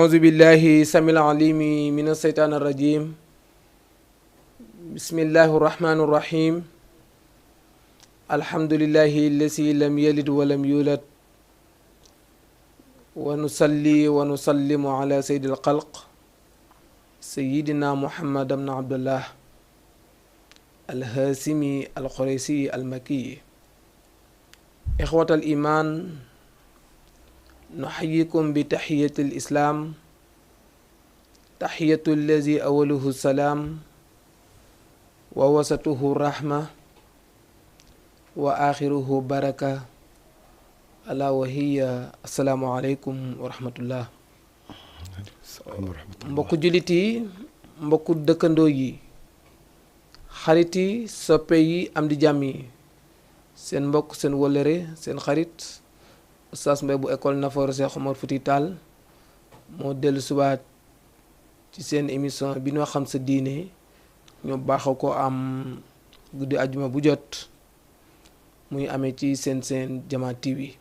أعوذ بالله السميع العليم من الشيطان الرجيم بسم الله الرحمن الرحيم الحمد لله الذي لم يلد ولم يولد ونصلي ونسلم على سيد الخلق سيدنا محمد بن عبد الله الهاشمي القريشي المكي إخوة الإيمان نحييكم بتحية الإسلام تحية الذي أوله السلام ووسطه الرحمة وآخره بركة ألا وهي السلام عليكم ورحمة الله mbokku jullit yi mbokku dëkkandoo yi xarit yi soppe yi am di jàmm yi seen mbokk seen wëllëre seen xarit Oustaz Mbaye bu école Nafoore Cheikh Omar Fouti Tall moo dellu subaat ci seen émission bi ñoo xam sa diine ñoo baaxoo ko am guddi ajuma bu jot muy amee ci seen Jama TV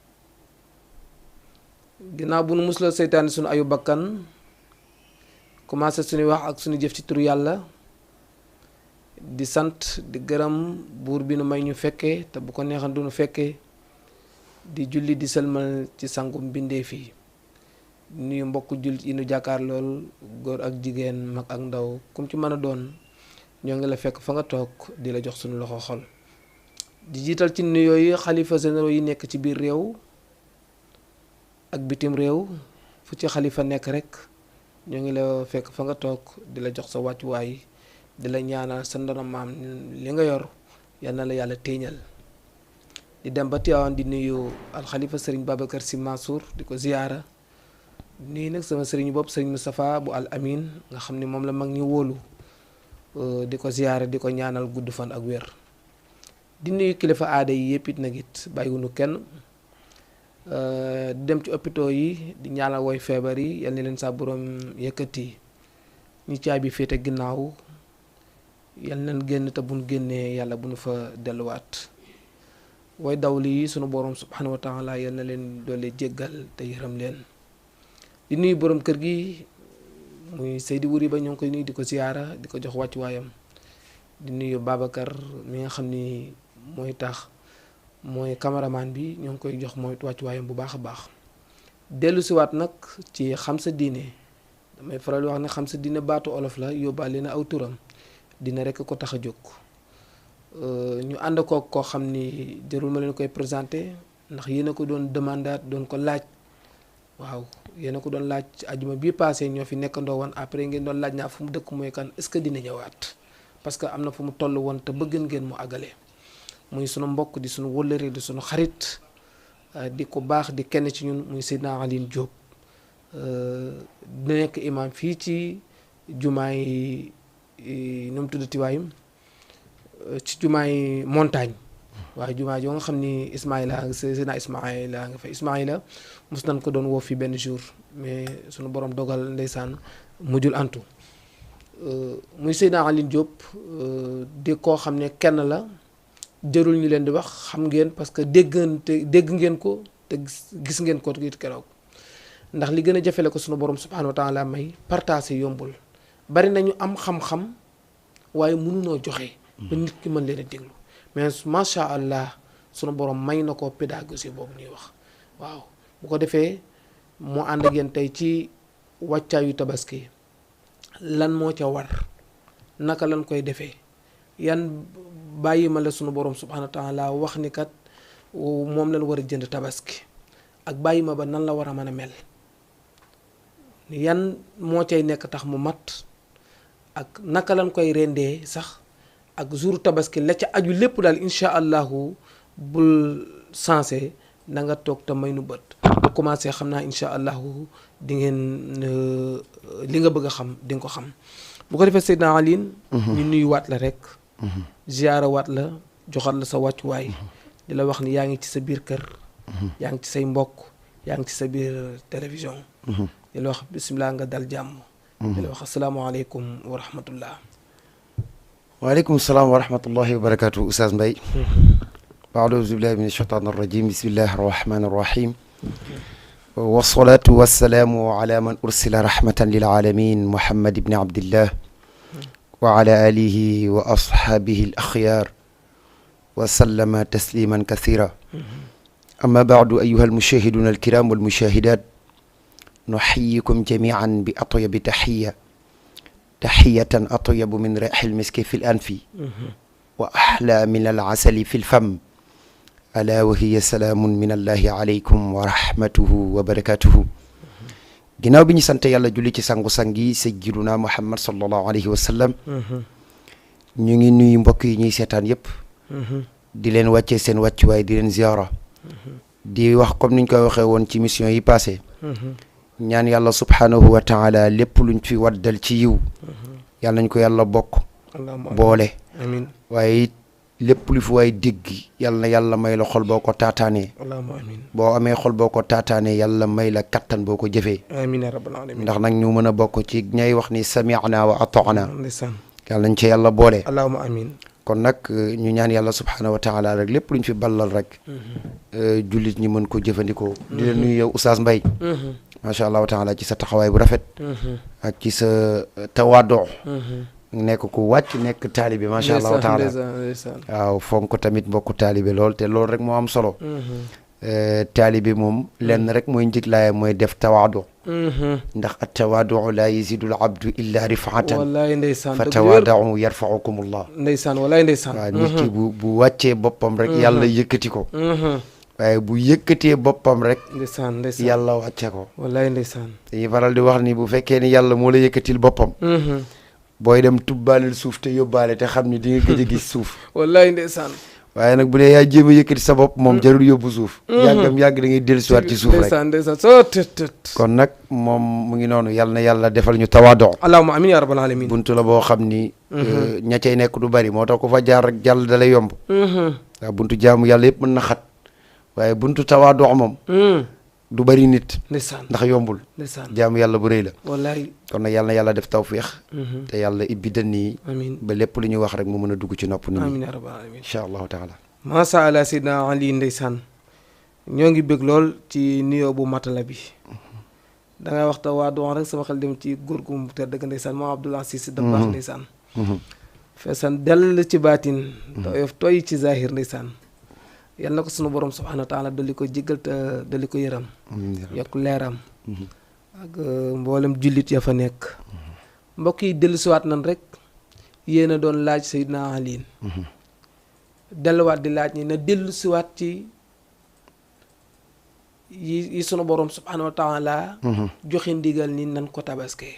ginnaaw bu nu musloo seytaane sunu ayu bakkan commencé suñuy wax ak suñu jëf ci turu yàlla di sant di gërëm buur bi nu may ñu fekkee te bu ko neexan du nu fekkee di julli di sëlmal ci sangum mbindeef yi nuyu mbokk jullit yi nu jàkkaar lool góor ak jigéen mag ak ndaw kum ci mën a doon ñoo ngi la fekk fa nga toog di la jox suñu loxo xol di jiital ci nuyoo yi xalifa généraux yi nekk ci biir réew ak bitim réew fu ci xalifa nekk rek ñoo ngi la fekk fa nga toog di la jox sa wàccuwaay di la ñaanal sa ndono maam li nga yor yal na la yàlla téeñal di dem ba Tiwaawan di nuyu alxalifa sëriñ Babacar Sy Mansour di ko ziyaara nii nag sama sëriñ bopp sëriñ Moustapha bu al amin nga xam ne moom la mag ñi wóolu di ko ziyaara di ko ñaanal gudd fan ak wér di nuyu kilifa aada yi yëpp it nag it bàyyiwunu kenn di dem ci hôpitaux yi di ñaanal woy feebar yi yal na leen sa borom yëkkati ñi caabi féete ginnaaw yal nañ génn te buñ génnee yàlla bu nu fa delluwaat way dawli yi sunu borom subhanahu wa taala yal na leen doole jéggal te yërëm leen di nuyu borom kër gi muy Seydi Wuri ba ñoo ngi koy nuyu di ko ziyaara di ko jox wàccuwaayam di nuyu Babacar mi nga xam ni mooy cameraman bi ñoo ngi koy jox mooy wàccuwaayam bu baax a baax dellu siwaat nag ci xam sa diine damay faral di wax ne xam sa diine baatu olof la yóbbaale na aw turam dina rekk ko tax a jóg ñu ànd kook koo xam ni jarul ma leen koy présenté ndax yéen a ko doon demandaat doon ko laaj waaw yéen a ko doon laaj ajuma bii passé ñoo fi nekkandoo woon après ngeen doon laaj naa fu mu dëkk mooy kan est-ce que dina ñëwaat parce que am na fu mu toll woon te bëgg ngeen mu àggale muy sunu mbokk di sunu wëllëre di sunu xarit di ko baax di kenn ci ñun muy Seydina Alioune Diop dina nekk imam fii ci jumaay nu mu tuddati waayum ci jumaay montagne waaye jumaa joo nga xam ni Ismaïla Seydina Ismaïla nga fa Ismaïla mos nañ ko doon woo fi benn jour mais sunu borom dogal ndeysaan mujjul antu muy Seydina Alioune Diop di koo xam ne kenn la jërul ñu leen di wax xam ngeen parce que dégg ngeen ko te gis ngeen ko it keroog ndax li gën a jafele ko sunu borom subhanahu wa taala may partager yombul bari nañu am xam-xam waaye mënunoo joxe ba nit ki mën leen a déglu mais macha allah sunu borom may na ko pédagogie boobu ñuy wax waaw bu ko defee moo ànd ak yéen tey ci wàccaayu tabaski lan moo ca war naka lan koy defee yan bàyyi ma la sunu borom subhanahu wa taala wax ni kat moom lañ war a jënd tabaski ak bàyyi ma ba nan la war a mën a mel yan moo cay nekk tax mu mat ak naka lañ koy rendee sax ak jour tabaski la ca aju lépp daal incha allahu bul sensé na nga toog te may nu bët bu commencé xam naa incha allahu di ngeen li nga bëgg a xam di nga ko xam bu ko defee Seydina Alioune ñu nuyuwaat la rek ziyaara waat la joxat la sa wàccuwaay di la wax ni yaa ngi ci sa biir kër yaa ngi ci say mbokk yaa ngi ci sa biir télévision di la wax bisimilah nga dal jàmm di la wax asalaamaaleykum wa rahmatullah waaleykum salaam wa rahmatullahi wa barakatuh Oustaz Mbaye a'uuzu billahi min ashaytaani rajim bismillahi rahmaani rahim wasalaatu wasalaamu ala man ursila rahmatan lil alamin muhammad ibni abdillah wa ala alihi wa ashaabihi al axyaar wa sallama tasliman kathira amma baadu ayuha almushahiduna alkiram walmushahidat nuxayikum jamian bi atyabi taxiya taxiyatan atyabu min reexi lmiski fi l anfi wa axla min alasali fi lfam ala wa hiya salaamun min allahi aleykum wa rahmatuhu wa barakatuhu ginnaaw bi ñu sant yàlla julli ci sangu-sang yi sayyiduna muhammad sallallahu alayhi wa sallam ñu ngi nuyu mbokk yi ñuy seetaan yëpp di leen wàccee seen wàccuwaay di leen ziara di wax comme niñ koy waxee woon ci mission yi passé ñaan yàlla subhaanahu wa taala lépp luñ fi waddal ci yiw yàlla nañ ko yàlla bokk boole amiin waaye lépp lu fi waay dégg yàlla na yàlla may la xol boo ko taataanee boo amee xol boo ko taataanee yàlla may la kattan boo ko jëfee amiin ya rabbal alamin ndax nag ñu mën a bokk ci ñay wax ni sami'na wa ata'na ndeysaan yàlla nañ ci yàlla boole allahumma amiin kon nag ñu ñaan yàlla subhaanahu wa taala rek lépp lu ñu fi ballal rek jullit ñi mën ko jëfandikoo di leen nuyu yow Oustaz Mbaye macha allah wa taala ci sa taxawaay bu rafet ak ci sa tawaado nekk ku wàcc nekk taalibe macha allah wa taala waaw fonk tamit mbokku taalibe lool te loolu rek moo am solo taalibe moom lenn rek mooy njëglaaya mooy def tawaado ndax at tawaadu laa yazidu al abdu illa rifaatan wallaay ndeysaan fa tawaadau yarfaukum allah ndeysaan wallaay ndeysaan waaw nit ki bu wàccee boppam rek yàlla yëkkati ko waaye bu yëkkatee boppam rek ndeysaan ndeysaan yàlla wàcce ko wallaay ndeysaan dañuy faral di wax ni bu fekkee ni yàlla moo la yëkkatil boppam booy dem tubbaalil suuf te yóbbaale te xam ni di nga gëj a gis suuf wallaay ndeysaan waaye nag bu dee yaa jéem a yëkkati sa bopp moom jarul yóbbu suuf yàggam yàgg da ngay dellusiwaat ci suuf rek ndeysaan ndeysaan soo tët kon nag moom mu ngi noonu yàlla na yàlla defal ñu tawaado allahumma amiin ya rabbal alamin buntu la boo xam ni ña cay nekk du bari moo tax ko fa jaar rek jàll da lay yomb waaw buntu jaamu yàlla yëpp mën na xat waaye buntu tawaado moom du bari nit ndeysaan ndax yombul ndeysaan jaamu yàlla bu rëy la wallaay kon nag yàlla na yàlla def tawfiix te yàlla ibbi dënn yi amiin ba lépp lu ñuy wax rek mu mën a dugg ci nopp nit ñi amiin ya rabbal alamin incha allahu taala maasa allah seydina ali ndeysaan ñoo ngi bëgg lool ci nuyoo bu matala bi dangay waxta waa doon rek sama xel dem ci góor gu mu tedd dëgg ndeysaan moom Abdoul Aziz da baax ndeysaan feesan dell ci baatin toyof toy ci zahir ndeysaan yal na ko sunu borom subhanahu wa taala dali ko jéggal te dali ko yëram yokk leeram ak mboolem jullit ya fa nekk mbokk yi dellusiwaat nan rek yéen a doon laaj seydina ali delluwaat di laaj ñi na dellusiwaat ci yi sunu borom subhanahu wa taala joxe ndigal ni nan ko tabaskee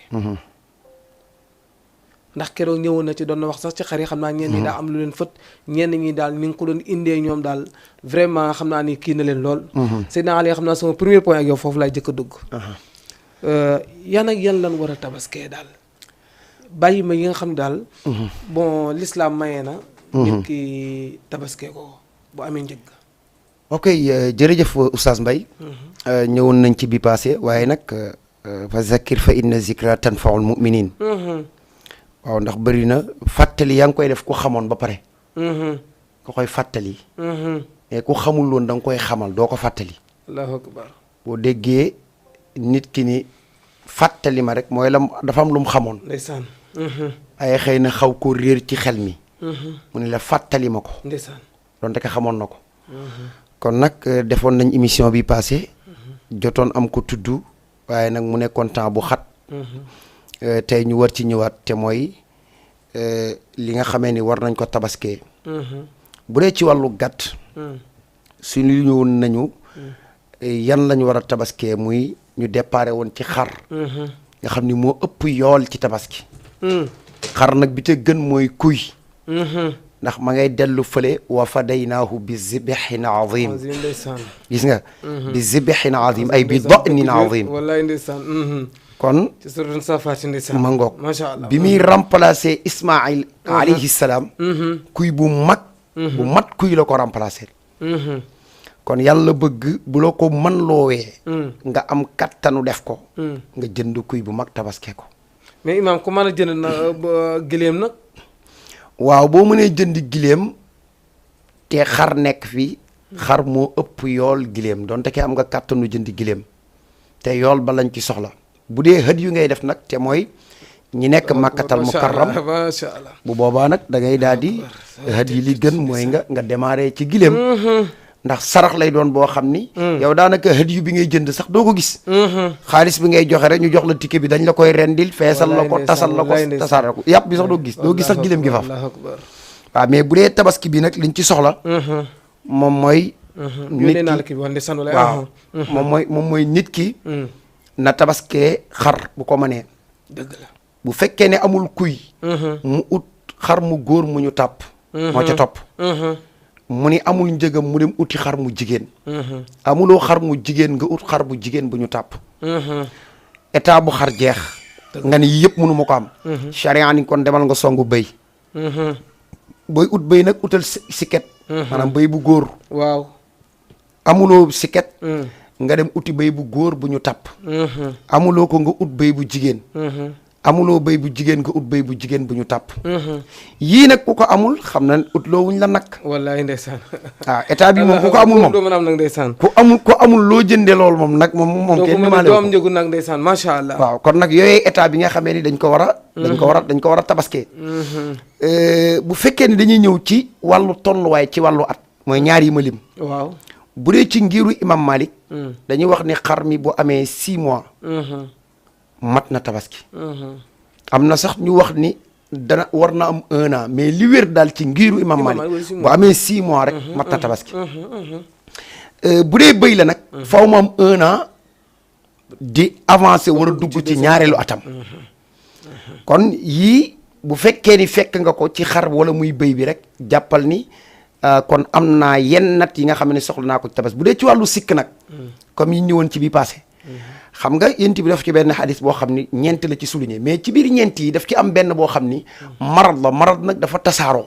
ndax keroog ñëwoon na ci doon na wax sax ci xar yi xam naa ñenn ñi daa am lu leen fët ñenn ñi daal ni nga ko doon indee ñoom daal vraiment xam naa ni kii na leen lool Seydina Ali xam naa sama premier point ak yow foofu laay jëkk a dugg yan ak yan lan war a tabaskee daal bàyyi ma yi nga xam daal bon l'islam mayee na nit ki tabaskee ko bu amee njëg ok jërëjëf Oustaz Mbaye ñëwoon nañ ci bi passé waaye nag fa zakir fa inna zikra tanfaul muminin waaw ndax bëri na fàttali yaa ngi koy def ku xamoon ba pare nga koy fàttali mais ku xamul woon da nga koy xamal doo ko fàttali allahu akbar boo déggee nit ki ni fàttali ma rek mooy la dafa am lu mu xamoon ndeysaan ay xëy na xaw ko réer ci xel mi mu ne la fàttali ma ko ndeysaan doon te xamoon na ko kon nag defoon nañ émission bi passé jotoon am ko tudd waaye nag mu nekkoon temps bu xat tey ñu war ci ñëwaat te mooy li nga xamee ni war nañ ko tabaskee bu dee ci wàllu gàtt suñu ñëwoon nañu yan lañu war a tabaskee muy ñu déparé woon ci xar nga xam ni moo ëpp yool ci tabaski xar nag bi te gën mooy kuy ndax ma ngay dellu fële wa fadaynaahu bi zibhin azim gis nga bi zibhin azim ay bi danin azim wallaay ndeysaan kon ci suratul safaat ndeysaan ma ngoog macha allah bi muy remplacer Ismaïl alayhi salaam kuy bu mag bu mat kuy la ko remplacer kon yàlla bëgg bu la ko mën loowee nga am kattanu def ko nga jënd kuy bu mag tabaske ko mais imaam ku mën a jënd na gëléem nag waaw boo mënee jënd giléem te xar nekk fi xar moo ëpp yool giléem donte ke am nga kàttanu jënd giléem te yool ba lañ ci soxla bu dee hët yu ngay def nag te mooy ñi nekk makkatal mukarram macha allah bu boobaa nag da ngay daal di hët yi li gën mooy nga démarrer ci gileem ndax sarax lay doon boo xam ni yow daanaka hët yu bi ngay jënd sax doo ko gis xaalis bi ngay joxe rek ñu jox la ticket bi dañ la koy rendil feesal la ko tasal la ko tasaare ko yàpp bi sax doo gis sax gileem gi faf waaw mais bu dee tabaski bi nag liñ ci soxla moom mooy nit ki waaw moom mooy nit ki na tabaskee xar bu ko mënee dëgg la bu fekkee ne amul kuy mu ut xar mu góor mu ñu tàpp moo ca topp mu ni amul njëgam mu dem uti xar mu jigéen amuloo xar mu jigéen nga ut xar bu jigéen bu ñu tàpp état bu xar jeex nga ni yëpp mënu ma ko am charia ni kon demal nga songu bëy booy ut bëy nag utal siket maanaam bëy bu góor waaw amuloo siket nga dem uti bëy bu góor bu ñu tàpp amuloo ko nga ut bëy bu jigéen amuloo bëy bu jigéen nga ut bëy bu jigéen bu ñu tàpp yii nag ku ko amul xam na ut loo wuñ la nag wallaay ndeysaan waaw état bi moom ku ko amul moom doo mën a am nag ndeysaan ku amul loo jëndee loolu moom nag moom kenn maale doo am njëgu nag ndeysaan macha allah waaw kon nag yooyu état bi nga xamee ni dañ ko war a tabaskee bu fekkee ni dañuy ñëw ci wàllu tolluwaay ci wàllu at mooy ñaar yi ma lim waaw bu dee ci ngiru imam Malik dañuy wax ni xar mi bu amee 6 mois mat na tabaski am na sax ñu wax ni dana war na am 1 an mais li wér daal ci ngiru imam Malik bu amee 6 mois rek mat na tabaski bu dee bëy la nag faw mu am 1 an di avancé war a dugg ci ñaareelu atam kon yii bu fekkee ni fekk nga ko ci xar wala muy bëy bi rek jàppal ni kon am naa yenn nat yi nga xam ne soxla naa ko ci tabaski bu dee ci wàllu sikk nag comme yi ñëwoon ci bi passé xam nga yent bi daf ci benn xadis boo xam ni ñeent la ci souligné mais ci biir ñeent yi daf ci am benn boo xam ni marad nag dafa tasaaroo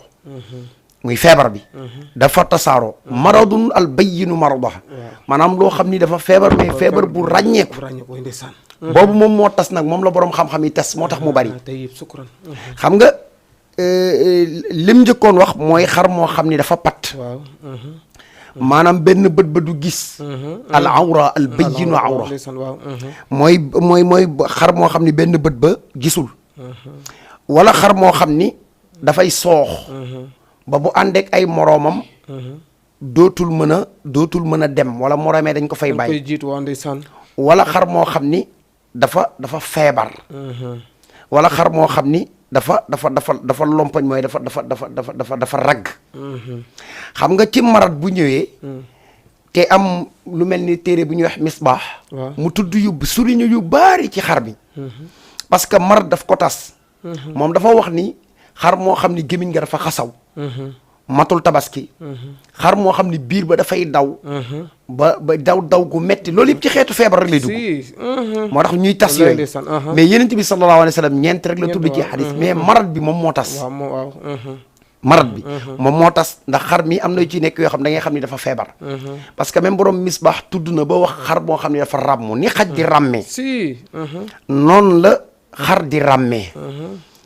muy feebar bi dafa tasaaroo maradun al bayyinu maradaha maanaam loo xam ni dafa feebar mais feebar bu ràññeeku boobu moom moo tas nag moom la boroom xam-xam yi tas moo tax mu bari xam nga lim njëkkoon wax mooy xar moo xam ni dafa pat maanaam benn bët ba du gis al awra al bayyinu awra mooy xar moo xam ni benn bët ba gisul wala xar moo xam ni dafay soox ba bu àndeek ay moroomam dootul mën a dem wala moroomee dañ ko fay bàyyi wala xar moo xam ni dafa feebar wala xar moo xam ni dafa lompañ mooy dafa ragg xam nga ci marat bu ñëwee te am lu mel ni téere bu ñuy wax misbaax mu tudd suriñu yu baari ci xar bi parce que marat daf ko tas moom dafa wax ni xar moo xam ni gémmiñ nga dafa xasaw matul tabaski xar moo xam ni biir ba dafay daw ba daw gu metti loolu yëpp ci xeetu feebar rek lay dugg moo tax ñuy tas yooyu mais yenent bi sallallahu alayhi wa sallam ñeent rek la tudd ci xadis mais marat bi moom moo tas marat bi moom moo tas ndax xar mi am na ci nekk yoo xam da ngay xam ni dafa feebar parce que même borom misbaax tudd na ba wax xar moo xam ni dafa ràmm ni xaj di ràmmee noonu la xar di ràmmee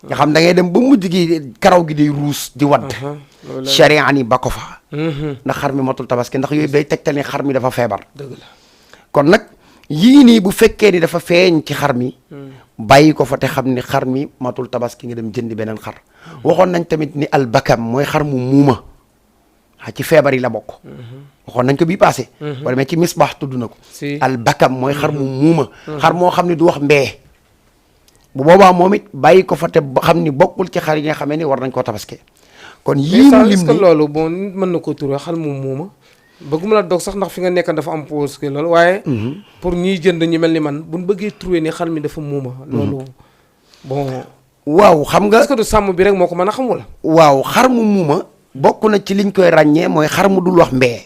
nga xam da ngay dem ba mujj gi karaw gi day ruus di wadd charia ni ba ko fa ndax xar mi matul tabaski ndax yooyu day tegtal ni xar mi dafa feebar dëgg la kon nag yii nii bu fekkee ni dafa feeñ ci xar mi bàyyi ko fa te xam ni xar mi matul tabaski nga dem jëndi beneen xar waxoon nañ tamit ni albakam mooy xar mu muuma ci feebar yi la bokk waxoon nañ ko bii passé wala mais ci misbaax tudd na ko albakam mooy xar mu muuma xar moo xam ni du wax mbee bu boobaa moom it bàyyi ko fa te xam ni bokkul ci xar yi nga xamee ni war nañ koo tabaske kon yii mu lim est-ce que loolu bon nit mën na ko turé xar mu muuma bëgguma la dog sax ndax fi nga nekk dafa am pause que loolu waaye pour ñiy jënd ñu mel ni man buñ bëggee trouvé ni xar mi dafa muuma loolu bon waaw xam nga est-ce que du sàmm bi rek moo ko mën a xam wala waaw xar mu muuma bokk na ci liñ koy ràññee mooy xar mu dul wax mbee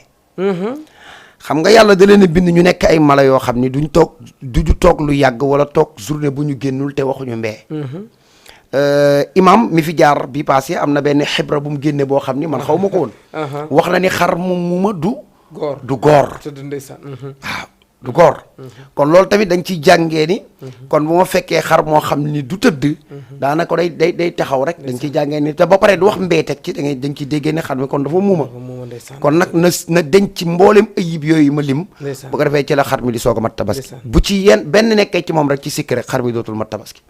xam nga yàlla da leen a bind ñu nekk ay mala yoo xam ni duñu toog lu yàgg wala toog journée bu ñu génnul te waxuñu mbee imam mi fi jaar bi passé am na benn xibra bu mu génne boo xam ni man xaw ma ko woon wax na ni xar mu muuma du góor waaw du góor kon loolu tamit dañ ciy jàngee ni kon bu ma fekkee xar moo xam ni du tëdd daanaka day taxaw rek dañ ciy jàngee ni te ba pare du wax mbee teg ci dañ ciy déggee ne xar mi kon dafa muuma kon nag na denc mboolem ayib yooyu ma lim ndeysaan bu ko defee ci la xar mi di soog a mat tabaski Ndeysaan. bu ci yenn benn nekkee ci moom rek ci sikk rek xar mi dootul mat tabaski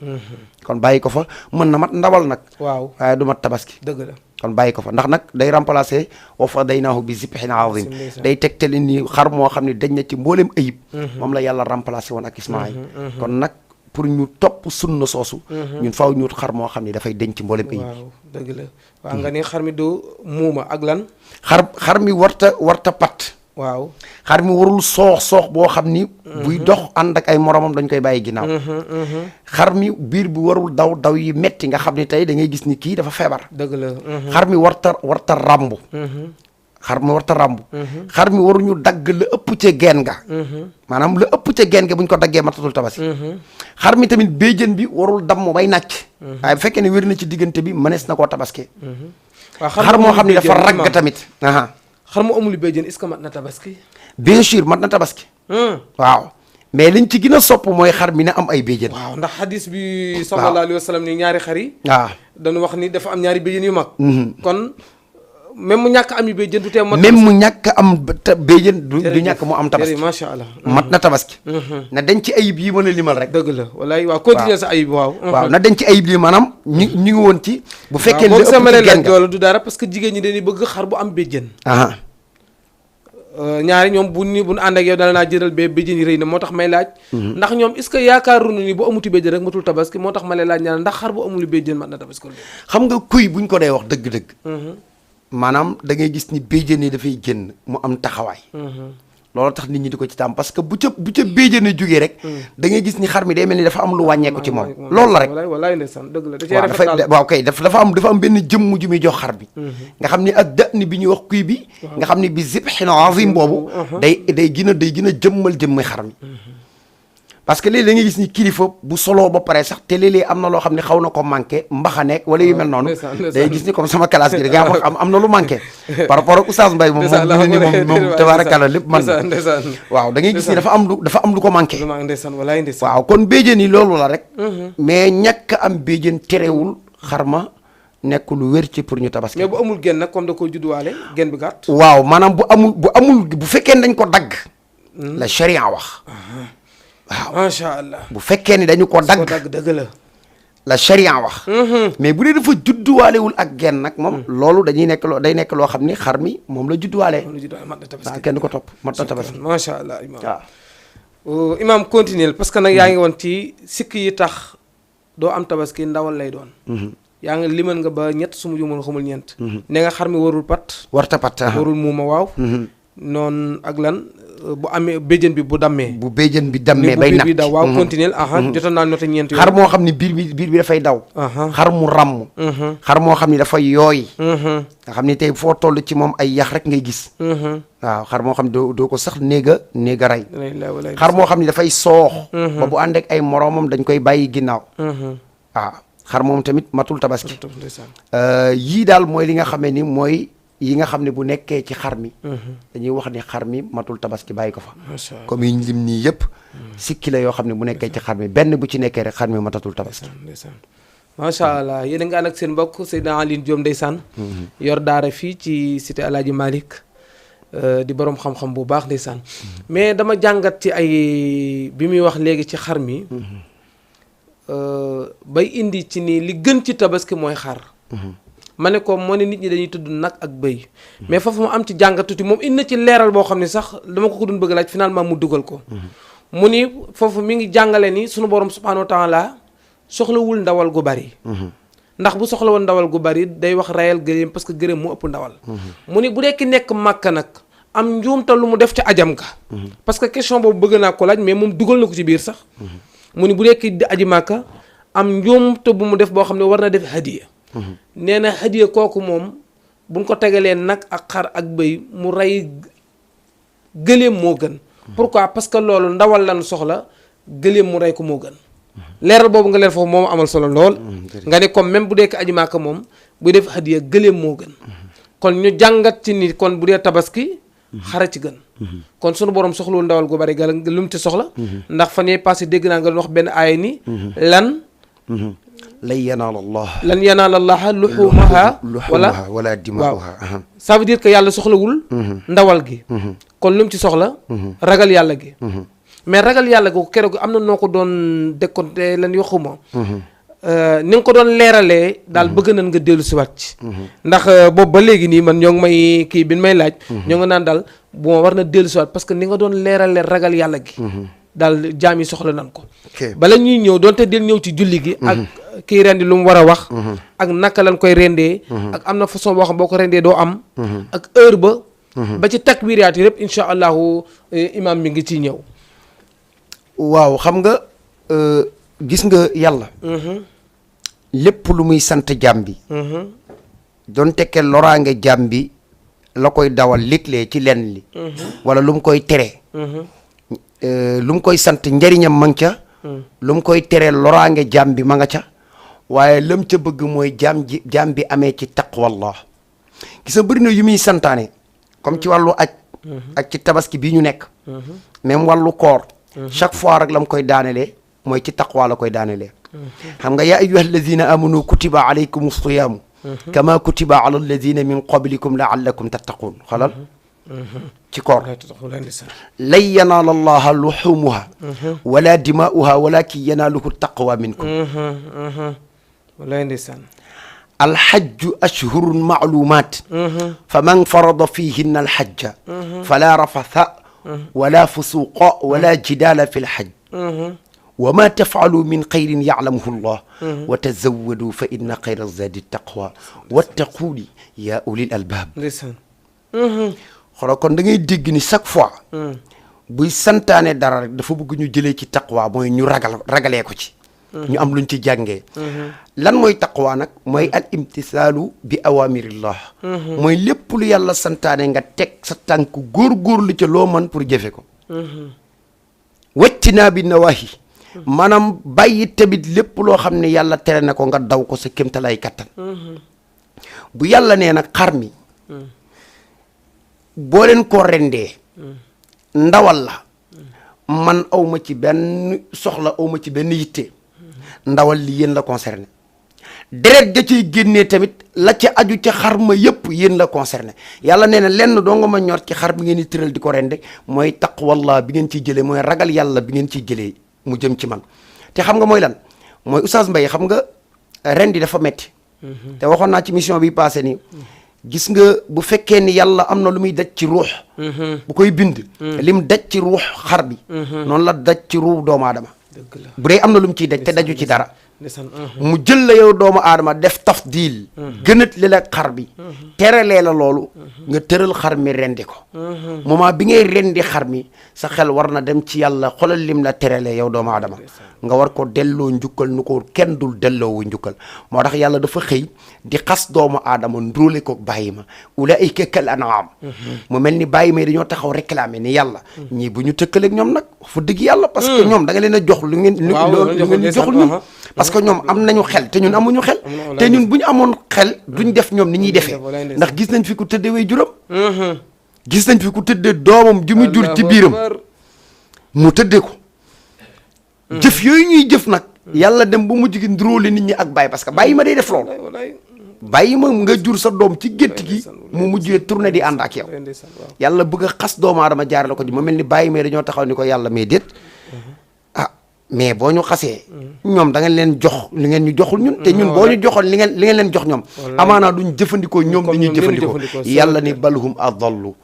kon bàyyi ko fa mën na mat ndawal nag waaw waaye du mat tabaski dëgg la kon bàyyi ko fa ndax nag day remplacer wa fadaynaahu bi zibhin azim ndeysaan. day tegtali ni xar moo xam ne dañ na ci mboolem ayib moom la yàlla remplacer woon ak Ismaïl kon nag pour ñu topp sunna soosu ñun faaw ñu xar moo xam ne dafay denc mboolem ayib waaw dëgg la waaw nga ni xar mi du muuma ak lan xar mi warta pat waaw xar mi warul soox boo xam ni buy dox ànd ak ay moromam dañ koy bàyyi ginnaaw xar mi biir bi warul daw yi metti nga xam ni tey da ngay gis ni kii dafa feebar dëgg la xar mi warta ràmbu xar mi warta ràmbu xar mi waruñu dagg la ëpp ca geen ga maanaam la ëpp ca geen ga bu ñu ko daggee matatul tabaski xar mi tamit béjjën bi warul damm bay nàcc waaye bu fekkee ne wér na ci diggante bi mënees na koo tabaski waaw xar moo xam ne dafa ragg tamit aha xar mu amul béjjën est-ce que mat na tabaski bien sûr mat na tabaski waaw mais liñ ci gën a sopp mooy xar mi na am ay béjjën waaw ndax hadis bi sallallahu alayhi wa sallam ni ñaari xar yi waaw dañu wax ni dafa am ñaari béjjën yu mag kon même mu ñàkk am yu béjjën du tee mat même mu ñàkk am béjjën du ñàkk mu am tabaski macha allah mat na tabaski na denc ci ayib yi mën a limal rek dëgg la walaay waaw continuer sa ayib waaw waaw na denc ci ayib yi maanaam ñu ngi woon ci bu fekkee boo li ëpp sama ci laaj genn ga loolu du dara parce que jigéen ñi dañuy bëgg xar bu am béjjën aha ñaari ñoom bu ñu ànd ak yow dala naa jëral bee béjjën yi rëy na moo tax may laaj ndax ñoom est-ce que yaakaaruñu ni bu amuti béjjën rek matul tabaski moo tax ma lay laaj ñaan ndax xar bu amul béjjën mat na tabaski xam nga kuy buñ ko dee wax dëgg-dëgg maanaam da ngay gis ni béjjën yi dafay génn mu am taxawaay loolu tax nit ñi di ko ci taam parce que bu ca béjjën a jógee rek da ngay gis ni xar mi day mel ni dafa am lu wàññeeku ci moom loolu la rek walaay ndeysaan dëgg la da cee waaw rafet daal waaw kay dafa am benn jëmm ju muy jox xar bi nga xam ni ak dënn bi ñuy wax kuy bi nga xam ni bi zibhin azim boobu day gën a jëmmal jëmmi xar mi parce que léegi da ngay gis ni kilifa bu soloo ba pare sax te léeg-léeg am na loo xam ne xaw na ko manqué mbaxaneek wala yu mel noonu day gis ni comme sama classe gi da nga am na lu manqué par rapport ak oustaz Mbaye moom tabaarakalla lépp man na waaw da ngay gis ni dafa am lu ko manqué waaw kon béjjén yi loolu la rek mais ñàkk am béjjén terewul xar ma nekk lu wér ci pour ñu tabaski mais bu amul genn nag comme da koo judduwaale genn bi gàtt waaw maanaam bu amul bu fekkee dañ ko dagg la sharia wax waaw macha allah bu fekkee ni dañu ko dagg dëgg la sharia wax mais bu dee dafa judduwaalewul ak genn nag moom loolu day nekk loo xam ni xar mi moom la judduwaale waaw kenn du ko topp mat na tabaski macha allah imam waaw imam continuer parce que nag yaa ngi woon ci sikk yi tax doo am tabaski ndawal lay doon yaa ngi liman nga ba ñett su ma jumoon xamul ñeent ne nga xar mi warul pat warta pat warul muuma waaw noonu ak lan bu amee béjjën bi bu dammee bu béjjën bi dammee bay natt bi daw waaw continuer jotoon naa noté ñeent xar moo xam ne biir bi dafay daw xar mu ràmm xar moo xam ne dafay yooy nga xam ne tey foo toll ci moom ay yax rek ngay gis waaw xar moo xam ne doo ko sax néega rey xar moo xam ne dafay soox ba bu ànd ak ay moroomam dañ koy bàyyi ginnaaw waaw xar moom tamit matul tabaski yii daal mooy li nga xamee ni mooy yi nga xam ne bu nekkee ci xar mi dañuy wax ni xar mi matul tabaski bàyyi ko fa comme yi ñu lim nii yëpp sikki la yoo xam ne bu nekkee ci xar mi benn bu ci nekkee rek xar mi matatul tabaski macha allah yéen a ngi ànd ak seen mbokk Seydina Alioune Diome ndeysaan yor daara fii ci cité El Hadji Malick di borom xam-xam bu baax ndeysaan mais dama jàngat ci ay bi muy wax léegi ci xar mi bay indi ci ni li gën ci tabaski mooy xar ma ne ko moo ne nit ñi dañuy tudd nag ak bëy mais foofu mu am ci jàngat tuuti moom indi na ci leeral boo xam ne sax dama ko doon bëgg laaj finalement mu dugal ko mu ni foofu mi ngi jàngale ni sunu borom subhanahu wa taala soxlawul ndawal gu bari ndax bu soxla woon ndawal gu bari day wax rayal gëléem parce que gëléem mu ëpp ndawal mu ni bu dee ki nekk màkka nag am njuumte lu mu def ci ajam ga parce que question boobu bëgg naa ko laaj mais moom dugal na ko ci biir sax mu ni bu dee ki aji màkka am njuumte bu mu def boo xam ne war na def hadiya nee na hadiya kooku moom buñ ko tegalee nag ak xar ak bëy mu rey gëléem moo gën pourquoi parce que loolu ndawal lan soxla gëléem mu rey ko moo gën leeral boobu nga leer foofu moom amal solo lool nga ne comme même bu dee ko aji maaka moom bu def hadiya gëléem moo gën kon ñu jàngat ci ni kon bu dee tabaski xara ci gën kon sunu borom soxlawul ndawal gu bari lu mu ci soxla ndax fan yee passé dégg naa nga wax benn aaya ni lan lan yanaala allah lan yanaala allaha luxumaha wala dimauha. ça veut dire que yàlla soxlawul ndawal gi kon lu mu ci soxla ragal yàlla gi mais ragal yàlla gi keroog am na noo ko doon décompté lan yoxuma ni nga ko doon leeralee daal bëgg nañ nga dellu si waat ci ndax boobu ba léegi nii man ñoo ngi may kii bi may laaj ñoo nga naan daal bu ma war na dellu si waat parce que ni nga doon leeralee ragal yàlla gi daal jaam yi soxla nan ko bala ñuy ñëw doonte del ñëw ci julli gi ak kii rendi lu mu war a wax ak naka lañ koy rendee ak am na façon boo xam boo ko rendee doo am ak heure ba ci takbiraat yi yëpp insha allahu imam mi ngi ciy ñëw waaw xam nga gis nga yàlla lépp lu muy sant jaam bi doon tekkee loraange jaam bi la koy dawal léeg-léeg ci lenn li wala lu mu koy tere lu mu koy sant njariñam ma nga ca lu mu koy tere loraange jaam bi ma nga ca waaye lam ca bëgg mooy jaam bi amee ci taqwallah gis nga bëri na yu muy santaane comme ci wàllu aj ak ci tabaski bii ñu nekk même wàllu koor chaque fois rek la mu koy daanelee mooy ci taqwa la koy daanelee xam nga yaa ayyuha alladina amanu kutiba alaykum siyaamu kama kutiba ala alladina min qablikum laallakum tattaqun xalal ci koor lan yanaala allaha luxumuha wala dimaa'uha walakin yanaaluhu taqwa minkum wallaay ndeysaan alxajju ashhurun maalumaat fa man farada fihinna alxajja fala rafatha wala fusuqa wala jidaala fi lxajj wa ma tafaalu min xayrin yaclamuhu llah wa tazawadu fa inna xayra zadi taqwa wattaquuni yaa ulil albaab xoolal kon da ngay dégg ni chaque fois buy santaane dara rek dafa bëgg ñu jëlee ci taqwa mooy ñu ragalee ko ci ñu am luñ ci jàngee lan mooy taqwa nag mooy al imtisaalu bi awamirillah mooy lépp lu yàlla santaane nga teg sa tànk góor-góorlu ca loo mën pour jëfe ko waccinaa bi nawahi maanaam bàyyi tamit lépp loo xam ne yàlla tere na ko nga daw ko sa kémtalay kattan bu yàlla nee nag xar mi boo leen ko rendee ndawal la man awma ci benn soxla awma ci benn yitte ndawal li yéen la concerné deret da ciy génnee tamit la ca aju ca xar ma yëpp yéen la concerné yàlla nee na lenn doo nga ma ñor ci xar bi ngeen di tëral di ko rende mooy taqwallah bi ngeen ciy jëlee mooy ragal yàlla bi ngeen ciy jëlee mu jëm ci man te xam nga mooy lan mooy Oustaz Mbaye xam nga ren di dafa metti te waxoon naa ci mission bi passé nii gis nga bu fekkee ni yàlla am na lu muy daj ci ruux bu koy bind lim daj ci ruux xar bi noonu la daj ci ruux doomu aadama bu dee am na lu mu ciy daj te daju ci dara mu jël la yow doomu aadama def tafdil gënat li la xar bi teralee la loolu nga tëral xar mi rendi ko moment bi ngay rendi xar mi sa xel war na dem ci yàlla xoolal lim la teralee yow doomu aadama nga war ko delloo njukkal nu ko kenn dul delloowu njukkal moo tax yàlla dafa xëy di xas doomu aadama ndróole ko bàyyi ma ulaika kal an'am mu mel ni bàyyi ma yi dañoo taxaw réclamer ni yàlla ñii bu ñu tëkkaleeg ñoom nag fa dëgg yàlla parce que ñoom da nga leen a jox lu ngeen joxul ñun parce que ñoom am nañu xel te ñun amuñu xel te ñun bu ñu amoon xel duñ def ñoom ni ñuy defee ndax gis nañ fi ku tëddee way juram gis nañ fi ku tëddee doomam ju mu jur ci biiram mu tëddee ko jëf yooyu ñuy jëf nag yàlla dem ba mujj gi ndróole nit ñi ak bàyyi parce que bàyyi ma day def loolu bàyyi ma nga jur sa doom ci gétt gi mu mujjee tourné di ànd ak yow yàlla bëgg a xas doomu aadama jaarale ko ji ma mel ni bàyyi ma dañoo taxaw ni ko yàlla mais déet mais boo ñu xasee ñoom da ngeen leen jox li ngeen ñu joxul ñun te ñun boo ñu joxoon li ngeen leen jox ñoom amaanaa duñ jëfandikoo ñoom li ñuy jëfandikoo yàlla ni balhum adallu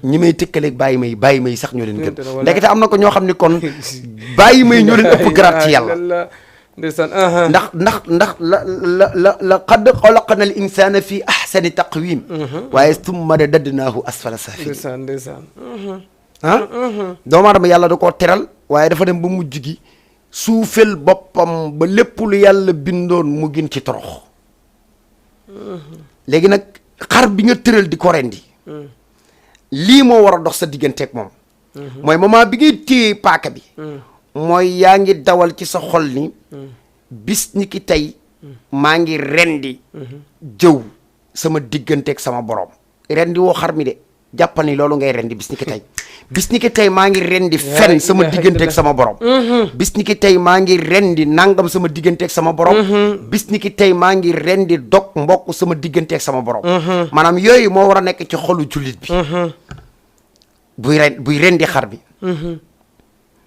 ñi may tëkkaleeg bàyyi may sax ñoo leen gën ndekete am na ko ñoo xam ne kon bàyyi may ñoo leen ëpp grade ci yàlla ndax la qad xalaqna al insana fi ahsani taqwim waaye summa radadnaahu asfala safilin doomu aadama yàlla da koo teral waaye dafa dem ba mujj gi suufel boppam ba lépp lu yàlla bindoon mu gën ci torox léegi nag xar bi nga tëral di ko rendi lii moo war a dox sa digganteeg moom mooy moment bi ngay téye paaka bi mooy yaa ngi dawal ci sa xol ni bis ni ki tey maa ngi rendi jëw sama digganteeg sama borom rendi woo xar mi de jàppal ni loolu ngay rendi bis ni ki tey bis ni ki tey maa ngi rendi fen sama digganteeg sama borom bis ni ki tey maa ngi rendi nangam sama digganteeg sama borom bis ni ki tey maa ngi rendi dog mbokk sama digganteeg sama borom maanaam yooyu moo war a nekk ci xolu jullit bi buy rendi xar bi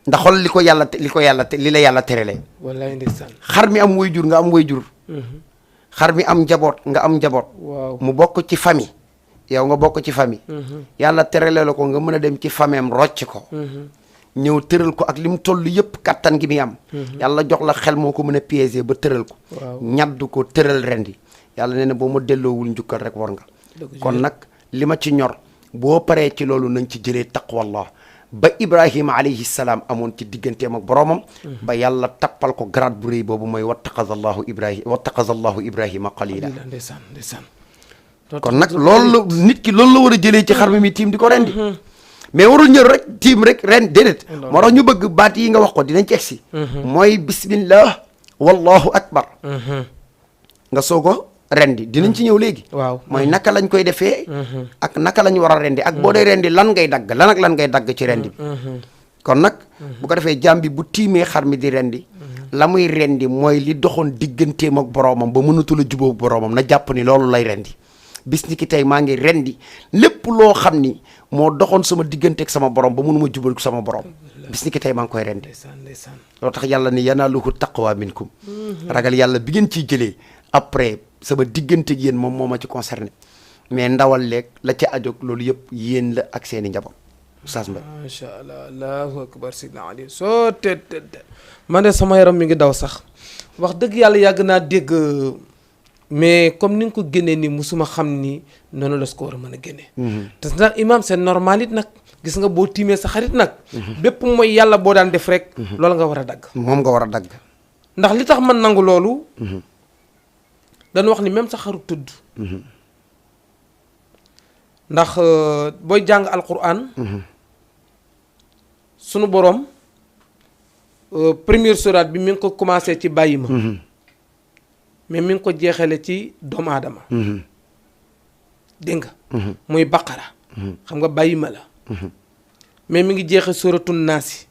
ndax xol li la yàlla terelee wallaay ndeysaan xar mi am waajur nga am waajur xar mi am njaboot nga am njaboot waaw mu bokk ci famille yow nga bokk ci famille yàlla terale la ko nga mën a dem ci famille am rocc ko ñëw tëral ko ak li mu toll yëpp kattan gi muy am yàlla jox la xel moo ko mën a piéger ba tëral ko ñadd ko tëral rendi yàlla nee na boo ma delloowul njukkal rek war nga kon nag li ma ci ñor boo paree ci loolu nañ ci jëlee taqwallah ba Ibrahima alayhi salaam amoon ci digganteem ak boromam ba yàlla tappal ko grade bu rëy boobu mooy wattaqazallahu Ibrahima qalila ndeysaan ndeysaan kon nag loolu nit ki loolu la war a jëlee ci xar mi tiim di ko rendi mais warul ñëw rek tiim rek ren déedéet moo tax ñu bëgg baat yi nga wax ko dinañ ci egsi mooy bismillah wallahu akbar nga soog a rendi dinañ ci ñëw léegi waaw mooy naka lañ koy defee ak naka lañ war a rendi ak boo dee rendi lan ngay dagg lan ak lan ngay dagg ci rendi bi kon nag bu ko defee jaam bi bu tiimee xar mi di rendi la muy rendi mooy li doxoon digganteem ak boroomam ba mënatul a jubóog boroomam na jàpp ni loolu lay rendi bis ni ki tey maa ngi rendi lépp loo xam ni moo doxoon sama digganteeg sama borom ba mënuma jubal sama borom bis ni ki tey maa ngi koy rendi loolu tax yàlla ni yanaaluhu taqwa minkum ragal yàlla bi ngeen ciy jëlee après sama digganteeg yéen moom moo ma ci concerné mais ndawal leeg la ca ajoog loolu yëpp yéen la ak seeni njaboot Oustaz Mbaye macha allah allahu akbar sidna Ali soo te man de sama yaram mi ngi daw sax wax dëgg yàlla yàgg naa dégg mais comme ni nga ko génnee ni musuma xam ni noonu la su ko war a mën a génnee te nag imam c'est normal it nag gis nga boo tiimee sa xarit nag bépp mooy yàlla boo daan def rek loolu nga war a dagg moom nga war a dagg ndax li tax man nangu loolu dañu wax ni même sa xaru tudd ndax booy jàng alquran sunu borom première sourate bi mi ngi ko commencé ci bàyyi ma mais mi ngi ko jeexale ci doomu aadama dégg nga muy baqara xam nga bàyyi ma la mais mi ngi jeexe suratul naasi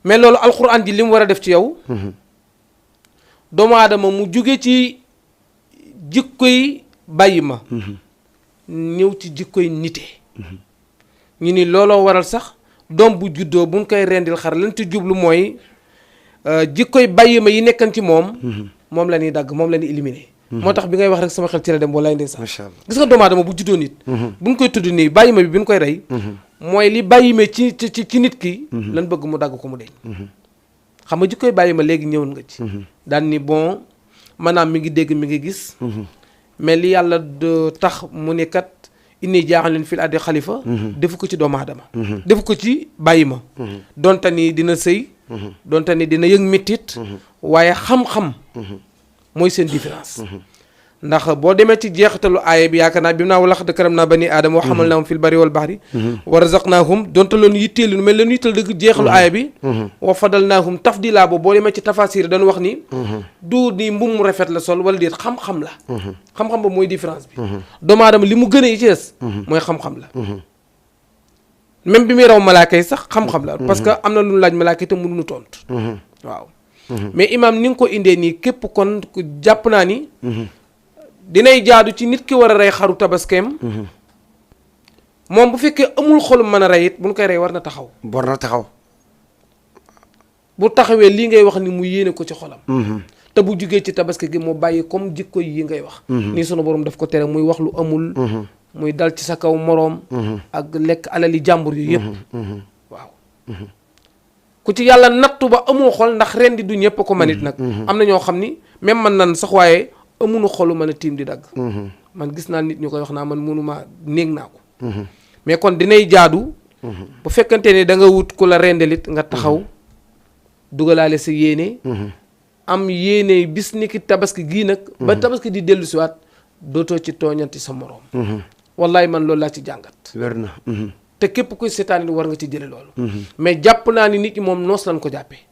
mais loolu alquran ji li mu war a def ci yow doomu aadama mu jóge ci jikkoy bàyyi ma ñëw ci jikkoy nite ñu ni looloo waral sax doom bu juddoo buñ koy rendil xar lañ ci jublu mooy jikkoy bàyyi ma yi nekkan ci moom moom la ñuy dagg moom la ñuy éliminer moo tax bi ngay wax rek sama xel ci la dem walaay ndeysaan macha allah gis nga doomu aadama bu juddoo nit buñ koy tudd nii bàyyi ma bi buñ koy rey mooy li bàyyi ma ci nit ki lan bëgg mu dagg ko mu deñ xam nga jikkoy bàyyi ma léegi ñëwoon nga ci daan ni bon maanaam mi ngi dégg mi ngi gis mais li yàlla tax mu ne kat inni jaaxalin fil ardi xalifa defu ko ci doomu aadama defu ko ci bàyyi ma donte ni dina sëy donte ni dina yëg mettit waaye xam-xam mooy seen différence ndax boo demee ci jeexitalu aaya bi yaakaar naa bi mu naa wala xad karam naa bani aadama wa xamalnaahum fil barri wal bahri wa razaqnaahum donte loonu yitteelu mais leen yittal dëgg jeexalu aaya bi wa fadalnaahum tafdilaa boobu boo demee ci tafasir dañu wax ni du ni mbum mu rafet la sol wala déet xam-xam la xam-xam ba mooy différence bi doomu aadama li mu gën a yi ci des mooy xam-xam la même bi muy raw malaaka yi sax xam-xam la parce que am na lu laaj malaaka yi te mënuñu tontu waaw mais imam ni nga ko indee nii képp kon jàpp naa ni dinay jaadu ci nit ki war a rey xaru tabaskeem moom bu fekkee amul xolum mën a rey it bu ñu koy rey war na taxaw bu taxawee lii ngay wax ni mu yéene ko ci xolam te bu jugee ci tabaski gi mu bàyyi comme jikko yi ngay wax nii sunu borom daf ko tere muy wax lu amul muy dal ci sa kaw moroom ak lekk alali jàmbur yu yëpp waaw ku ci yàlla nattu ba amoo xol ndax ren di du ñëpp ko manit nag am na ñoo xam ni même man nan sax waaye amuñu xolu mën a tiim di dagg man gis naa nit ñu koy wax naa man mënuma néeg naa ko mais kon dinay jaadu bu fekkante ne da nga wut ku la rendelit nga taxaw dugalaale sa yéene am yéene bis ni ki tabaski gii nag ba tabaski di dellu siwaat dootoo ci tooñanti sa moroom wallaay man loolu laa ci jàngat wér na te képp kuy seetaan war nga ci jële loolu mais jàpp naa ni nit ñi moom noos lañ ko jàppee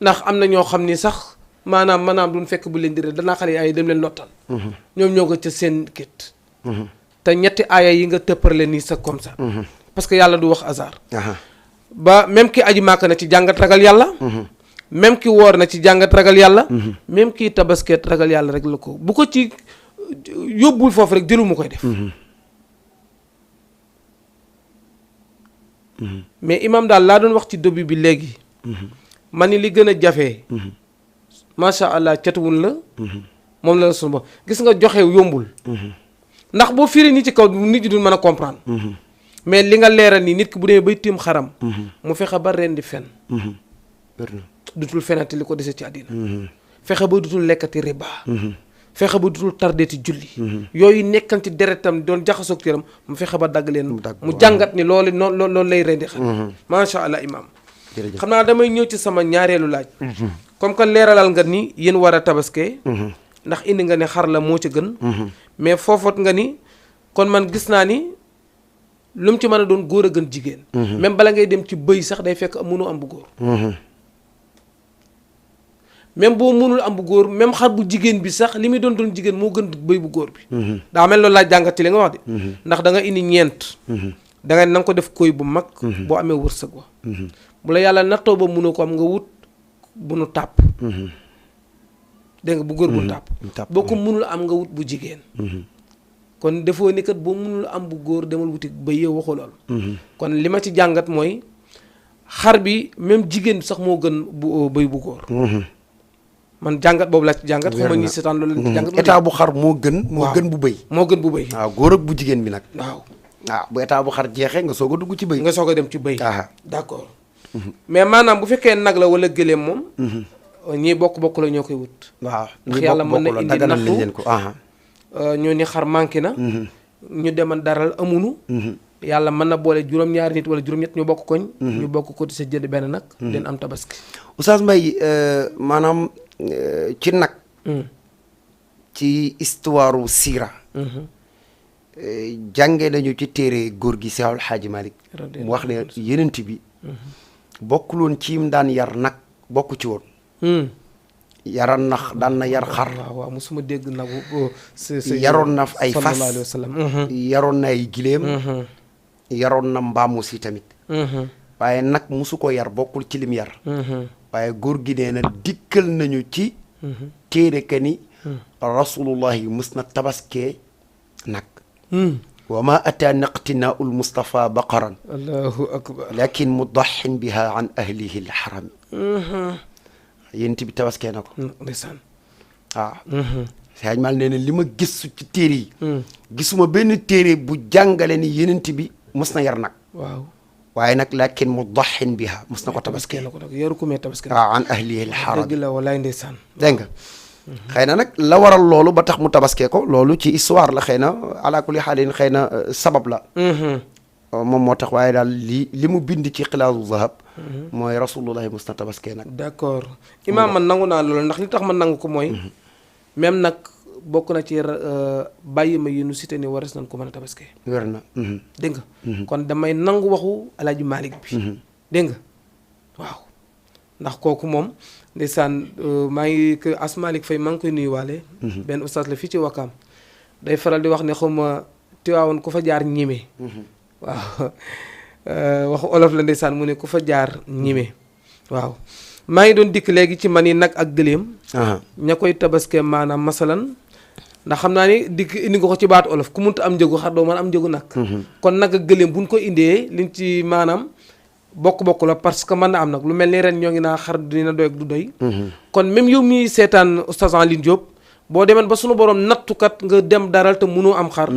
ndax am na ñoo xam ni sax maanaam duñ fekk bu leen di ree danaa xale ay dem leen lottal ñoom ñoo nga ca seen kit te ñetti aaya yi nga tëpparle nii c'est comme ça parce que yàlla du wax hasard ba même ki aji màkk na ci jàngat ragal yàlla même ki woor na ci jàngat ragal yàlla même kii tabaskeet ragal yàlla rek la ko bu ko ci yóbbul foofu rek jëlu mu koy def mais imam daal laa doon wax ci début bi léegi ma ni li gën a jafe macha allah catuwul la moom la sunu bopp gis nga joxe yombul ndax boo firi nii ci kaw nit ñi duñ mën a comprendre mais li nga leeral nii nit ki bu dee bay tiim xaram mu fexe ba rendi fen dutul fenati li ko dese ci àddina fexe ba dutul lekkati riba fexe ba dutul tardeti julli yooyu nekkan ci deretam doon jaxasoog cëram mu fexe ba dagg leen mu jàngat ni loolu loolu lay rendi xam macha allah imam xam naa damay ñëw ci sama ñaareelu laaj comme que leeralal nga ni yéen war a tabaskee ndax indi nga ne xar la moo ci gën mais foofoot nga ni kon man gis naa ni lu mu ci mën a doon góor a gën jigéen même bala ngay dem ci bëy sax day fekk mënoo am bu góor même boo mënul am bu góor même xar bu jigéen bi sax li muy doon jigéen moo gën bëy bu góor bi daa mel loolu laa jàngati li nga wax de ndax da nga indi ñeent da nga na nga ko def koy bu mag boo amee wërsëg wa bu la yàlla nattoo ba mënoo ko am nga wut bu nu tàpp dégg nga bu góor bu tàpp boo ko mënul am nga wut bu jigéen kon defoo ni kat boo mënul am bu góor demal wuti bëy yow waxu loolu kon li ma ci jàngat mooy xar bi même jigéen bi sax moo gën bu bëy bu góor man jàngat boobu laa ci jàngat xuma ñi seetaan loolu lañ ci jàngat état bu xar moo gën bu bëy moo gën bu bëy waaw góor ak bu jigéen bi nag waaw bu état bu xar jeexee nga soog a dugg ci bëy nga soog a dem ci bëy d'accord mais maanaam bu fekkee nag la wala gëléem moom ñii bokk la ñoo koy wut waaw ndax yàlla mën na indi nattu leen ko ñoo ni xar manqué na ñu deman daral amunu yàlla mën na boole juróom-ñaari nit wala juróom-ñett ñu bokk koñ ñu bokk ko di sa jënd benn nag den am tabaski Oustaz Mbaye maanaam ci nag ci histoire siira jànge nañu ci téere góor gi Seexul Xaaji Malik mu wax ne yenent bi bokkuloon ci yim daan yar nag bokku ci woon yaran na daan na yar xar waaw mosuma dégg nag yaroon na ay fas sallallahu alayhi wa sallam yaroon na ay giléem yaroon na mbaam aussi tamit waaye nag mosu ko yar bokkul ci lim yar waaye góor gi nee na dikkal nañu ci téere ka ni rasulullahi mus na tabaskee nag wa ma ata naqtinaa ul Mustafa baqaran allahu akbar lakin mudaxin biha an ahlihi lxarami yéen bi tabaskee na ko ndeysaan waaw Sëñ Mal nee na li ma gisu ci téere yi gisuma benn téere bu jàngale ni yenent bi mus na yar nag waaw waaye nag lakin mudaxin biha mus na ko tabaskee na ko nag yaru ko mee tabaskee waaw an ahlihi lxarami dëgg la walaay ndeysaan dégg nga xëy na nag la waral loolu ba tax mu tabaskee ko loolu ci histoire la xëy na ala kulli xaalin xëy na sabab la moom moo tax waaye daal li mu bind ci xilaasu zahab mooy rasulullahi mus na tabaskee nag d'accord imaam man nangu naa loolu ndax li tax man nangu ko mooy même nag bokk na ci bàyyi ma yi nu cité ni wares nañ ko mën a tabaskee wér na dégg nga kon damay nangu waxu alaaji Malick bi dégg nga waaw ndax kooku moom ndeysaan maa ngi que As Malick Faye maa ngi koy nuyuwaale benn ustaas la fii ci Wakaam day faral di wax ne xawma Tiwaawoon ku fa jaar ñime waaw waxu olof la ndeysaan mu ne ku fa jaar ñime waaw maa ngi doon dikk léegi ci man yi nag ak gëléem ña koy tabaskee maanaam masalan ndax xam naa ni dikk indi nga ko ci baatu olof ku munta am njëgu xar doo mën am njëgu nag kon nag ak gëléem buñ ko indee liñ ci maanaam bokk la parce que mën na am nag lu mel ni ren ñoo ngi naa xar dina doy ak du doy kon même yow mi seetaan Oustaz Alioune Diop boo demeen ba sunu borom nattukat nga dem daral te mënoo am xar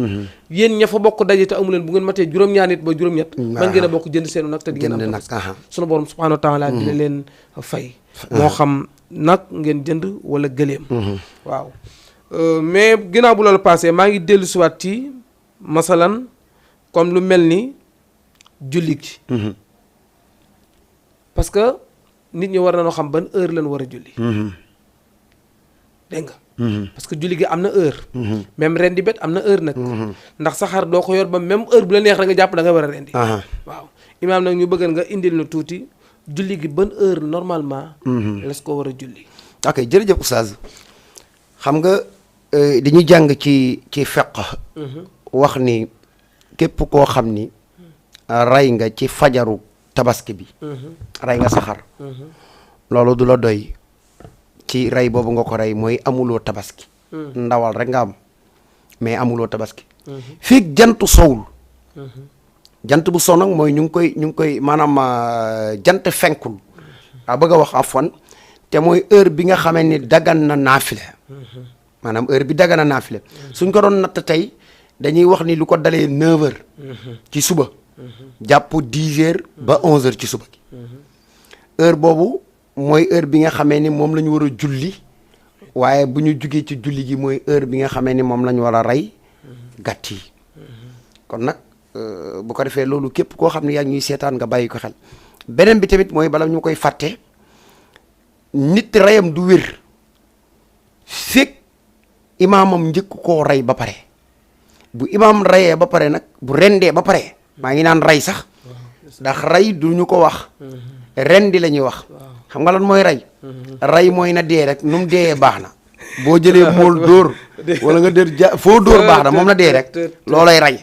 yéen ña fa bokk daje te amu leen bu ngeen matee juróom-ñaar nit ba juróom-ñett man ngeen a bokk jënd seenu nag te di ngeen am nag sunu borom subhanahu wa taala dina leen fay moo xam nag ngeen jënd wala gëléem waaw mais ginnaaw bu loolu passé maa ngi dellu siwaat ci masalan comme lu mel ni julli gi parce que nit ñi war nañoo xam ban heure lañ war a julli dégg nga parce que julli gi am na heure même rendi bet am na heure nag ndax saxaar doo ko yor ba même heure bu la neex da nga jàpp da nga war a rendi waaw imaam nag ñu bëggan nga indil na tuuti julli gi ban heure normalement las ko war a julli ok jërëjëf oustaz xam nga dañuy jàng ci fiqh wax ni képp koo xam ni rey nga ci fajaru tabaski bi rey nga saxar loolu du la doy ci rey boobu nga ko rey mooy amuloo tabaski ndawal rek nga am mais amuloo tabaski fii jantu sowul jant bu sow nag mooy ñu ngi koy maanaam jant fenkul a bëgg a wax afwan te mooy heure bi nga xamee ni dagan na naafile maanaam heure bi dagan na naafile suñ ko doon natt tey dañuy wax ni lu ko dalee 9 heures ci suba jàpp 10 heures ba 11 heures ci suba gi heure boobu mooy heure bi nga xamee ni moom la ñu war a julli waaye bu ñu jugee ci julli gi mooy heure bi nga xamee ni moom la ñu war a rey gàtt yi kon nag bu ko defee loolu képp koo xam ne yaa ñuy seetaan nga bàyyi ko xel beneen bi tamit mooy bala ñu koy fàtte nit reyam du wér fekk imaamam njëkk koo rey ba pare bu imaam reyee ba pare nag bu rendee ba pare maa ngi naan rey sax ndax rey du ñu ko wax rendi la ñuy wax xam nga lan mooy rey rey mooy na dee rek nu mu deeyee baax na boo jëlee mool dóor wala nga dër foo dóor baax na moom na dee rek loolay rey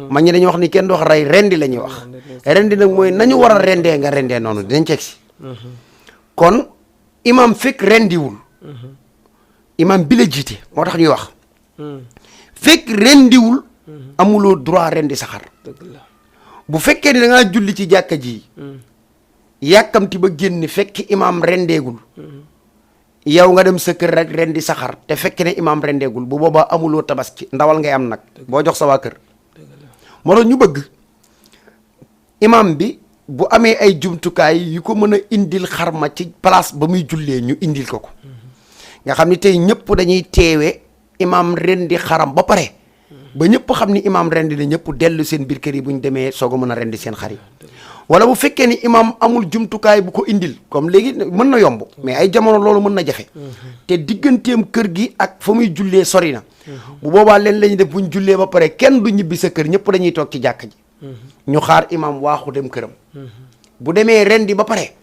ma ñi dañuy wax ni kenn du wax rey rendi la ñuy wax rendi nag mooy nañu war a rendee nga rendee noonu dinañ ceeg si kon imam fekk rendiwul imam bi la jiite moo tax ñuy wax fekk rendiwul amuloo droit rendi saxar bu fekkee ni da ngaa julli ci jàkka ji yàkkamti ba génn fekk imam rendeegul yow nga dem sa kër rek rendi saxar te fekk ne imam rendeegul bu boobaa amuloo tabaski ndawal ngay am nag boo jox sa waa kër moo tax ñu bëgg imam bi bu amee ay jumtukaay yu ko mën a indil xarma ci place ba muy jullee ñu indil ko nga xam ni tey ñëpp dañuy teewe imam rendi xaram ba pare ba ñëpp xam ni imam rendi na ñëpp dellu seen biir kër yi bu ñu demee soog a mën a rendi seen xar yi wala bu fekkee ni imam amul jumtukaay bu ko indil comme léegi mën na yomb mais ay jamono loolu mën na jafe te digganteem kër gi ak fa muy jullee sori na bu boobaa leen la ñuy def bu ñu jullee ba pare kenn du ñibbi sa kër ñëpp dañuy toog ci jàkka ji ñu xaar imam waaxu dem këram bu demee rendi ba pare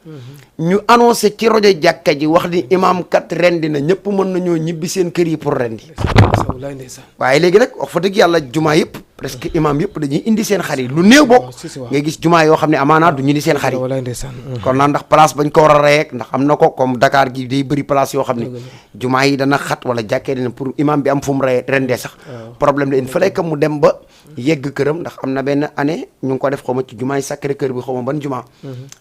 ñu annoncé ci rajo jàkka ji wax ni imam kat rendi na ñëpp mën nañoo ñibbi seen kër yi pour rendi waaye léegi nag wax fa dëgg yàlla jumaa yëpp presque imam yëpp dañuy indi seen xar yi lu néew bokk ngay gis jumaa yoo xam ne amaana du ñu indi seen xar yi kon naan ndax place bañ ko war a reyeek ndax am na ko comme Dakar gi day bëri place yoo xam ne jumaa yi dana xat wala jàkkee dina pour imam bi am fu mu rendee sax problème la il fallait que mu dem ba yegg këram ndax am na benn année ñu ngi ko def xaw ma ci jumaay Sacré-Cœur bi xaw ma ban jumaa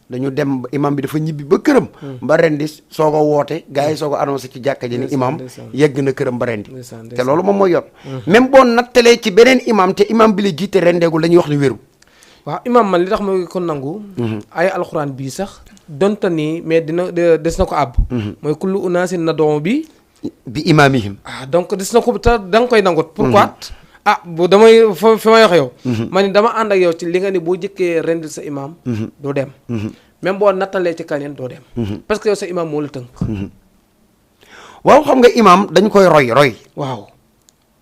dañu dem imam bi dafa ñibbi ba këram ba rendi soog a woote gars yi soog a annoncé ci jàkka ji ni imam yegg na këram ba rendi te loolu moom mooy yoon même boo nattalee ci beneen imam te imam bi la jiite rendeegul dañuy wax ni wéru waaw imam man li tax ma ko nangu ay alxuraan bii sax donte nii mais dina des na ko àbb mooy kullu unaasin nad'u bi imaamihim donc des na ko te da nga koy nangut pourquoi bu damay fi may wax yow ma ni dama ànd ak yow ci li nga ni boo jëkkee rendil sa imam doo dem même boo nattalee ci kaneen doo dem parce que yow sa imam moo la tënk waaw xam nga imam dañ koy roy waaw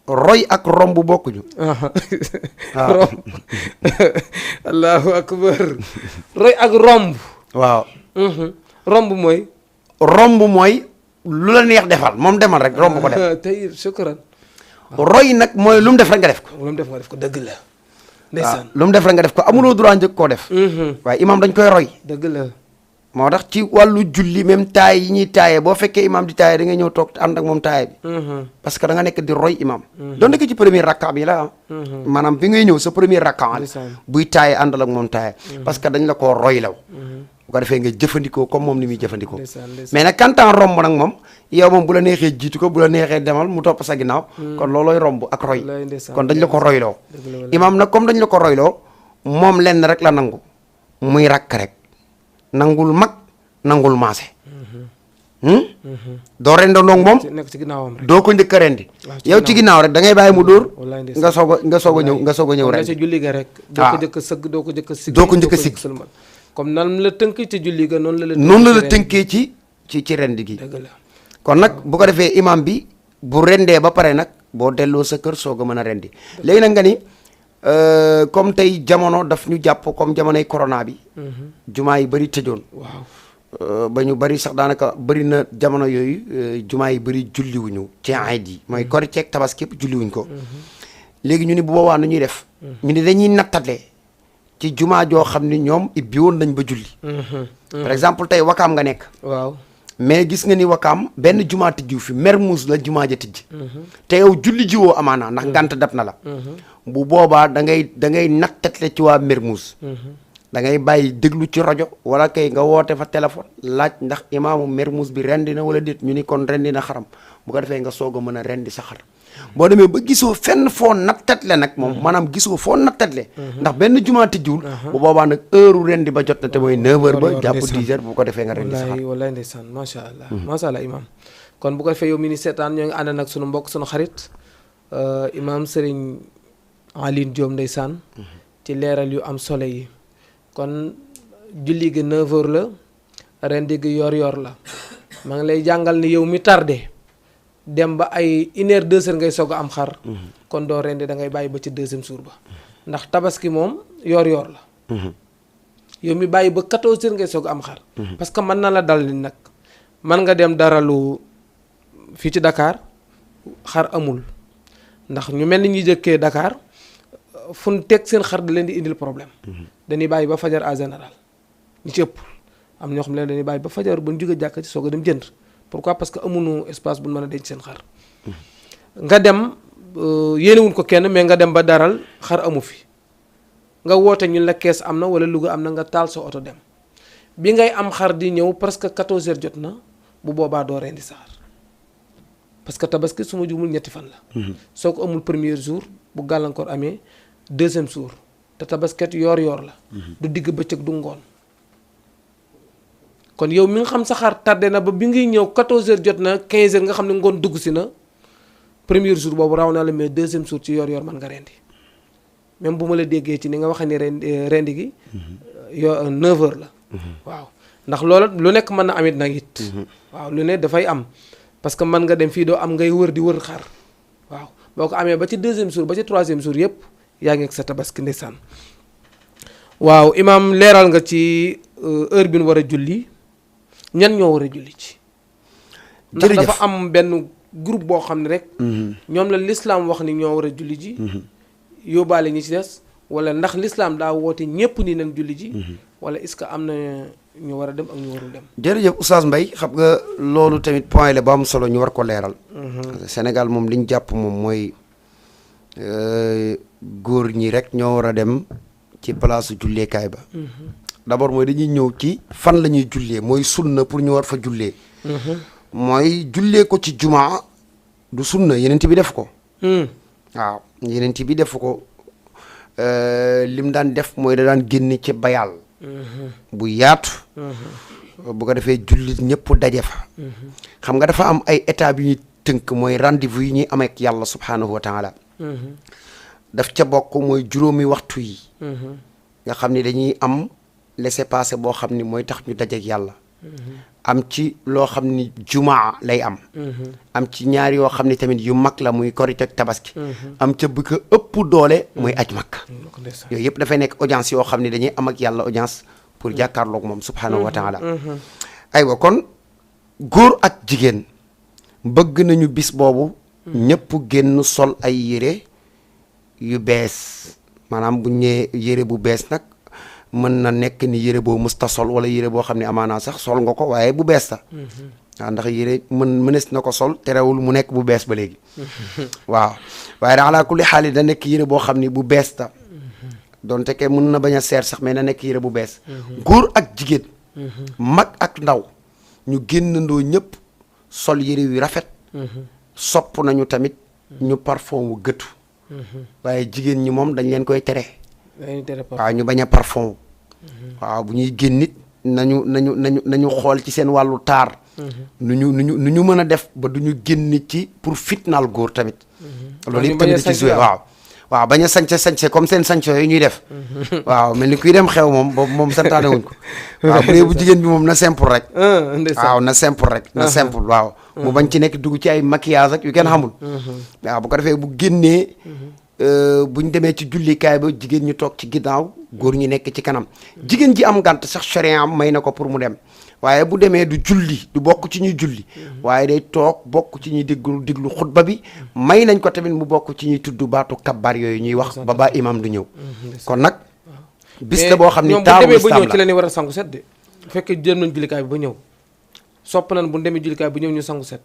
roy ak romb bokkuñu romb allahu akbar roy ak romb waaw romb mooy lu la neex defal moom demal rek romb ko def tey shukran roy nag mooy lu mu def rek nga def ko lu mu def nga def ko dëgg la ndeysaan lu mu def rek nga def ko amuloo droit njëkk koo def waaye imam dañ koy roy dëgg la moo tax ci wàllu julli même taay yi ñuy taaye boo fekkee imam di taaye da ngay ñëw toog ànd ak moom taaye bi parce que da nga nekk di roy imam doon nekk ci premier rakka bi la maanaam bi ngay ñëw sa premier rakka buy taaye àndal ak moom taaye parce que dañ la koo roy law bu ko defee nga jëfandikoo comme moom ni muy jëfandikoo mais nag kantaan romb nag moom yow moom bu la neexee jiitu ko bu la neexee demal mu topp sa ginnaaw kon loolooy romb ak roy kon dañ la ko royloo imam nag comme dañ la ko royloo moom lenn rek la nangu muy rakk rek nangul mag nangul maase doo rendandoog moom doo ko njëkk a rendi yow ci ginnaaw rek da ngay bàyyi mu dóor nga soog a ñëw rek julli ga rek doo ko njëkk a sëgg doo ko njëkk a sigg doo ko njëkk a sigg comme nan la tënkee ci julli ga noonu la tënkee ci rend gi kon nag bu ko defee imam bi bu rendee ba pare nag boo delloo sa kër soog a mën a rendi léegi nag nga ni comme tey jamono daf ñu jàpp comme jamonoy corona bi jumaa yi bëri tëjoon waaw ba ñu bari sax daanaka bari na jamono yooyu jumaa yi bari julliwuñu ci ayit yi mooy Korite ak Tabaski yëpp julliwuñ ko léegi ñu ni bu boobaa nu ñuy def ñu ni dañuy nattale ci jumaa joo xam ni ñoom ibbi woon nañ ba julli par exemple tey Wakaam nga nekk waaw mais gis nga ni Wakaam benn jumaa tijjiw fi Mermoz la jumaa ja tijji te yow julli jiwoo amaana ndax ngànt dab na la bu boobaa da ngay nattatle ci waa Mermoz da ngay bàyyi déglu ci rajo wala kay nga woote fa téléphone laaj ndax imaamu Mermoz bi rendi na wala déet ñu ni kon rendi na xaram bu ko defee nga soog a mën a rendi sa xar boo demee ba gisoo fenn foo nattatle nag moom maanaam gisoo foo nattatle ndax benn jumaa tijjiwul bu boobaa nag heure rendi ba jot na te mooy 9h ba jàpp 10h bu ko defee nga rendi sa xar wallaay ndeysaan macha allah imaam kon bu ko defee yow mi ni seetaan ñoo ngi ànd nag sunu mbokk sunu xarit imaam Serigne Alioune Diop ndeysaan ci leeral yu am solo yi kon julli gi 9h la rendi gi yor la maa ngi lay jàngal ni yow mi tardé dem ba ay 1h 2h ngay soog a am xar kon doo rendi da ngay bàyyi ba ci 2e jour ba ndax tabaski moom yor la yow mi bàyyi ba 14h ngay soog a am xar parce que mën na la dal ni nag mën nga dem daralu fii ci Dakar xar amul ndax ñu mel ni ñuy jëkkee Dakar fu ñu teg seen xar da leen di indil problème dañuy bàyyi ba fajar en général ñu ci ëpp am ñoo xam ne dañuy bàyyi ba fajar bu ñu jógee jàkka ci soog a dem jënd pourquoi parce que amuñu espace bu ñu mën a denc seen xar nga dem yéenewuñ ko kenn mais nga dem ba daral xar amu fi nga woote ñun la kees am na wala Louga am na nga taal sa oto dem bi ngay am xar di ñëw presque 14h jot na bu boobaa doo rendi sa xar parce que tabaski su ma jumul ñetti fan la soo ko amul premier jour bu gàllankoor amee 2e jour te tabasket yor la du digg bëccëg du ngoon kon yow mi nga xam sa xar tardé na ba bi ngay ñëw 14h jot na 15h nga xam ne ngoon dugg si na premier jour boobu raw na la mais 2e jour ci yor mën nga rendi même bu ma la déggee ci ni nga waxee ni rendi gi yo 9h la waaw ndax loola lu nekk mën na amit nag it waaw lu ne dafay am parce que mën nga dem fii doo am ngay wër di wër xar waaw boo ko amee ba ci 2e jour ba ci 3e jour yëpp yaa ngi ak sa tabaski ndeysaan waaw imaam leeral nga ci heure bi nu war a julli ñan ñoo war a julli ci ndax dafa am benn groupe boo xam ne rek ñoom la l'islam wax ni ñoo war a julli ji yóbbaale ñi ci des wala ndax l'islam daa woote ñépp ni nañ julli ji wala est-ce que am na ñu war a dem ak ñu warul dem jërëjëf Oustaz Mbaye xam nga loolu tamit point la ba am solo ñu war ko leeral Sénégal moom li ñu jàpp moom mooy góor ñi rek ñoo war a dem ci place julleekaay ba d'abord mooy dañuy ñëw ci fan la ñuy jullee mooy sunna pour ñu war fa jullee mooy jullee ko ci jumaa du sunna yeneen bi def ko waaw yeneen bi def ko lim daan def mooy da daan génne ci bayal bu yaatu bu ko defee jullit ñëpp daje fa xam nga dafa am ay étapes yu ñuy tënk mooy rendez-vous yi ñuy amee ak yàlla subhaanahu wa taala daf ca bokk mooy juróomi waxtu yi nga xam ni dañuy am laissez-passer boo xam ni mooy tax ñu dajeek yàlla am ci loo xam ni jumaa lay am ci ñaar yoo xam ni tamit yu mag la muy Korite ak Tabaski am ca bu ko ëpp doole muy aj Makka yooyu yëpp dafay nekk audience yoo xam ni dañuy am ak yàlla audience pour jàkkaarloog moom subhaanahu wa taala aywa kon góor ak jigéen bëgg nañu bis boobu ñëpp génn sol ay yére yu bees maanaam bu ñëwee yére bu bees nag mën na nekk ni yére boo musta sol wala yére boo xam ne amaanaa sax sol nga ko waaye bu bees ta waaw ndax yére mënees na ko sol terewul mu nekk bu bees ba léegi waaw waaye da ala kulli xaal da nekk yére boo xam ni bu bees ta donte ke mën na bañ a seer sax mais na nekk yére bu bees góor ak jigéen mag ak ndaw ñu génnandoo ñëpp sol yére yu rafet sopp nañu tamit ñu parfum wu gëtu waaye jigéen ñi moom dañ leen koy tere waaw ñu bañ a parfum waaw bu ñuy génn nit nañu xool ci seen wàllu taar nu ñu mën a def ba du ñu génn ci pour fitnaal góor tamit loolu yëpp tamit ci joué waaw bañ a sañse comme seen sañse yooyu ñuy def waaw mel ni kuy dem xew moom boobu moom santaane wuñ ko waaw bu dee bu jigéen bi moom na simple rek waaw na simple rek na simple waaw mu bañ ci nekk dugg ci ay maquillage ak yu kenn xamul waaw bu ko defee bu génnee buñ demee ci jullikaay ba jigéen ñu toog ci ginnaaw góor ñi nekk ci kanam jigéen ji am gànt sax charia am may na ko pour mu dem waaye bu demee du julli du bokk ci ñuy julli waaye day toog bokk ci ñuy diglu xutba bi may nañ ko tamit mu bokk ci ñuy tudd baatu kabbar yooyu ñuy wax ba baa imam du ñëw kon nag bis la boo xam ni taaru mais lislaam ñoom bu demee ba ñëw ci la ñuy war a sangu set de bu fekkee jëm nañ jullikaay bi ba ñëw sopp nañ bu demee jullikaay bi ñëw ñu sangu set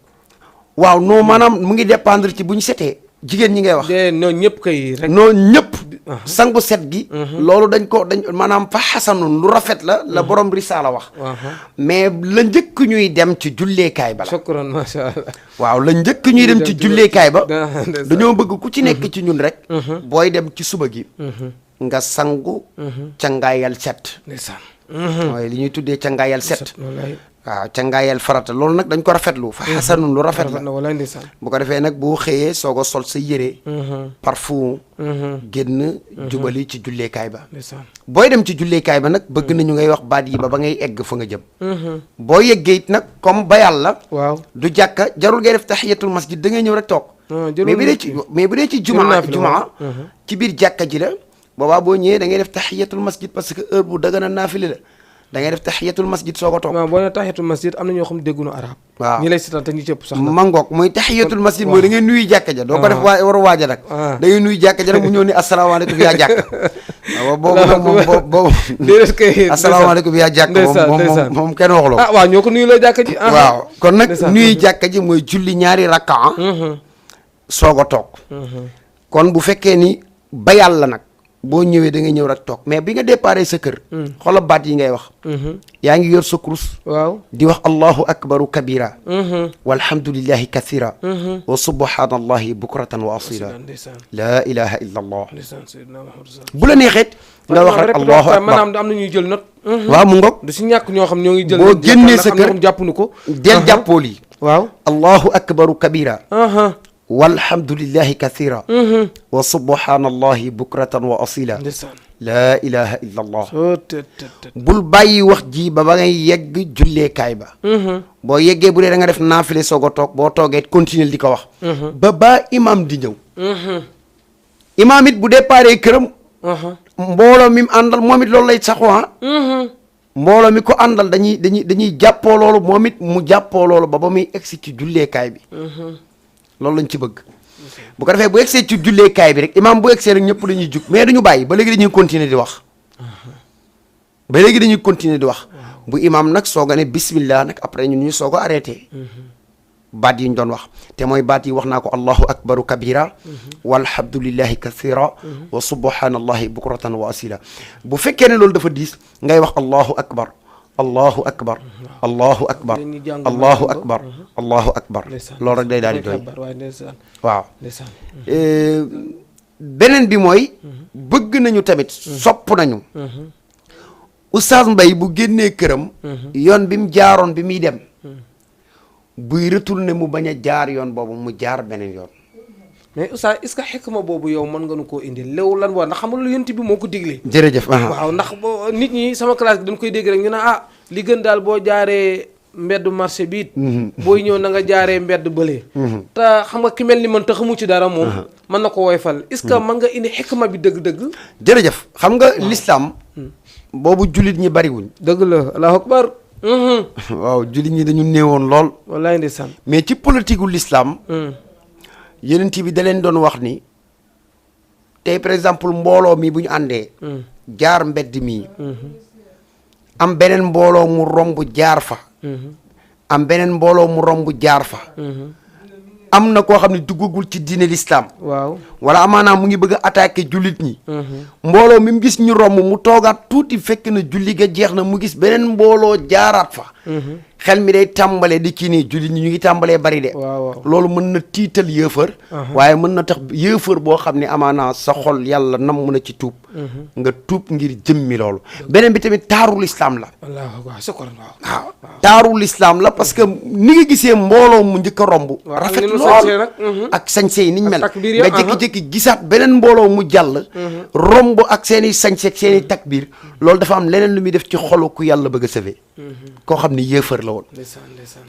waaw non maanaam mu ngi dépendre ci bu ñu setee jigéen ñi ngay wax de noonu ñëpp kay rek noonu ñëpp sangu set gi loolu dañ maanaam fa xasanun lu rafet la borom risaala wax mais la njëkk ñuy dem ci julleekaay ba la shukran masha Allah waaw la njëkk ñuy dem ci julleekaay ba dañoo bëgg ku ci nekk ci ñun rek booy dem ci suba gi nga sangu cangaayal set mooy li ñuy tuddee cangaayal set waaw cangaayal farata loolu nag dañ ko rafetlu fa xasanun lu rafet la bu ko defee nag boo xëyee soog a sol sa yére parfum génn jubali ci julleekaay ba booy dem ci julleekaay ba nag bëgg nañu ngay wax baat yi ba ngay egg fa nga jëm boo yeggee it nag comme ba yàlla waaw du jàkka jarul ngay def tahiyatul masjid da ngay ñëw rek toog mais bu dee ci jumaa ci biir jàkka ji la boobaa boo ñëwee da ngay def tahiyatul masjid parce que heure bu dagana naafile la da ngay def tahiyatul masjid soo ko toog waaw boo nee tahiyatul masjid am na ñoo xam déggunu arab waaw ñi lay sital te ñi cëpp sax mangook muy tahiyatul masjid mooy da ngay nuyu jàkka ja doo ko def war a waaja nag da ngay nuyu jàkka ja nag mu ñëw ni asalaamaaleykum yaa jàkk waaw boobu déedéet kay asalaamaaleykum yaa jàkk moom kenn waxuloo waaw ñoo ko nuyu loo jàkka ji waaw kon nag nuyu jàkka ji mooy julli ñaari rakka soog a toog kon bu fekkee ni ba yàlla nag boo ñëwee da ngay ñëw rek toog mais bi nga déparé sa kër xoolal baat yi ngay wax yaa ngi yor sa kurus waaw di wax allahu akbaru kabira walhamdulillahi kathira wa subhanallahi bukratan wa asila la ilaha illa allah bu la neexeet nga wax rek allahu akbar maanaam am na ñuy jël note waaw mu ngoog du si ñàkk ñoo xam ñoo ngi jël boo génnee sa kër jàppnu ko del jàppoo lii waaw allahu akbaru kabira walhamdulillahi kathira wa subhanallahi bukratan wa asila laa ilaha illa allah bul bàyyi wax ji ba ngay yegg julleekaay ba boo yeggee bu dee da nga def naafile soog a toog boo toogee continuer di ko wax ba imam di ñëw imam it bu déparé këram mbooloo mi mu àndal moom it loolu lay saxoo mbooloo mi ko àndal dañuy jàppoo loolu moom it mu jàppoo loolu ba muy egsi ci julleekaay bi loolu lañ ci bëgg bu ko defee bu egsee ci julleekaay bi rek imaam bu egsee rek ñëpp dañuy jug mais duñu bàyyi ba léegi dañuy continuer di wax bu imaam nag soog a ne bismillah nag après ñun ñu soog a arrêté baat yi ñu doon wax te mooy baat yi wax naa ko allahu akbaru kabira walhamdulillahi kathira wa subhanallahi bukratan wa asila bu fekkee ne loolu dafa diis ngay wax allahu akbar allahu akbar allahu akbar allahu akbar allahu akbar loolu rek day daal di doy waaw beneen bi mooy bëgg nañu tamit sopp nañu Oustaz Mbaye bu génnee këram yoon bi mu jaaroon bi muy dem buy retourné mu bañ a jaar yoon boobu mu jaar beneen yoon mais Oustaz est-ce que xikma boobu yow mën nga nu koo indi léew lan war ndax xam nga lu yonent bi moo ko diglee jërëjëf waaw ndax nit ñi sama classe bi dañ koy dégg rek ñu ne li gën daal boo jaaree mbedd marché bi booy ñëw na nga jaaree mbedd bële te xam nga ki mel ni man te xamu ci dara moom mën na ko woyfal est-ce que mën nga indi xikma bi dëgg-dëgg jërëjëf xam nga l'islam boobu jullit ñi bariwuñ dëgg la allahu akbar waaw jullit ñi dañu néewoon lool wallaay ndeysaan mais ci politique gu l'islam yenent bi da leen doon wax ni tey par exemple mbooloo mi bu ñu àndee jaar mbedd mi am beneen mbooloo mu romb jaar fa am beneen mbooloo mu romb jaar fa am na koo xam ne duggagul ci diine l'islam waaw wala amaanaam mu ngi bëgg a attaquer jullit ñi mbooloo mi mu gis ñu romb mu toogaat tuuti fekk na julli ga jeex na mu gis beneen mbooloo jaaraat fa xel mi day tàmbalee di kii nii jullit ñi ñu ngi tàmbalee bari de loolu mën na tiital yëfër waaye mën na tax yëfër boo xam ne amaana sa xol yàlla nam mën a ci tuub nga tuub ngir jëmmi loolu beneen bi tamit taaru l'islam la waaw taaru l'islam la parce que ni nga gisee mbooloo mu njëkk a romb rafet lool ak sañse yi niñ mel nga jékki-jékki gisaat beneen mbooloo mu jàll romb ak seen i sañse ak seen i takbir loolu dafa am leneen lu muy def ci xolu ku yàlla bëgg a sauver koo xam ne yëfër la woon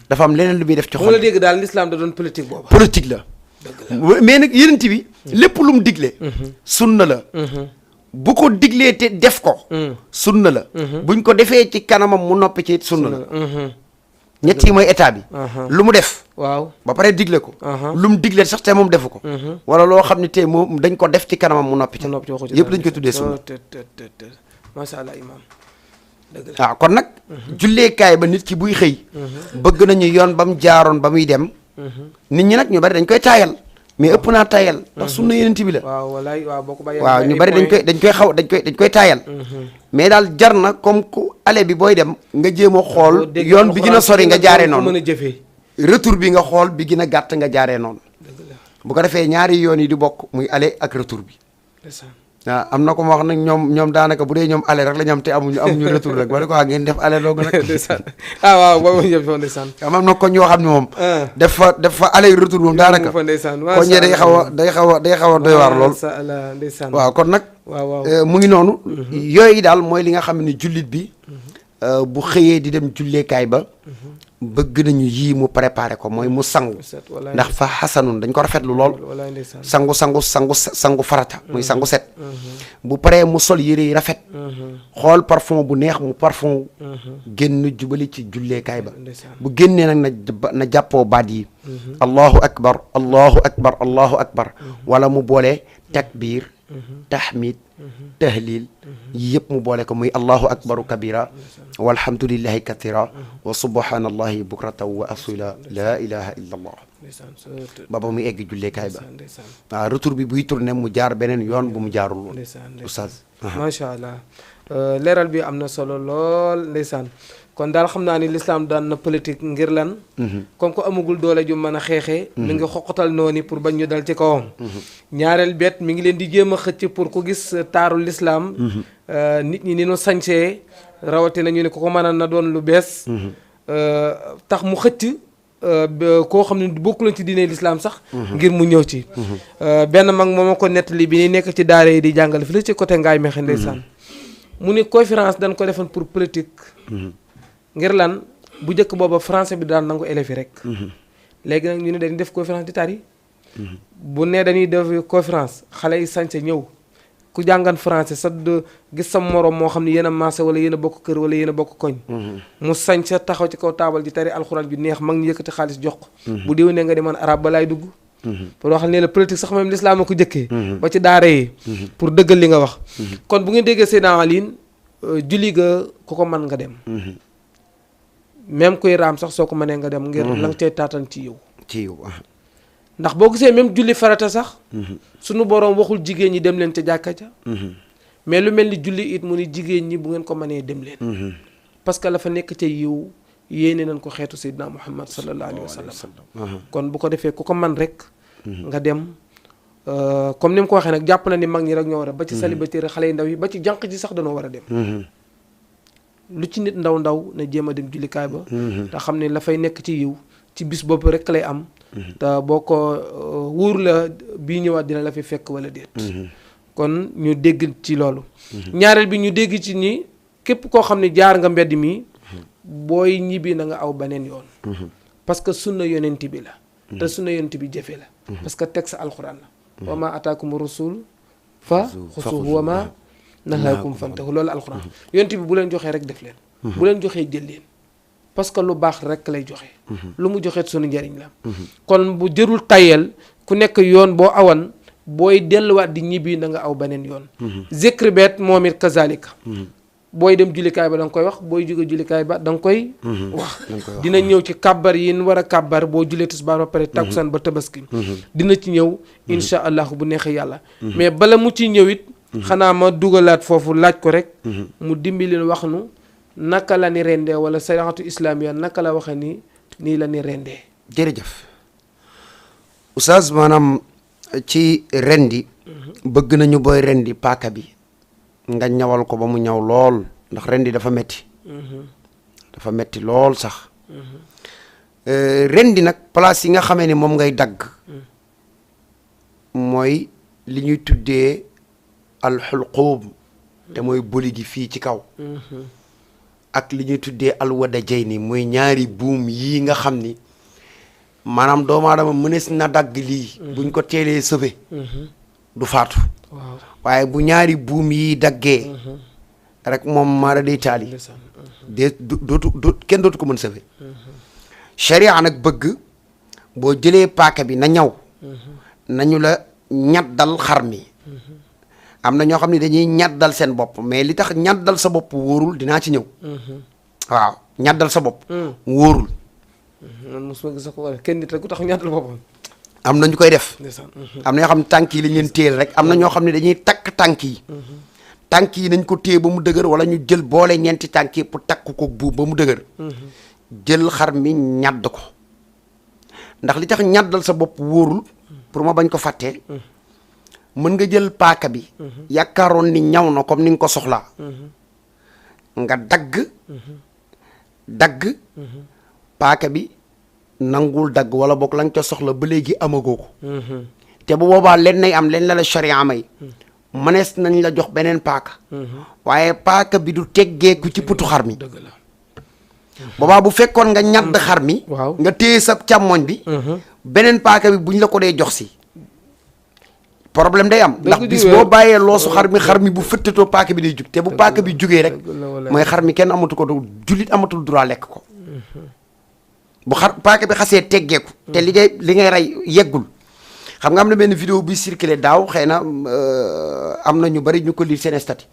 dafa am leneen lu muy def ci xol la dégg daal l'islam da doon politique boobu politique la mais nag yenent bi lépp lu mu digle sunna la bu ko diglee te def ko sunna la buñ ko defee ci kanamam mu noppi ci sunna la ñett yi mooy état bi lu mu def waaw ba pare digle ko lu mu digle sax te moom defu ko wala loo xam ne te moom dañ ko def ci kanamam mu noppi ci yëpp dañ ko tuddee sunna macha allah imam dëgg la waaw kon nag julleekaay ba nit ki buy xëy bëgg nañu yoon ba mu jaaroon ba muy dem nit ñi nag ñu bari dañ koy taayal mais ëpp naa taayal ndax sunna yeneen bi la waaw walaay waaw boo ko bàyyee waaw ñu bari dañ koy taayal mais daal jar na comme ku ale bi booy dem nga jéem a xool yoon bi gën a sori nga jaaree noonu mën a jëfee retour bi nga xool bi gën a gàtt nga jaaree noonu bu ko defee ñaari yoon yi di bokk muy aller ak retour bi waaw am na ko ma wax nag ñoom daanaka bu dee ñoom aller rek la ñu am te amuñu retour rek wala ko wax ngeen def aller loogu nag ah waaw boobu ñëpp foofu ndeysaan am na ko ñoo xam ne moom def fa aller retour moom daanaka ko ñee day xaw a doy waar lool waaw kon nag mu ngi noonu yooyu daal mooy li nga xam ne jullit bi bu xëyee di dem julleekaay ba bëgg nañu yii mu préparé ko mooy mu sangu ndax fa xasanun dañ ko rafetlu lool sangu farata muy sangu set bu paree mu sol yére yi rafet xool parfum bu neex mu parfum génn jubali ci julleekaay ba bu génnee nag na jàppoo baat yi allahu akbar allahu akbar allahu akbar wala mu boole takbir tahmid tahlil yëpp mu boole ko muy allahu akbaru kabira walhamdulillahi kathira wa subhanallahi bukratan wa asila la ilaha illa allah ba muy egg julleekaay ba waaw retour bi buy tourné mu jaar beneen yoon bu mu jaarul woon oustaz macha allah leeral bi am na solo lool ndeysaan kon daal xam naa ni l'islam daan na politique ngir lan comme que amagul doole ju mën a xeexee mi ngi xoqatal noonu pour bañ ñu dal ci kawam ñaareel bet mi ngi leen di jéem a xëcc pour ku gis taaru l'islam nit ñi ni nu sañsee rawatina ñu ne ko mën a na doon lu bees tax mu xëcc koo xam ne bokku ci diine l'islam sax ngir mu ñëw ci benn mag moo ma ko nettali bi ni nekk ci daara yi di jàngale fi la ci côté Ngaye Mékhé ndeysaan mu ni conférence dañ ko defoon pour politique ngir lan bu njëkk booba français bi daan nangu élèves yi rek léegi nag ñu ne dañuy def conférence di tari bu ne dañuy def conférence xale yi sañse ñëw ku jàngan français sa gis sa morom moo xam ne yéen a maase wala yéen a bokk kër wala yéen a bokk koñ mu sañse taxaw ci kaw taabal ji tari alxuraan bi neex mag ñu yëkkati xaalis jox ko bu déwénee nga di man arab balaay dugg pour wax ne la politique sax même l'islam a ko jëkkee ba ci daara yi pour dëggal li nga wax kon bu ngeen déggee Seydina Alioune julli ga ku ko mën nga dem même kuy raam sax soo ko mënee nga dem ngir la nga cay taatan ci yow ndax boo gisee même julli farata sax sunu boroom waxul jigéen ñi dem leen ca jàkka ja mais lu mel ni julli it mu ni jigéen ñi bu ngeen ko mënee dem leen parce que la fa nekk ca yiw yéene nañ ko xeetu Seydina Muhammad sallallahu alayhi wa sallam kon bu ko defee ku ko man rek nga dem comme ni mu ko waxee nag jàpp na ni mag ñi rek ñoo war a ba ci célibataire xale yu ndaw yi ba ci jànq ji sax dañoo war a dem lu ci nit ndaw na jéem a dem jullikaay ba te xam ne la fay nekk ci yiw ci bis boobu rek lay am te boo ko wóor la bii ñëwaat dina la fi fekk wala déet kon ñu dégg ci loolu ñaareel bi ñu dégg ci ni képp koo xam ne jaar nga mbedd mi booy ñibbi na nga aw beneen yoon parce que sunna yonent bi la te sunna yonent bi jëfe la parce que texte alxuraan la wa ma ataakum rasul fa xusuhu wa ma nahaakum fantahu loolu alxuraan yonent bi bu leen joxee rek def leen bu leen joxee jël leen parce que lu baax rek lay joxe lu mu joxee sunu njariñ la kon bu jërul tayel ku nekk yoon boo awan booy delluwaat di ñibbi na nga aw beneen yoon zikr beet moom it kazalika booy dem jullikaay ba da nga koy wax booy jóge jullikaay ba da nga koy wax dina ñëw ci kàbbar yi war a kàbbar boo jullee tisbaar ba pare takkusaan ba tabaski dina ci ñëw insha allah bu neexee yàlla mais bala mu ci ñëw it xanaa ma dugalaat foofu laaj ko rek mu dimbi leen wax nu naka la ni rendee wala sariatu islamiya naka la waxe ni nii la ni rendee jërëjëf oustaz maanaam ci rendi bëgg nañu booy rendi paaka bi nga ñawal ko ba mu ñaw lool ndax rendi dafa metti lool sax rendi nag place yi nga xamee ni moom ngay dagg mooy li ñuy tuddee alxulquum te mooy boli gi fii ci kaw ak li ñuy tuddee alwadajayni muy ñaari buum yii nga xam ni maanaam doomu aadama mënees na dagg lii buñ ko teelee sauvé du faatu waaye bu ñaari buum yi daggee rek moom maara day taali ndeysaan. de dootu kenn dootu ko mën sauver sharia nag bëgg boo jëlee paaka bi na ñaw nañu la ñaddal xar mi am na ñoo xam ne dañuy ñaddal seen bopp mais li tax ñaddal sa bopp wóorul dinaa ci ñëw waaw ñaddal sa bopp wóorul man mosuma gis ko wala kenn nit rek ku tax ñaata boppam. am na ñu koy def ndeysaan. am na ñoo xam ne tànk yi lañ leen téel rek am na ñoo xam ne dañuy takk tànk yi tànk yi nañ ko téye ba mu dëgër wala ñu jël boole ñeenti tànk yi pour takk ko buub ba mu dëgër jël xar mi ñadd ko ndax li tax ñaddal sa bopp wóorul pour ma bañ ko fàttee mën nga jël paaka bi yaakaaroon ni ñaw na comme ni nga ko soxlaa nga dagg paaka bi nangul dagg wala boog la nga ca soxla ba léegi amagoo ko te bu boobaa leen nay am leen la sharia may mënees nañ la jox beneen paaka waaye paaka bi du teggeeku ci putu xar mi dëgg la. boobaa bu fekkoon nga ñadd xar mi waaw. nga téye sa càmmoñ bi beneen paaka bi buñ la ko dee jox si problème day am ndax bis boo bàyyee loosu xar mi bu fëttatoo paaka bi day jug te bu paaka bi jugee rek mooy xar mi kenn amatu ko jullit amatul droit lekk ko bu paaka bi xasee teggeeku te li ngay rey yeggul xam nga am na benn vidéo buy circulé daaw xëy na am na ñu bari ñu ko lire seen statut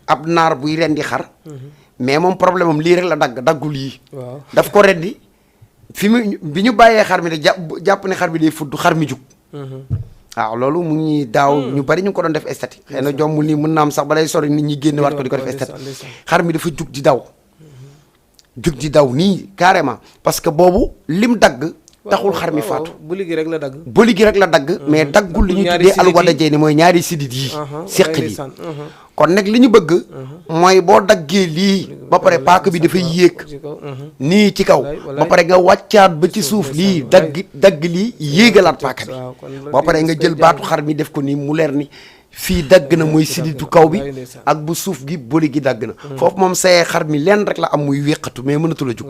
ab naar buy rendi xar mais moom problème am lii rek la daggul yii waaw daf ko rendi bi ñu bàyyee xar mi de jàpp ne xar bi day fudd xar mi jug waaw loolu mu ngi daaw ñu bari ñu ko doon def statut xëy na jommul nii mën na am sax balay sori nit ñi génne waat ko di ko def statut xar mi dafa jug di daw nii carrément parce que boobu lim dagg taxul xar mi faatu boli gi rek la dagg. boli gi rek la dagg mais daggul li ñuy tuddee alwada jey ni mooy ñaari sidit yi séq yi kon nag li ñu bëgg mooy boo daggee lii ba pare paaka bi dafay yéeg nii ci kaw ba pare nga wàccaat ba ci suuf lii dagg lii yéegalaat paaka bi ba pare nga jël baatu xar mi def ko nii mu leer ni fii dagg na mooy siditu kaw bi ak bu suuf gi boli gi dagg na foofu moom sayee xar mi leen rek la am muy wéqatu mais mënatul a jug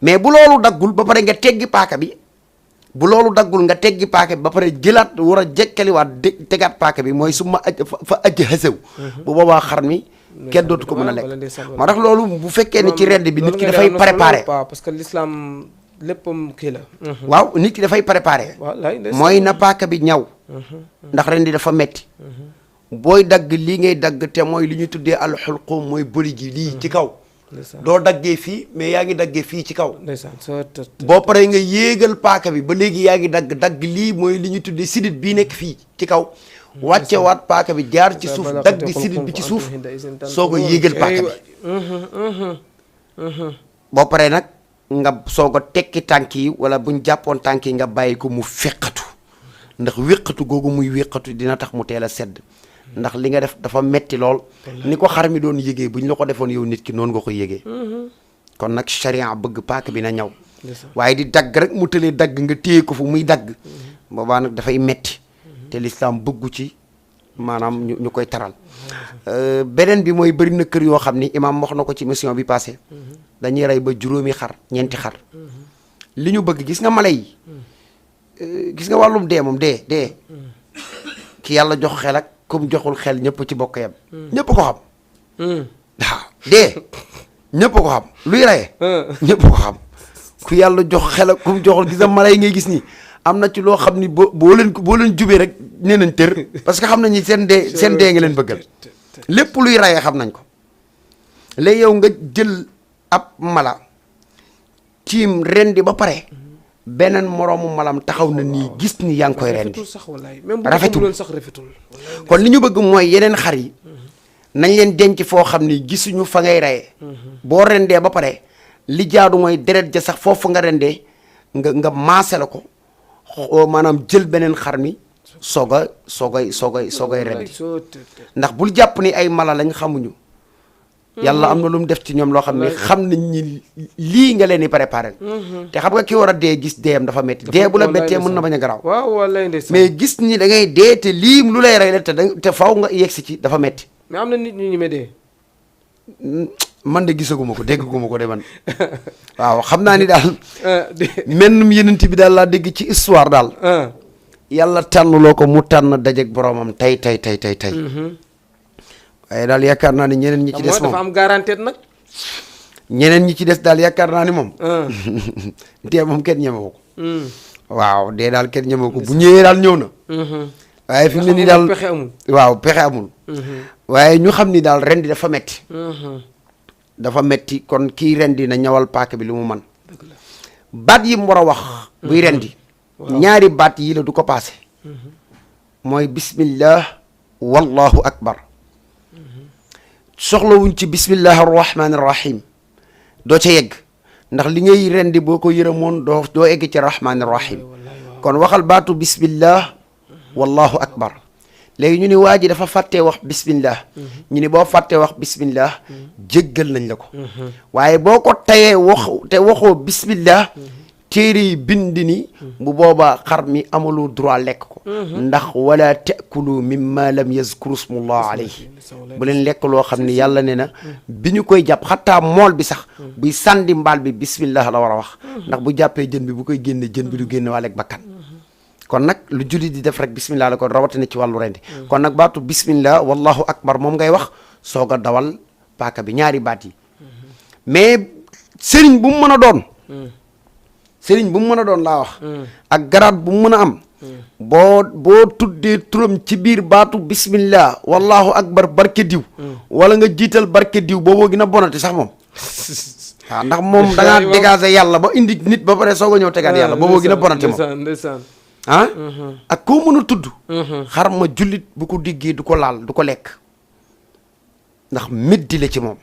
mais bu loolu daggul ba pare nga teggi paaka bi bu loolu daggul nga teggi paaka bi ba pare jëlaat war a jekkaliwaat tegaat paaka bi mooy su ma fa ajj xësew bu boobaa xar mi kenn dootu ko mën a lekk moo tax loolu bu fekkee ne ci rend bi nit ki dafay préparé parce que l'islam léppam kii la waaw nit ki dafay préparé mooy na paaka bi ñaw ndax rendi dafa metti booy dagg lii ngay dagg te mooy li ñuy tuddee alxulqum mooy boli gi lii ci kaw doo daggee fii mais yaa ngi daggee fii ci kaw boo paree nga yéegal paaka bi ba léegi yaa ngi dagg lii mooy li ñuy tuddee sidit bii nekk fii ci kaw wàccewaat paaka bi jaar ci suuf dagg sidit bi ci suuf soo ko yéegal paaka bi boo paree nag nga soog a tekki tànk yi wala buñ jàppoon tànk yi nga bàyyi ko mu feqatu ndax wéqatu googu muy wéqatu dina tax mu teel a sedd ndax li nga def dafa metti lool ni ko xar mi doon yëgee bu ñu la ko defoon yow nit ki noonu nga ko yëgee kon nag charia bëgg paaka bi na ñaw waaye di dagg rek mu tëlee dagg nga téye ko fu muy dagg boobaa nag dafay metti te lislaam bëggu ci maanaam ñu koy taral beneen bi mooy bëri na kër yoo xam ni imaam wax na ko ci mission bi passé dañuy rey ba juróomi xar ñeenti xar li ñu bëgg gis nga mala yi gis nga wàllum dee moom dee ki yàlla jox xel ak comme joxul xel ñëpp ci bokk yam ñëpp ko xam waaw dee ñëpp ko xam luy reye ñëpp ko xam ku yàlla jox xel ak comme joxul gis nga mala yi ngay gis nii am na ci loo xam ni boo leen jubee rek nee nañ tër parce que xam nañ ni seen dee nga leen bëggal lépp luy reye xam nañ ko léegi yow nga jël ab mala tiim rendi ba pare beneen moroomu malam taxaw na nii gis ni yaa ngi koy rendi rafetul kon li ñu bëgg mooy yeneen xar yi nañ leen denc foo xam ni gisuñu fa ngay reyee boo rendee ba pare li jaadu mooy deret ja sax foofu nga rendee nga maase la ko maanaam jël beneen xar mi soogay rendi ndax bul jàpp ni ay mala lañ xamuñu yàlla am na lu mu def ci ñoom loo xam ne xam nañ ni lii nga leen di préparé te xam nga ki war a dee gis deeyam dafa métti dee bu la bettee mën na bañ a garaaw mais gis ni da ngay dee te lii lu lay rey la te faw nga yegsi ci dafa métti mais am na nit ñu ñemee dee man de gisaguma ko dégguma ko de man waaw xam naa ni daal mennum yenent bi daal laa dégg ci histoire daal yàlla tànnloo ko mu tànn dajeeg boromam tey waaye daal yaakaar naa ni ñeneen ñi ci des moom dafa am garantie nag. ñeneen ñi ci des daal yaakaar naa ni moom. dee moom kenn ñemewu ko. waaw dee daal kenn ñemewu ko bu ñëwee daal ñëw na. waaye fi mu ne nii daal pexe amul. waaw pexe amul. waaye ñu xam ni daal ren di dafa metti dafa metti kon kii ren di na ñawal paaka bi lu mu man baat yi mu war a wax. buy ren di ñaari baat yi la du ko paase. mooy bismillah wallahu akbar. soxlawuñ ci bismillahi arrahmani irrahim doo ca yegg ndax li ngay rendi boo ko yërëmoon doo egg ci rahmani irrahim kon waxal baatu bismillah wallahu akbar léegi ñu ni waa ji dafa fàttee wax bismillah ñu ni boo fàttee wax bismillah jéggal nañ la ko waaye boo ko tayee waxoo bismillah téere yi bind ni bu boobaa xar mi amuloo droit lekk ko ndax wala taakulu mimma lam yazkuru smullah alayhi bu leen lekk loo xam ne yàlla ne na bi ñu koy jàpp xataa mool bi sax buy sàndi mbaal bi bismillah la war a wax ndax bu jàppee jën bi bu koy génne jën bi du génne waale ak bakkan kon nag lu julli di def rek bismillah la ko rawatina ci wàllu rendi kon nag baatu bismillah wallahu akbar moom ngay wax soog a dawal paaka bi ñaari baat yi mais sëriñ bu mu mën a doon sëriñ bu mu mën a doon laa wax ak garaat bu mu mën a am boo tuddee turam ci biir baatu bismillah wallahu akbar barke diw wala nga jiital barke diw booboo gën a bonati sax moom waaw ndax moom da ngaa dégager yàlla ba indi nit ba pare soog a ñëw tegaat yàlla booboo gën a bonati moom ah ak koo mën a tudd xar ma jullit bu ko diggee du ko laal du ko lekk ndax middi la ci moom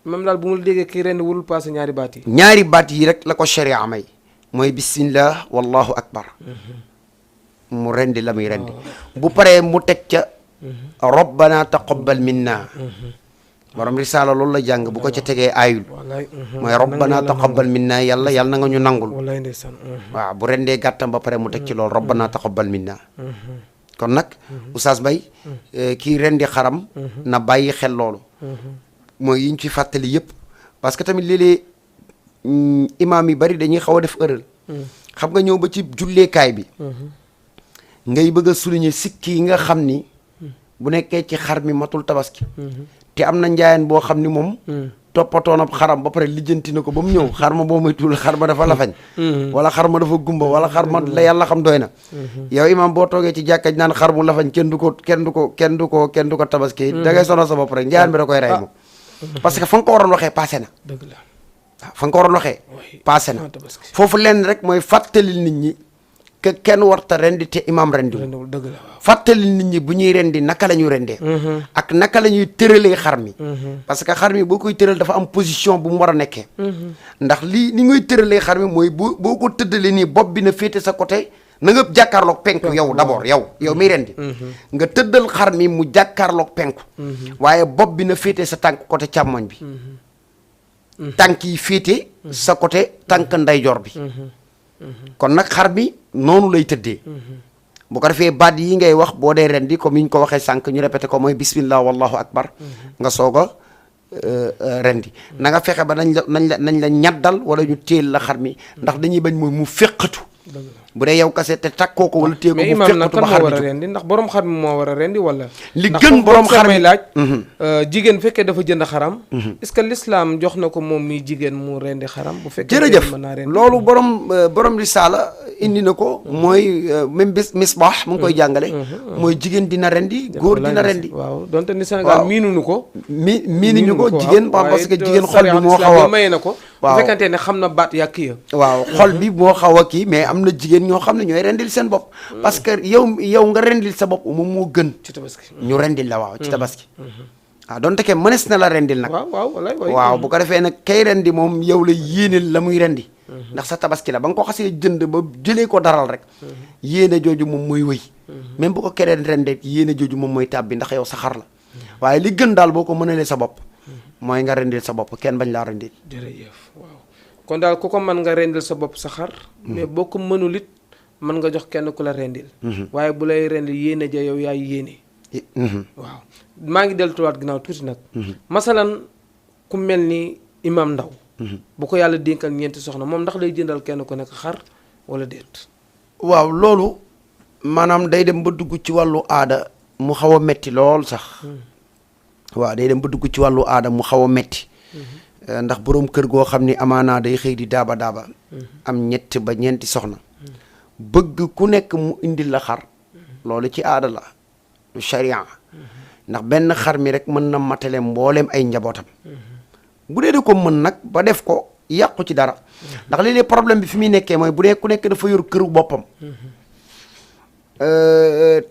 même daal bu mu déggee kii ren wurul passé ñaari baat yi. ñaari baat yi rek la ko sharia may mooy bismillah wallahu akbar mu rendi la muy rendi bu paree mu teg ca rabbana taqabbal minna borom risaala loolu la jàng bu ko ca tegee aayul mooy rabbana taqabbal minna yàlla na nga ñu nangul waaw bu rendee gàttam ba pare mu teg ci loolu rabbana taqabbal minna kon nag Oustaz Mbaye kii rendi xaram na bàyyi xel loolu mooy yi ñu ci fàttali yëpp parce que tamit léeg-léeg imaam yi bari dañuy xaw a def erreur xam nga ñëw ba ci julleekaay bi ngay bëgg a souligner sikki yi nga xam ni bu nekkee ci xar mi matul tabaski te am na njaayeen boo xam ni moom toppatoon ab xaram ba pare lijjanti na ko ba mu ñëw xar ma boo moytuwul xar ma dafa lafañ wala xar ma dafa gumba wala xar ma la yàlla xam doy na yow imaam boo toogee ci jàkka ji naan xar mu lafañ kenn du ko tabaski da ngay sonal sa bopp rek njaayeen bi da koy rey moom parce que fa nga ko waroon waxee passé na dëgg la waaw fa nga ko waroon waxee passé na foofu lenn rek mooy fàttali nit ñi que kenn warta rendi te imaam rendi dëgg la fàttali nit ñi bu ñuy rendi naka la ñuy rendee ak naka la ñuy tëralee xar mi parce que xar mi boo koy tëral dafa am position bu mu war a nekkee ndax li ngay tëralee xar mi mooy boo ko tëddalee nii bopp bi na féete sa côté na nga jàkkaarloog penku yow d'abord yow miy rendi nga tëddal xar mi mu jàkkaarloog penku waaye bopp bi na féete sa tànk côté càmmoñ bi tànk yi féete sa côté tànk ndeyjoor bi kon nag xar mi noonu lay tëddee bu ko defee baat yi ngay wax boo dee rendi comme yi ñu ko waxee sànq ñu répété ko mooy bismillah wallahu akbar nga soog a rendi na nga fexe ba nañ la ñaddal wala ñu téel la xar mi ndax dañuy bañ mooy mu féqatu bu dee yow kase te takkoo ko wala téye ko mu féqatu ba xar mi war a rendi ndax borom xar mi moo war a rendi wala li gën borom xar mi laaj jigéen bu fekkee dafa jënd xaram est-ce que l'islam jox na ko moom mi jigéen mu rendi xaram bu fekkee jërëjëf loolu borom risaala indi na ko mooy même misbaax mu ngi koy jàngale mooy jigéen dina rendi góor dina rendi waaw donte ni Sénégal miinuñu ko miinuñu ko jigéen parce que jigéen xol bi moo xaw a may na ko bu fekkante ne xam na baat yàq ya waaw xol bi moo xaw a kii mais am na jigéen ñoo xam ne ñooy rendil seen bopp parce que yow nga rendil sa bopp moom moo gën ci tabaski ñu rendil la waaw ci tabaski waaw donte ke mënees na la rendil nag waaw bu ko defee nag kay rendi moom yow la yéeneel la muy rendi ndax sa tabaski la ba nga ko xasee jënd ba jëlee ko daral rek yéene jooju moom mooy wëy même bu ko keneen rendee yéene jooju moom mooy tàbbi ndax yow sa xar la waaye li gën daal boo ko mënalee sa bopp mooy nga rendil sa bopp kenn bañ laa rendil jërëjëf waaw kon daal ku ko mën nga rendil sa bopp sa xar mais boo ko mënul it mën nga jox kenn ku la rendil waaye bu lay rendil yéene ja yow yaay yéene waaw maa ngi delluwaat ginnaaw tuuti nag masalan ku mel ni imam Ndaw bu ko yàlla dénkal ñeenti soxna moom ndax lay jëndal kenn ku nekk xar wala déet waaw loolu maanaam day dem ba dugg ci wàllu aada mu xaw a metti lool sax waaw day dem ba dugg ci wàllu aada mu xaw a metti ndax boroom kër goo xam ni amaanaa day xëy di daaba am ñett ba ñeenti soxna bëgg ku nekk mu indil la xar loolu ci aada la du charia ndax benn xar mi rek mën na matale mbooleem ay njabootam bu dee da ko mën nag ba def ko yàqu ci dara ndax léeg-léeg problème bi fi muy nekkee mooy bu dee ku nekk dafa yor këru boppam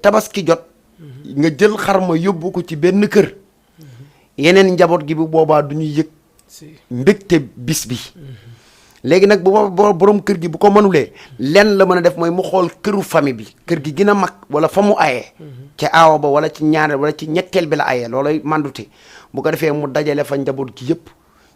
tabaski jot nga jël xar ma yóbbu ko ci benn kër yeneen njaboot gi bu boobaa du ñuy yëg mbégte bis bi léegi nag bu boobaa borom kër gi bu ko mënulee lenn la mën a def mooy mu xool këru famille bi kër gi gën a mag wala fa mu ayee ca aawa ba wala ci ñaareel wala ci ñetteel bi la ayee loolay mandute bu ko defee mu dajale fa njaboot gi yëpp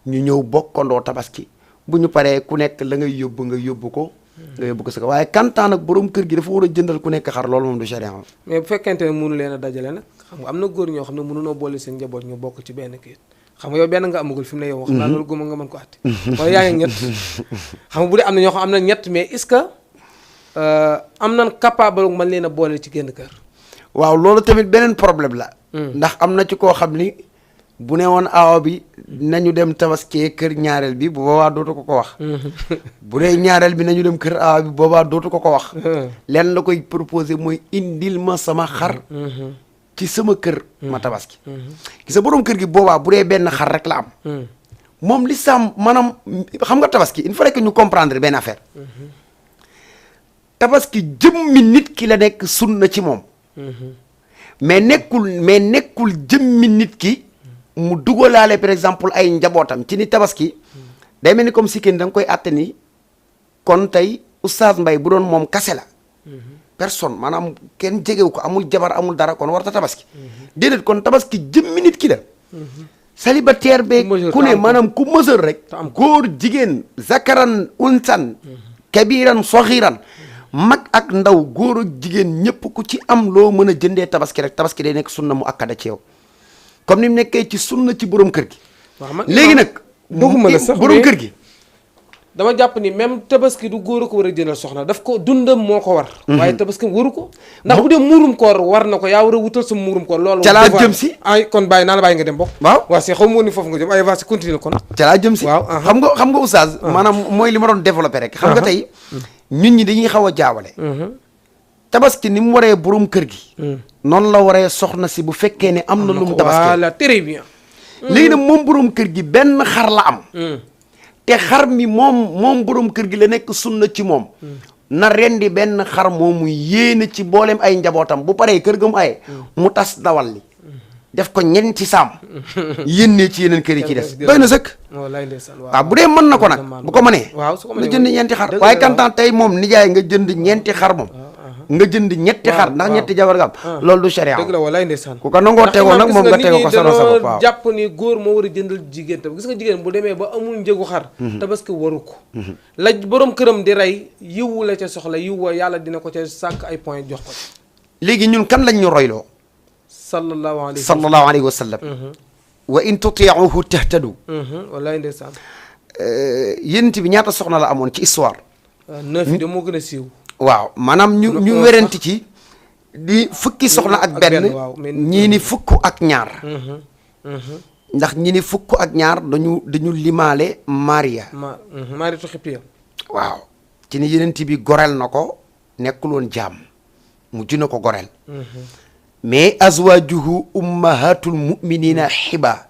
ñu ñëw bokkandoo tabaski bu ñu paree ku nekk la ngay yóbbu nga yóbbu ko nga yóbbu ko sa waaye kantaan nag borom kër gi dafa war a jëndal ku nekk xar loolu moom du charia. mais bu fekkente ne mënu leen a dajale nag xam nga am na góor ñoo xam ne mënunoo boole seen njaboot ñu bokk ci benn kii xam nga yow benn nga amagul fi mu ne yow wax naa loolu guma nga mën ko àtte wala yaa ngi ñett xam nga bu dee am na ñoo xam am na ñett mais est-ce que am nañ capable man leen a boole ci génn kër waaw loolu tamit beneen problème la ndax am na ci koo xam ni bu ne woon aawa bi nañu dem tabaskee kër ñaareel bi bu boobaa dootu ko ko wax bu dee ñaareel bi nañu dem kër aawa bi boobaa dootu ko ko wax leen la koy proposé mooy indil ma sama xar ci sama kër ma tabaski ki sa borom kër gi boobaa bu dee benn xar rek la am moom li sam maanaam xam nga tabaski il faut que ñu comprendre benn affaire tabaski jëmmi nit ki la nekk sunna ci moom mais nekkul jëmmi nit ki mu dugalaale par exemple ay njabootam ci ni tabaski day mel ni comme si kenn da nga koy àtte ni kon tey oustaz Mbaye bu doon moom kase la personne maanaam kenn jegewu ko amul jabar amul dara kon warta tabaski déedéet kon tabaski jëmmi nit ki la célibataire be ku ne maanaam ku mësër rek góor jigéen zakaran unsan kabiran soxiran mag ak ndaw góor ak jigéen ñëpp ku ci am loo mën a jëndee tabaski rek tabaski day nekk sunna mu akkada ci yow comme ni mu nekkee ci sunna ci borom kër gi léegi nag bëgguma la sax borom kër gi dama jàpp ni même tabaski du góor a ko war a jëndal soxna daf ko dundam moo ko war waaye tabaski waru ko ndax bu dee muurum koor war na ko yaa war a wutal sa muurum koor loolu ca laa jëm si ay kon bàyyi naa la bàyyi nga dem bokk waaw si xaw ma woon ni foofu nga jëm ay va si continuer kon ca laa jëm si waaw xam nga oustaz maanaam mooy li ma doon développé rek xam nga tey ñun ñi dañuy xaw a jaawale tabaski ni mu waree borom kër gi noonu la waree soxna si bu fekkee ne am na lu mu tabaski voilà très bien léegi nag moom borom kër gi benn xar la am te xar mi moom borom kër gi la nekk sunna ci moom na rendi benn xar moomu yéene ci booleem ay njabootam bu paree kër ga mu aye mu tas dawal li def ko ñeenti saam yénnee ci yeneen kër yi ci des doy na sëkk waaw bu dee mën na ko nag bu ko mënee na jënd ñeenti xar waaye kantaan tey moom nijaay nga jënd ñeenti xar moom nga jënd ñetti xar ndax ñetti jabar nga am loolu du sharia dëgg la walaay ndeysaan ku ko nangoo tegoo nag moom nga tegoo ko solo sabab waaw jàpp ni góor moo war a jëndal jigéen tam gis nga jigéen bu demee ba amul njëgu xar tabaski waru ko la borom këram di rey yiwu la ca soxla yiw wa yàlla dina ko ca sàkk ay point jox ko léegi ñun kan lañ ñu royloo sallallahu alayhi wa sallam wa in tutiuhu tahtadu walaay ndeysaan yénent bi ñaata soxna la amoon ci histoire 9 de moo gën a siiw waaw maanaam ñu werante ci di fukki soxna ak benn ñii ni fukk ak ñaar ndax ñi ni fukk ak ñaar dañu limaale Maria Mariatu Xibtiya waaw ci ni yenent bi gorel na ko nekkul woon jaam mujj na ko gorel mais azwajuhu ummahatul muminina xiba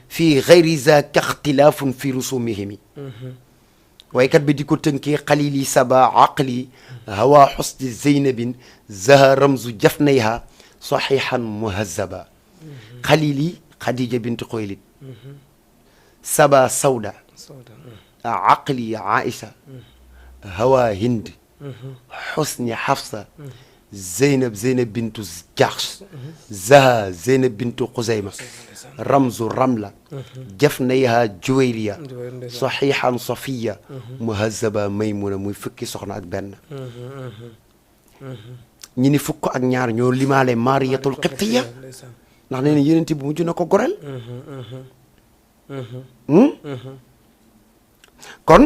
fii gayri zaka ixtilaafun fi rusumihimi waykat bi di ko tënkee xalili saba aqli hawa xusni zeynabin zaha ramzu jafnayha saxihan muhazaba xalili xadija bint xoylid saba sawda aqli aisha hawa hind xusni xafsa zeynab bintu jaxsh zaha zeynab bintu xuzayma ramzu ramla jafnayha juwayriya saxihan safiya muhazaba maymuna muy fukki soxna ak benn ñi ni fukk ak ñaar ñoo limaale mariyatul qibtiya ndax nee na yeneen bu mujj na ko gorel kon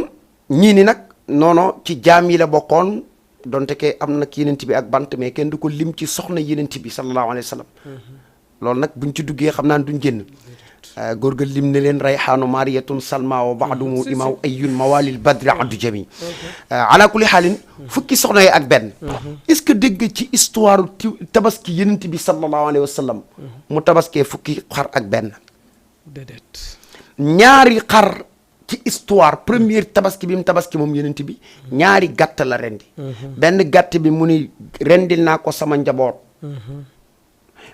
ñii ni nag noono ci jaam yi la bokkoon donte ke am na yenent bi ak bant mais kenn du ko lim ci soxna yenent bi sallallahu alayhi wa sallam loolu nag buñ ci duggee xam naa duñ génn góor ga lim ne leen rayhaanu mariyatun salma wa baadumu imaw ayun mawalil badri addu jami ala kulli xaalin fukki soxna yi ak benn est-ce que dégg ci histoire tabaski yenent bi sallallahu alayhi wa sallam mu tabaskee fukki xar ak benn déedéet ñaari xar ci histoire première tabaski bi mu tabaski moom yenent bi ñaari gàtt la rendi benn gàtt bi mu ni rendil naa ko sama njaboot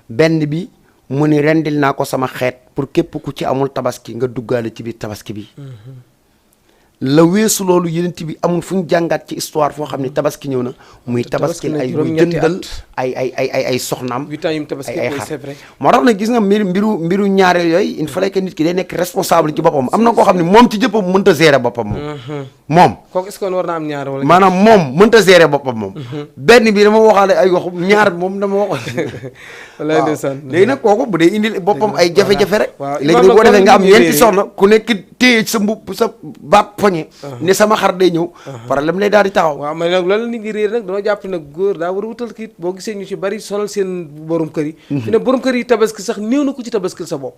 benn bi mu ni rendil naa ko sama xeet pour képp ku ci amul tabaski nga duggaale ci biir tabaski bi la weesu loolu yenent bi amul fu ñu jàngaat ci histoire foo xam ne tabaski ñëw na muy tabaski ay muy jëndal ay soxnaam ay xar moo tax nag gis nga mbiru ñaareel yooyu il fallait que nit ki day nekk responsable ci boppam am na koo xam ne moom ci jëppam mënta gérer boppam moom kooku est-ce que war na am ñaar wala maanaam moom mënta gérer boppam moom benn bi dama waxaale ay wax ñaar moom dama wax wallaay ndeysaan léegi nag kooku bu dee indil boppam ay jafe-jafe rek léegi nag boo defee nga am ñeenti soxna ku nekk téye sa mbubb sa baat poñe ne sama xar day ñëw problème lay daal di taxaw waaw mais nag loolu nit ñi réer nag dañoo jàpp nag góor daa war a wutal kii boo gisee ñu ci bari sonal seen borom kër yi fi ne borom kër yi tabaski sax néew na ku ci tabaskil sa bopp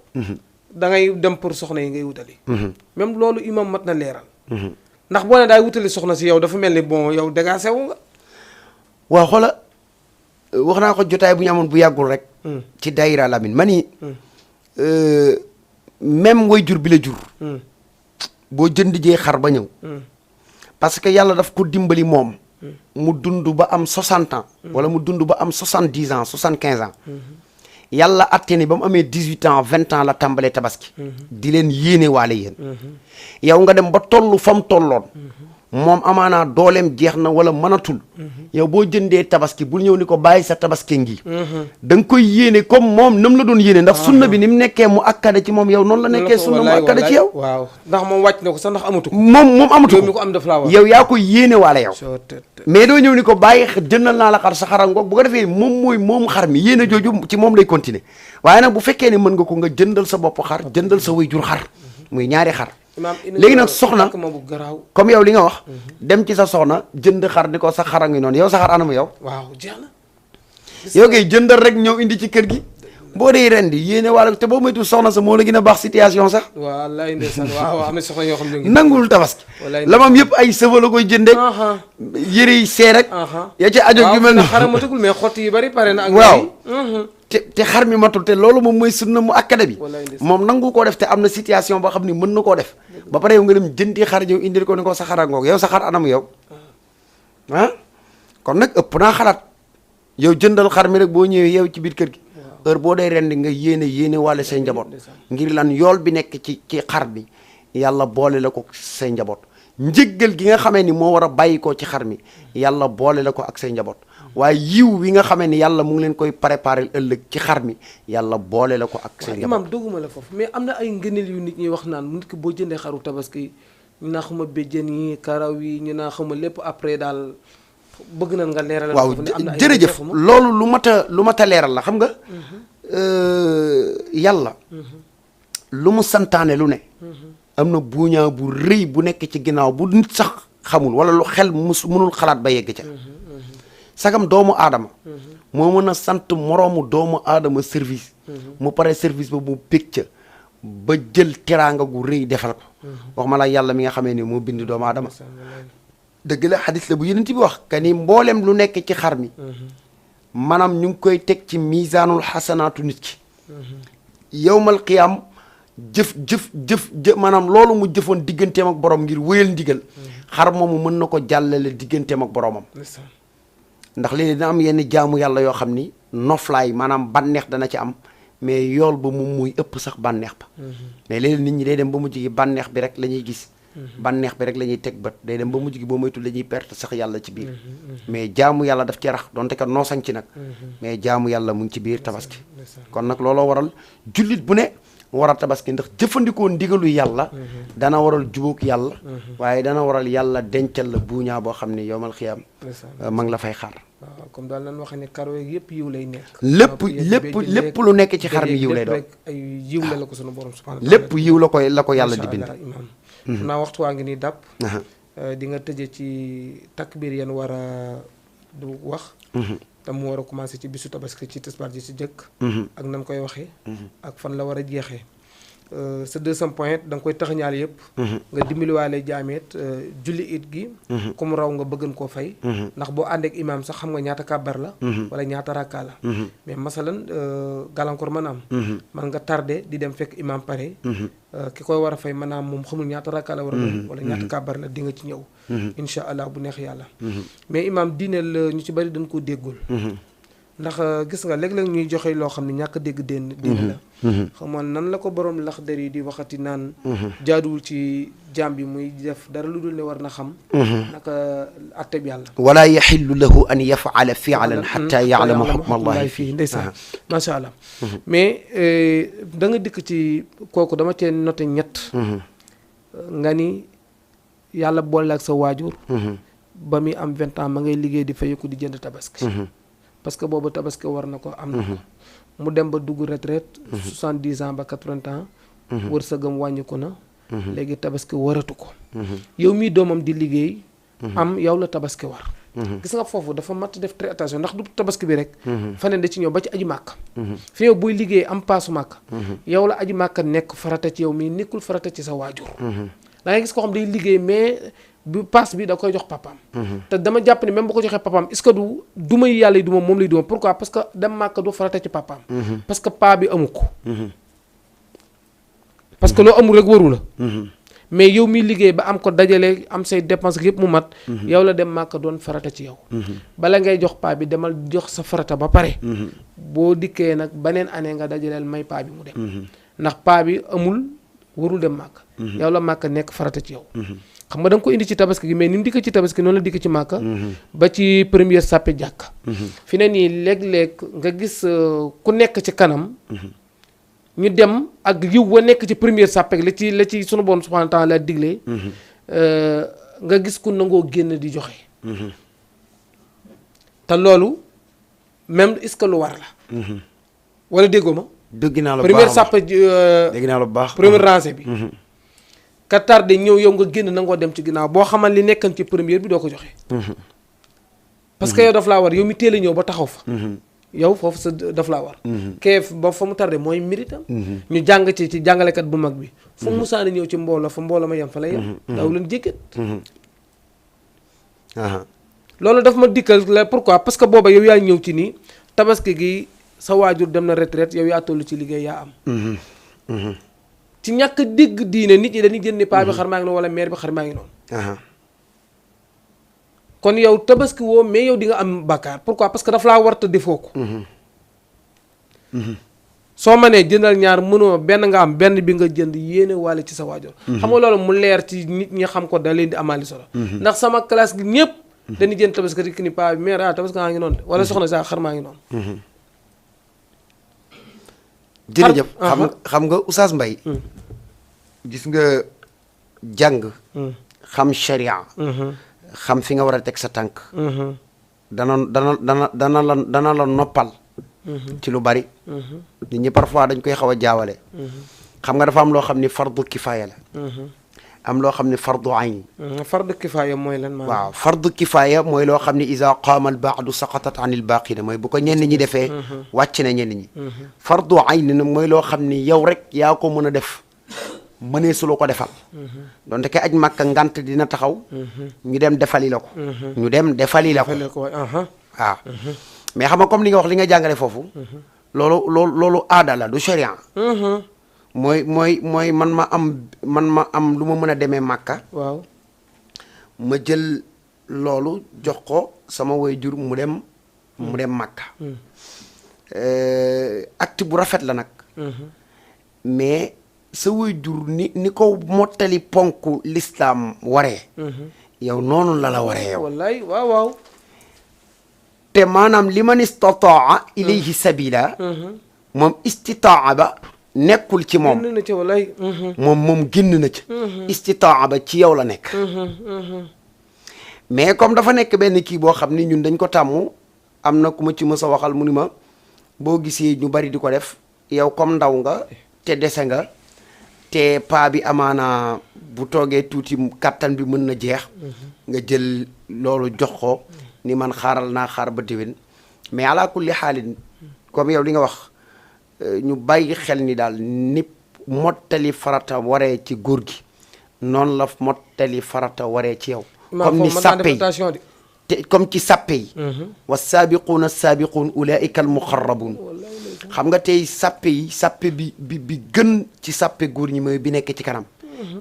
da ngay dem pour soxna yi ngay wutali même loolu imam mat na leeral ndax boo ne daay wutali soxna si yow dafa mel ni bon yow dagaa sewu nga waaw xoola wax naa ko jotaay bu ñu amoon bu yàggul rek ci daayira Lamine ma ni même way jur bi la jur boo jënd jee xar ba ñëw parce que yàlla daf ko dimbali moom mu dund ba am 60 ans wala mu dund ba am 70 ans 75 ans yàlla atte ni ba mu amee 18 ans 20 ans la tàmbalee tabaski di leen yéene waale yéen yow nga dem ba toll fa mu tolloon moom amaanaa dooleem jeex na wala mënatul yow boo jëndee tabaski bul ñëw ni ko bàyyi sa tabaski ngi da nga koy yéene comme moom nam la doon yéene ndax sunna bi ni mu nekkee mu akkade ci moom yow noonu la nekkee sunna mu akkade ci yow waaw ndax moom wàcc na ko sax ndax amatu ko moom amatu ko am daf laa wax yow yaa koy yéene waale yow mais doo ñëw ni ko bàyyi jëndal naa la xar sa xara ngoog bu ko defee moom xar mi yéene jooju ci moom lay continuer waaye nag bu fekkee ne mën nga ko nga jëndal sa bopp xar jëndal sa waajur xar muy ñaari xar léegi nag soxna comme yow li nga wax dem ci sa soxna jënd xar ni ko sa xara ngi noonu yow sa xar anamu yow waaw jeex na yow kay jëndal rek ñëw indi ci kër gi boo dee ren di yéene wàlla te boo moytu soxna sa moo la gën a baax situation sax wallaay ndeysaan waaw am na soxna yoo xam ne nangul tabaski lamam yëpp ay sëfa la koy jëndee yëre yi see rek ya ci ajo yu mel na xara matagul mais xott yi bari pare na ak waaw te xar mi matul te loolu moom mooy sunna mu akkada bi moom nangu koo def te am na situation boo xam ni mën na koo def ba pare yow nga dem jëndi xar ñëw indil ko ni ko sa xara ngoog yow sa xar anam yow kon nag ëpp naa xalaat yow jëndal xar mi rek boo ñëwee yow ci biir kër gi heure boo dee rendi nga yéene wàlle say njaboot ngir lan yool bi nekk ci xar bi yàlla boole la ko say njaboot njëggal gi nga xamee ni moo war a bàyyi ko ci xar mi yàlla boole la ko ak say njaboot waaye yiw wi nga xamee ni yàlla mu ngi leen koy préparer ëllëg ci xar mi yàlla boole la ko ak say njaboot imam dogguma la foofu mais am na ay ngëneel yu nit ñi wax naan nit ki boo jëndee xaru tabaski ñu naa xama béjjën yi karaw yi ñu naa xama lépp après daal bëgg na nga leeral waaw jërëjëf loolu lu mat a leeral la xam nga yàlla lu mu santaane lu ne am na buuñaa bu rëy bu nekk ci ginnaaw bu nit sax xamul wala lu xel mënul xalaat ba yegg ca sagam doomu aadama moo mën a sant moroomu doomu aadama service mu pare service ba mu bég ca ba jël teraanga gu rëy defal ko wax ma la yàlla mi nga xamee ni moo bind doomu aadama dëgg la xadis la bu yeneen bi wax ka ni mboolem lu nekk ci xar mi maanaam ñu ngi koy teg ci misaanul xasanaatu nit ki yowmal qiyaam jëf maanaam loolu mu jëfoon digganteem ak borom ngir wéyal ndigal xar moomu mën na ko jàllale digganteem ak boromam ndax léegi dina am yenn jaamu yàlla yoo xam ni noflaay maanaam bànneex dana ci am mais yool ba moom muy ëpp sax bànneex ba mais léegi nit ñi day dem ba mujj gi bànneex bi rek la ñuy gis bànneex bi rek la ñuy teg bët day dem ba mujj gi boo moytul la ñuy perte sax yàlla ci biir mais jaamu yàlla daf ci rax donte kat noosañ ci nag mais jaamu yàlla mu ngi ci biir tabaski kon nag looloo waral jullit bu ne war a tabaski ndax jëfandikoo ndigalu yàlla dana waral jubóog yàlla waaye dana waral yàlla dencal la buuñaa boo xam ne yowmal xiyaam ma ngi la fay xaar waaw comme daal nan waxee ne karo yëpp yiw lay nekk lépp lu nekk ci xar mi yiw lay doon ay yiw la ko sunu borom subhanahu lépp yiw la ko yàlla di bind naa waxtu waa ngi nii dàpp di nga tëje ci takbir yan war a wax te mu war a commencé ci bisu tabaski ci tisbaar ji ci jëkk ak nan koy waxee ak fan la war a jeexee sa 200 point da nga koy taxañaal yëpp nga dimbaliwaale jaameet julli it gi ku mu raw nga bëggan koo fay ndax boo àndeek imaam sax xam nga ñaata kàbbar la wala ñaata rakka la mais masalan gàllankoor mën am man nga tardé di dem fekk imaam pare ki koy war a fay maanaam moom xamul ñaata rakka la war a doon wala ñaata kàbbar la di nga ci ñëw incha allah bu neex yàlla mais imaam diineel ñu ci bari dañ koo déggul ndax gis nga léeg-léeg ñuy joxe loo xam ne ñàkk dégg diine la xam nga nan la ko borom laxdar yi di waxati naan jaaduwul ci jaam bi muy def dara lu dul ne war na xam naka atteb yàlla wala yaxillu lahu an yafala fi'lan xatta ya'lama xukma allahi fii ndeysaan macha allah mais da nga dikk ci kooku dama cee noté ñett nga ni yàlla boole ak sa waajur ba muy am 20 ans ma ngay liggéey di fayeku di jënd tabaski parce que boobu tabaski war na ko am na ko mu dem ba dugg retraite 70 ans ba 80 ans wërsëgam wàññiku na léegi tabaski waratu ko yow mii doomam di liggéey am yow la tabaski war gis nga foofu dafa mat def très attention ndax du tabaski bi rek faneen da ci ñëw ba ci aji màkk fi yow buy liggéey am paasu màkk yow la aji màkk nekk farata ci yow mii nekkul farata ci sa waajur da ngay gis koo xam day liggéey mais bu paas bi da koy jox papaam te dama jàpp ne même bu ko joxee papaam est-ce que du duma yi yàlla yi duma moom lay duma pourquoi parce que dem màkk du farata ci papaam parce que paa bi amu ko parce que loo amul rek waru la mais yow miy liggéey ba am ko dajale am say dépense yëpp mu mat yow la dem màkk doon farata ci yow bala ngay jox paa bi demal jox sa farata ba pare boo dikkee nag beneen année nga dajaleel may paa bi mu dem ndax paa bi amul warul dem màkk yow la màkk nekk farata ci yow xam nga da nga ko indi ci tabaski gi mais ni mu dikk ci tabaski noonu la dikk ci màkka ba ci première sàppe jàkk fi ne nii léeg-léeg nga gis ku nekk ci kanam ñu dem ak yiw wa nekk ci première sàppe la ci sunu borom subhanahu wa taala diglee nga gis ku nangoo génn di joxe te loolu même est-ce que lu war la wala déggoo ma dégg naa la première sàppe dégg naa la bu baax première rangée bi ka tardé ñëw yow nga génn nangoo dem ci ginnaaw boo xamal li nekkan ci première bi doo ko joxe parce que yow daf laa war yow mi teel a ñëw ba taxaw fa yow foofu sa daf laa war keef ba fa mu tardé mooy méritam ñu jàng ci jàngalekat bu mag bi fu mu musaani ñëw ci mbooloo fa mbooloo ma yem fa la yem daaw leen jéggat loolu daf ma dikkal la pourquoi parce que booba yow yaa ñëw ci nii tabaski gi sa waajur dem na retraite yow yaa toll ci liggéey yaa am ci ñàkk dégg diine nit ñi dañuy jënd paa bi xar maa ngi noonu wala mère bi xar maa ngi noonu kon yow tabaski woo mais yow di nga am bàkkaar pourquoi parce que daf laa war te defoo ko soo mënee jëndal ñaar mënoo benn nga am benn bi nga jënd yéene waale ci sa waajur xam nga loolu mu leer ci nit ñi xam ko da leen di amaali solo ndax sama classe gi ñëpp dañuy jënd tabaski rek ni paa bi mère tabaski maa ngi noonu de wala soxna sa xar maa ngi noonu jërëjëf xam nga Oustaz Mbaye gis nga jàng xam sharia xam fi nga war a teg sa tànk dana la noppal ci lu bari nit ñi parfois dañ koy xaw a jaawale xam nga dafa am loo xam ni fardu kifaaya la am loo xam ni fardu ayn fardu kifaaya mooy lan maanaam waaw fardu kifaaya mooy loo xam ni iza qaama al baadu saqatat an il baaqina mooy bu ko ñenn ñi defee wàcc na ñenn ñi fardu ayn nag mooy loo xam ni yow rek yaa ko mën a def mënee su la ko defal donte ke aj màkka ngant dina taxaw ñu dem defali la ko waaw mais xam nga comme li nga wax li nga jàngale foofu loolu aada la du sharia mooy man ma am lu ma mën a demee màkka waaw ma jël loolu jox ko sama waajur mu dem màkka acte bu rafet la nag mais sa waajur ni ko mottali ponk l'islam waree yow noonu la waree yow wallaay waaw te maanaam li man istataa ilayhi sabila moom istitaa ba nekkul ci moom génn na ci wallaay moom génn na ci istitaa ba ci yow la nekk mais comme dafa nekk benn kii boo xam ni ñun dañ ko tàmm am na ku ma ci mës a waxal mu ni ma boo gisee ñu bari di ko def yow comme ndaw nga te dese nga te paa bi amaana bu toogee tuuti kattan bi mën na jeex nga jël loolu jox ko ni man xaaral naa xaar ba déwén mais ala kulli xaalin comme yow li nga wax ñu bàyyi xel ni daal ni mottali farata waree ci góor gi noonu la mottali farata waree ci yow comme ni sàppe yi te comme ci sàppe yi wa saabiquuna saabiquun ulaika al muqarrabuun xam nga tey sàppe bi gën ci sàppe góor ñi mooy bi nekk ci kanam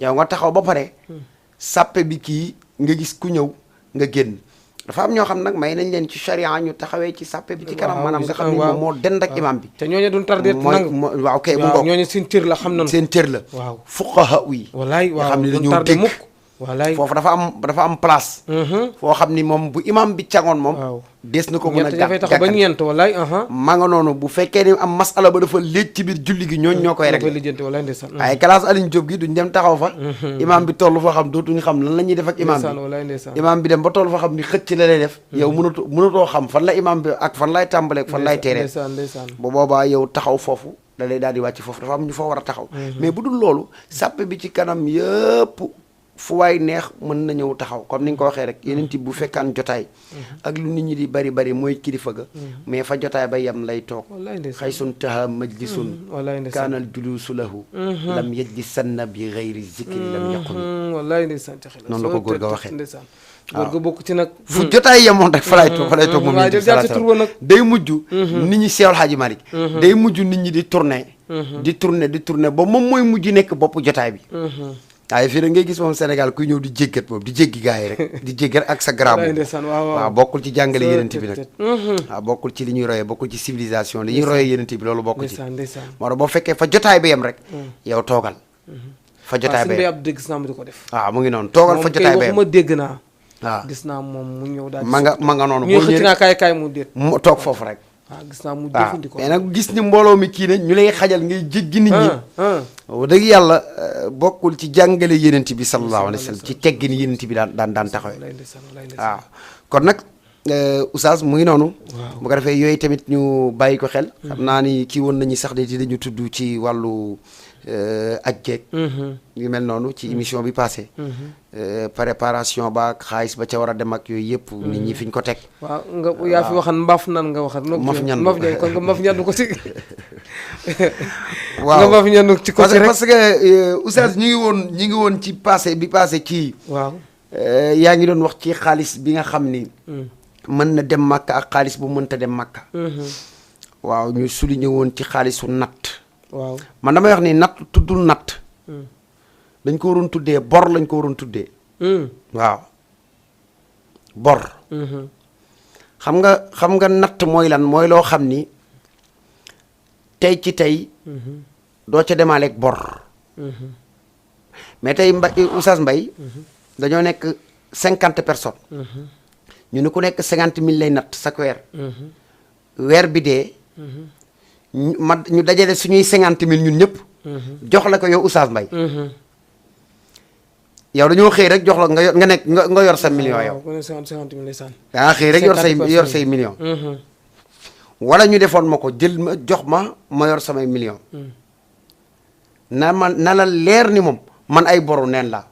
yow nga taxaw ba pare sàppe bi kii nga gis ku ñëw nga génn dafa am ñoo xam nag may nañ leen ci charia ñu taxawee ci sàppe bi ci kanam maanaam nga xam ne moom moo dend ak imam bi te ñooñu duñ tardé nangu waaw kay bu ngoog ñooñu seen cër la xam nañu seen cër la waaw fuqaha yi wallaay nga xam ne dañoo dégg wallaay foofu dafa am place foo xam ni moom bu imam bi cangoon moom des na ko mën a dafay tax ba ñeent wallaay maa nga noonu bu fekkee ni am masala ba dafa léeg ci biir julli gi ñooñu ñoo koy réglé lijjanti wallaay ndeysaan ay classe Aliou Diop gi duñ dem taxaw fa imam bi toll foo xam dootuñu xam lan la ñuy def ak imam bi imam bi dem ba toll foo xam ni xëcc la lay def yow mënatoo xam fan la imam bi ak fan lay tàmbalee fan lay teeree bu boobaa yow taxaw foofu da lay daal di wàcc foofu dafa am ñu fa war a taxaw mais bu dul loolu sàppe bi ci kanam yëpp fu waay neex mën na ñëw taxaw comme ni nga ko waxee rek yeneen bu fekkaan jotaay ak lu nit ñi di bari bari mooy kilifa ga mais fa jotaay ba yem lay toog xaysun taha majlisun kaanal julusu lahu lam yajlisanna bi gayri zikri lam yaqumi noonu la ko góor ga waxee góor ga bokk ci nag fu jotaay yemoon rek fa lay toog moom day mujj nit ñi Seexul Xaaji Malik day mujj nit ñi di tourner ba moom mooy mujj nekk bopp jotaay bi waaye fii rek ngay gis moom Sénégal kuy ñëw di jéggat moom di jéggi gars yi rek di jéggat ak sa gramme waaw bokkul ci jàngale yenent bi nag waaw bokkul ci li ñuy royee bokkul ci civilisation li ñuy royee yenent bi loolu bokk ci moo tax boo fekkee fa jotaay bi yem rek yow toogal fa jotaay ba yem dégg naa mu di ko def waaw mu ngi noonu toogal fa jotaay ba yem ma dégg naa waaw gis naa moom mu ñëw daal ma nga noonu ñu xëcc naa kaay mu déet mu toog foofu rek waaw gis naa mu jëfandikoo mais nag gis ni mbooloo mi kii ne ñu lay xajal ngay jéggi nit ñi dëgg yàlla bokkul ci jàngale yenent bi sallallahu alayhi wa sallam ci teggin yenent bi daan taxawee waaw kon nag oustaz mu ngi noonu bu ko defee yooyu tamit ñu bàyyi ko xel xam naa ni kii woon nañu sax ne dinañu tudd ci wàllu aj geeg yu mel noonu ci émission bi passé préparation ba ak xaalis ba ca war a dem ak yooyu yëpp nit ñi fi ñu ko teg waaw nga yaa fi waxan mbaaf nan nga waxat maf ñandu kon nga maf ñandu ko ci waaw nga maf ñandu ci ko ci rek parce que oustaz ñu ngi woon ci passé ci waaw yaa ngi doon wax ci xaalis bi nga xam ni mën na dem Makka ak xaalis bu mënta dem Makka waaw ñu souligné woon ci xaalisu natt waaw man damay wax ni natt tuddul natt dañ ko waroon tuddee bor lañ ko waroon tuddee waaw bor xam nga natt mooy lan mooy loo xam ni tey ci tey doo ca demaaleeg bor mais tey Oustaz Mbaye dañoo nekk 50 personnes ñu ni ku nekk 50 000 lay natt chaque weer bi dee ñu dajale suñuy 50 000 ñun ñëpp jox la ko yow Oustaz Mbaye yow dañoo xëy rek jox la nga yor sa million yow daa xëy rek yor say million wala ñu defoon ma ko jël ma jox ma yor samay million na la leer ni moom man ay boru neen la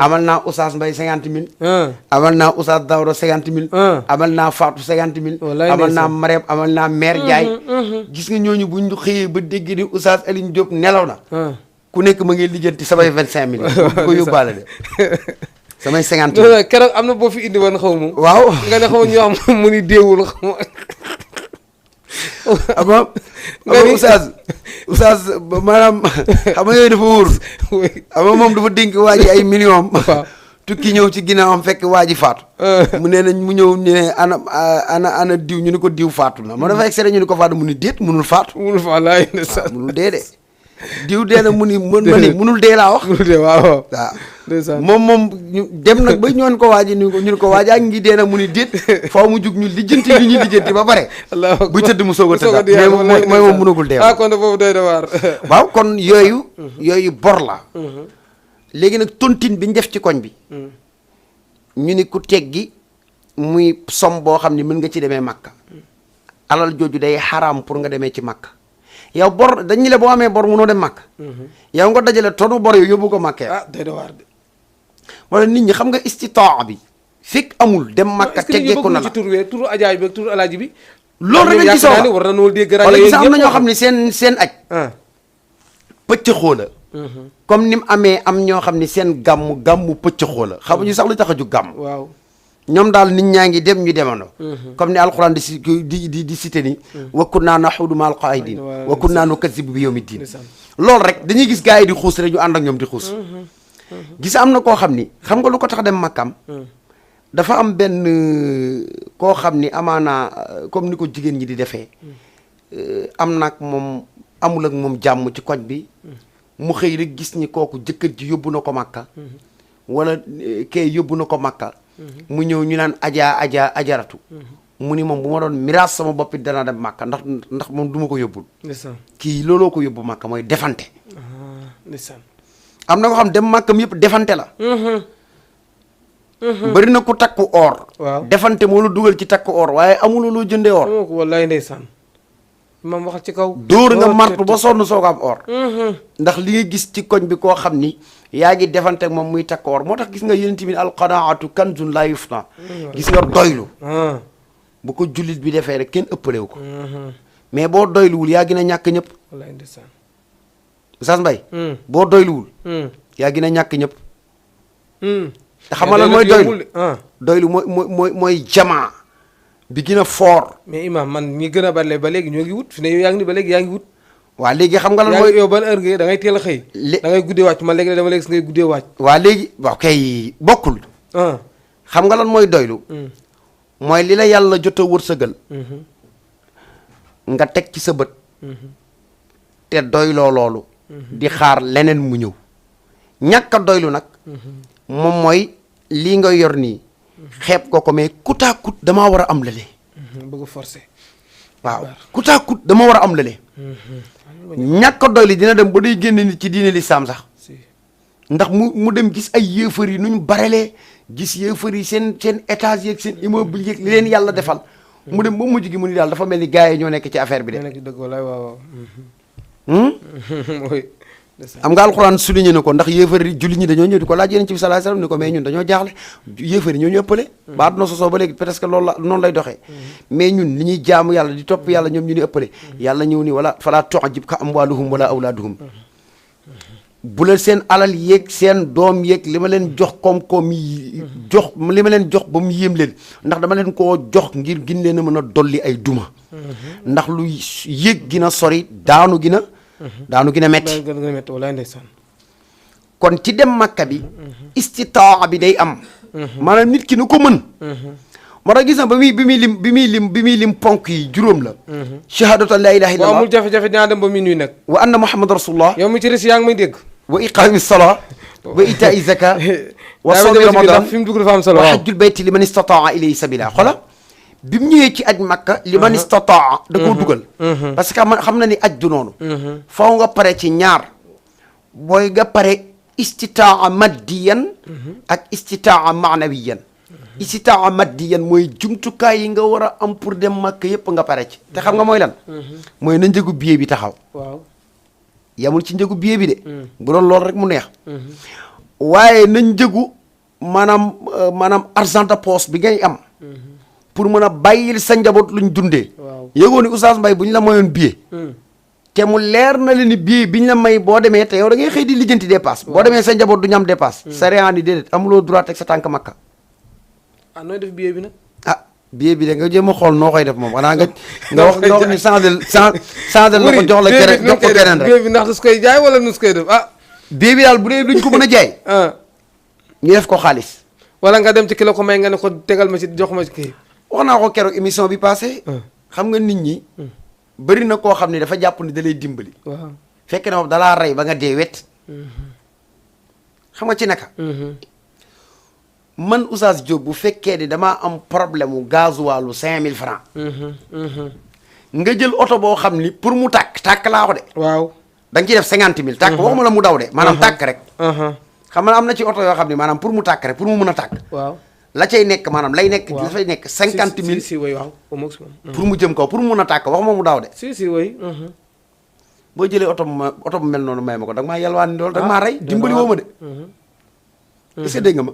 amal naa Oustaz Mbaye 50 000 amal naa Oustaz Daouda 50 000 amal naa Fatou 50 000 amal naa Marème amal naa Mère Ndiaye gis nga ñooñu buñ xëyee ba dégg ni Oustaz Alioune Diop nelaw na ku nekk ma ngi lijjanti samay 25 millions ko yóbbaale de samay 50 000 keroog am na boo fi indi woon xaw ma waaw nga ne xaw ñoo xam mu ni déewul xaw ama Oustaz maanaam xam nga yooyu dafa wóor ama moom dafa dénk waa ji ay millions tukki ñëw ci ginnaawam fekk waa ji faatu mu nee nañ mu ñëw ñu ne ana diw ñu ni ko diw faatu na ma dafa extrait ñu ni ko faatu mu ni déet munul faatu munul dee de diw dee na mu ni munul dee laa wax munul dee waaw moom ñu dem nag ba ñoon ko waaji ñu ko waajaa ngi dee na mu ni déet faaw mu jug ñu lijjanti li ñuy lijjanti ba pare bu tëdd mu soog a tëddaat mais mooy moom mënagul dee kon boobu doy na waar waaw kon yooyu bor la léegi nag tontine bi ñu def ci koñ bi ñu ni ku teggi muy som boo xam ne mën nga ci demee Makka alal jooju day xaraam pour nga demee ci Makka yow bor dañu le boo amee bor munoo dem Makka yow nga dajale tonu bor yu yóbbu ko Makka doy na waar de wala nit ñi xam nga istitaa bi fekk amul dem Makka teggeeku na la ci tur wee turu ajaay bi ak turu alaaji bi loolu rek lañ ci soxla war na noo dégg wala gis am na ñoo xam ne seen aj ah pëccëxoo la comme ni mu amee am ñoo xam ne seen gàmmu pëccëxoo la xamuñu sax lu tax a ju gàmm waaw ñoom daal nit ñaa ngi dem ñu demandoo comme ni alquran di cité ni wa kunnaa naxuudu ma'al qaa'idiin wa kunnaa nukazzibu bi yawmi diin loolu rek dañuy gis gars yi di xuus rek ñu ànd ak ñoom di xuus gis am na koo xam ni xam nga lu ko tax dem Makkam dafa am benn koo xam ni amaana comme ni ko jigéen ñi di defee am nag moom amul ak moom jàmm ci koñ bi mu xëy rek gis ni kooku jëkkër ji yóbbu na ko Makka wala kee yóbbu na ko Makka mu ñëw ñu naan ajaratu mu ni moom bu ma doon miraas sama bopp it danaa dem Makka ndax moom du ma ko yóbbul kii looloo ko yóbbu Makka mooy defante am na ko xam dem Makka mi yëpp defante la bëri na ku takku or waaw defante moo la dugal ci takku or waaye amuloo loo jëndee or wallaay ndeysaan mam waxal ci kaw dóor nga martu ba sonn soog am or ndax li nga gis ci koñ bi koo xam ni yaa ngi defante ak moom muy takk or moo tax gis nga yéen tamit alqanaatu kanzun laa yufna gis nga doylu bu ko jullit bi defee rek kenn ëppalewu ko mais boo doyluwul yaa gën a ñàkk ñëpp wallaay ndeysaan Oustaz Mbaye boo doyluwul yaa gën a ñàkk ñëpp te xam nga lan mooy doylu mooy jamaa bi gën a fort. mais imam man ñi gën a bale ba léegi ñoo ngi wut fi ne yow yaa ngi ni ba léegi yaa ngi wut waa léegi xam nga lan mooy yow ban heure nga da ngay teel a xëy da ngay guddee wàcc man léegi dama léegi si ngay guddee wàcc waa léegi waaw kay bokkul xam nga lan mooy doylu mooy li la yàlla jot a wërsëgal nga teg ci sa bët te doyloo loolu di xaar leneen mu ñëw ñàkk a doylu nag moom mooy lii nga yor nii xeeb ko mais kutaa kut damaa war a am lële bëgg forcer waaw kutaa kut dama war a am lële ñàkk a doylu dina dem ba day génne nit ci diine lislaam sax ndax mu dem gis ay yéefar yi nu ñu barelee gis yéefar yi seen étage yeeg seen immeuble yeeg li leen yàlla defal mu dem ba mujj gi mu ni daal dafa mel ni gars yi ñoo nekk ci affaire bi de dëgg walaay waaw am nga alxuraan souligné na ko ndax yéefar yi jullit ñi dañoo ñëw di ko laaj yonent bi sallallahu alayhi wasallam ni ko mais ñun dañoo jaaxle yéefar yi ñoo ñu ëppale ba àdduna sosoo ba léegi presque loolu la noonu lay doxee mais ñun li ñuy jaamu yàlla di topp yàlla ñoom ñu ni ëppale yàlla ñëw ni wala falaa tu'jibka amwaaluhum wala awlaaduhum bu la seen alal yeeg seen doom yeeg li ma leen jox koom-koom yi jox li ma leen jox ba mu yéem leen ndax dama leen koo jox ngir gin leen a mën a dolli ay duma ndax lu yéeg gi na sori daanu gi na metti walaay ndeysaan kon ci dem Makka bi istitaa bi day am maanaam nit ki na ko mën moo tax gis na bi muy lim ponk yi juróom la shahadatu an la ilaha illallah amul jafe-jafe dinaa dem ba minuit nag wa anna muhammad rasulullah yow mi ci res yaa ngi may dégg wa iqaami salaa wa itaa zaka wa sawmi ramadan fi mu dugg dafa am solo wa hajjul bayti liman istataa ilayhi sabila xola bi mu ñëwee ci aj Makka liman istataa da koo dugal parce que xam na ni aj du noonu faw nga pare ci ñaar booy nga pare istitaa maddiyan ak istitaa maanawiyan istitaa maddiyan mooy jumtukaay yi nga war a am pour dem Makka yépp nga pare ci te xam nga mooy lan mooy na njëgu billet bi taxaw waaw yamul ci njëgu billet bi de bu doon loolu rek mu neex waaye na njëgu maanaam argent de poche bi ngay am pour mën a bàyyil sa njaboot luñ dundee yëgoo ni Oustaz Mbaye bu ñu la mayoon billet te mu leer na leen ni billet bi ñu la may boo demee te yow da ngay xëy di lijjanti dépasse boo demee sa njaboot du ñu am dépasse sa réan ni déedéet amuloo droit teg sa tànk Makka nooy def billet bi nag billet bi de nga jéem a xool noo koy def moom xanaa nga wax ni changé na ko jox la keneen jox ko keneen rek billet bi ndax dus koy jaay wala nus koy def billet bi daal bu dee duñ ko mën a jaay ñu def ko xaalis wala nga dem ci ki la ko may nga ne ko tegal ma ci jox ma ci kii wax naa ko keroog émission bi passé xam nga nit ñi bëri na koo xam ne dafa jàpp ni da lay dimbali waaw fekk na moom dalaa rey ba nga dee wet xam nga ci naka man Oustaz Diop bu fekkee ni damaa am problème mu gasoilu 5000 francs nga jël oto boo xam ni pour mu tàkk laa ko de waaw da nga ciy def 50 000 tàkk waxuma la mu daw de maanaam tàkk rek xam nga am na ci oto yoo xam ne maanaam pour mu tàkk rek pour mu mën a tàkk waaw la cay nekk maanaam lay nekk dafay nekk 50 000 si way waaw pour mu jëm kaw pour mu mën a tàkk waxuma mu daw de si way boo jëlee oto bu mel noonu may ma ko da nga maa yalwaan loolu da nga maa rey dimbali woo ma de est-ce que dégg nga ma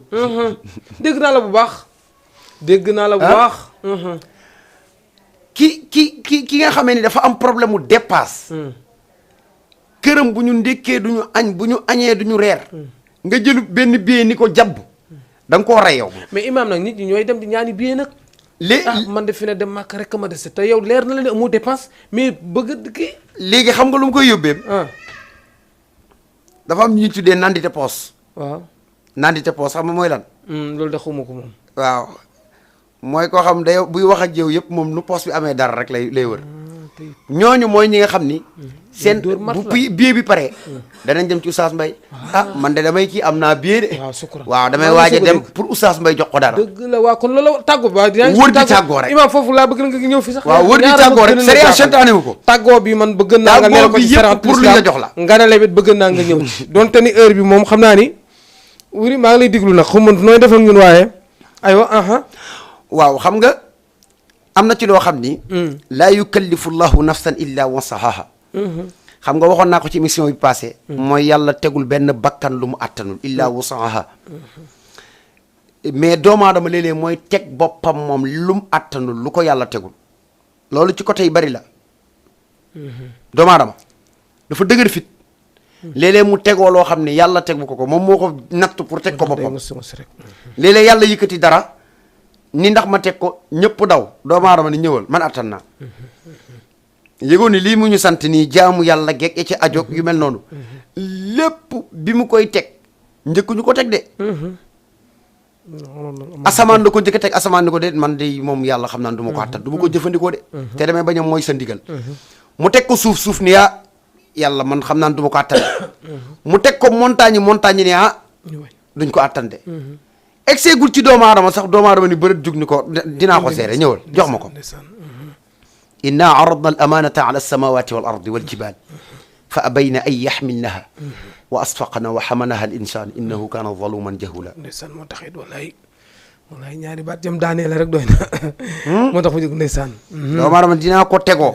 dégg naa la bu baax dégg naa la bu baax. ki nga xamee ni dafa am problème mu dépasse. këram bu ñu ndékkee du ñu añ bu ñu añee du ñu reer. nga jëlu benn billet ni ko jàbb. da nga koo rey yow. mais imaam nag nit ñi ñooy dem di ñaani billet nag. man de fi ne dem màkk rek ma dese te yow leer na la ne amoo dépense mais bëgg kii. léegi xam nga lu mu koy yóbbee. dafa am ñuy tuddee nandite poos. waaw nandite poos xam nga mooy lan. loolu de xuma ko moom. waaw mooy koo xam day buy wax ak yow yëpp moom nu poos bi amee dara rek lay wër. ñooñu mooy ñi nga xam ni. seen bu billet bi pare. danañ dem ci Oustaz Mbaye. man de damay kii am naa billet de. waaw damay waaj a dem pour Oustaz Mbaye jox ko dara. dëgg la waaw kon loolu tàggoo ba. wër di tàggoo rek imaam foofu laa bëgg nga ñëw fi sax. waaw wër di tàggoo rek sariya seytaane wu ko. tàggoo bi man bëgg naa nga leeral ko ci sariya pour lu la jox la. nga ne la bëgg naa nga ñëw ci. donte ni heure bi moom xam naa ni. wuri maa ngi lay diglu nag xaw nooy def ak ñun waaye. aywa. waaw xam nga. am na ci loo xam ni. laa yukallifu llahu nafsan illa wasahaha. xam nga waxoon naa ko ci émission bi passé. mooy yàlla tegul benn bakkan lu mu attanul illa wasahaha. mais doomu aadama léeg-léeg mooy teg boppam moom lu mu attanul lu ko yàlla tegul. loolu ci côté yi bari la. doomu aadama dafa dëgër fit. léeg-léeg mu tegoo loo xam ne yàlla tegu ko moom moo ko natt pour teg ko boppam. léeg-léeg yàlla yëkkati dara. ni ndax ma teg ko ñëpp daw doomu aadama ni ñëwal man attan naa yëgoon ni lii mu ñu sant nii jaamu yàlla geeg ci ajoog yu mel noonu lépp bi mu koy teg njëkk ñu ko teg de asamaan da ko njëkk teg asamaan ni ko de man de moom yàlla xam naa du ma ko attan du ma ko jëfandikoo de te damay bañ a mooy sa ndigal mu teg ko suuf ni yàlla man xam naa du ma ko attan mu teg ko montagne ni duñ ko attan de egseegul ci doomu aadama sax doomu aadama ni bërët jug ni ko dinaa ko seere ñëwal jox ma ko inna aradna al amanata ala alsamawati wal ardi wal jibal fa abayna an yaxmilnaha wa asfaqna wa xamalaha al insan innahu kana zaluman jahula ndeysaan moo tax it wallaay ñaari baat jëm daanee la rek doy na moo tax mu jóg ndeysaan doomu aadama dinaa ko tegoo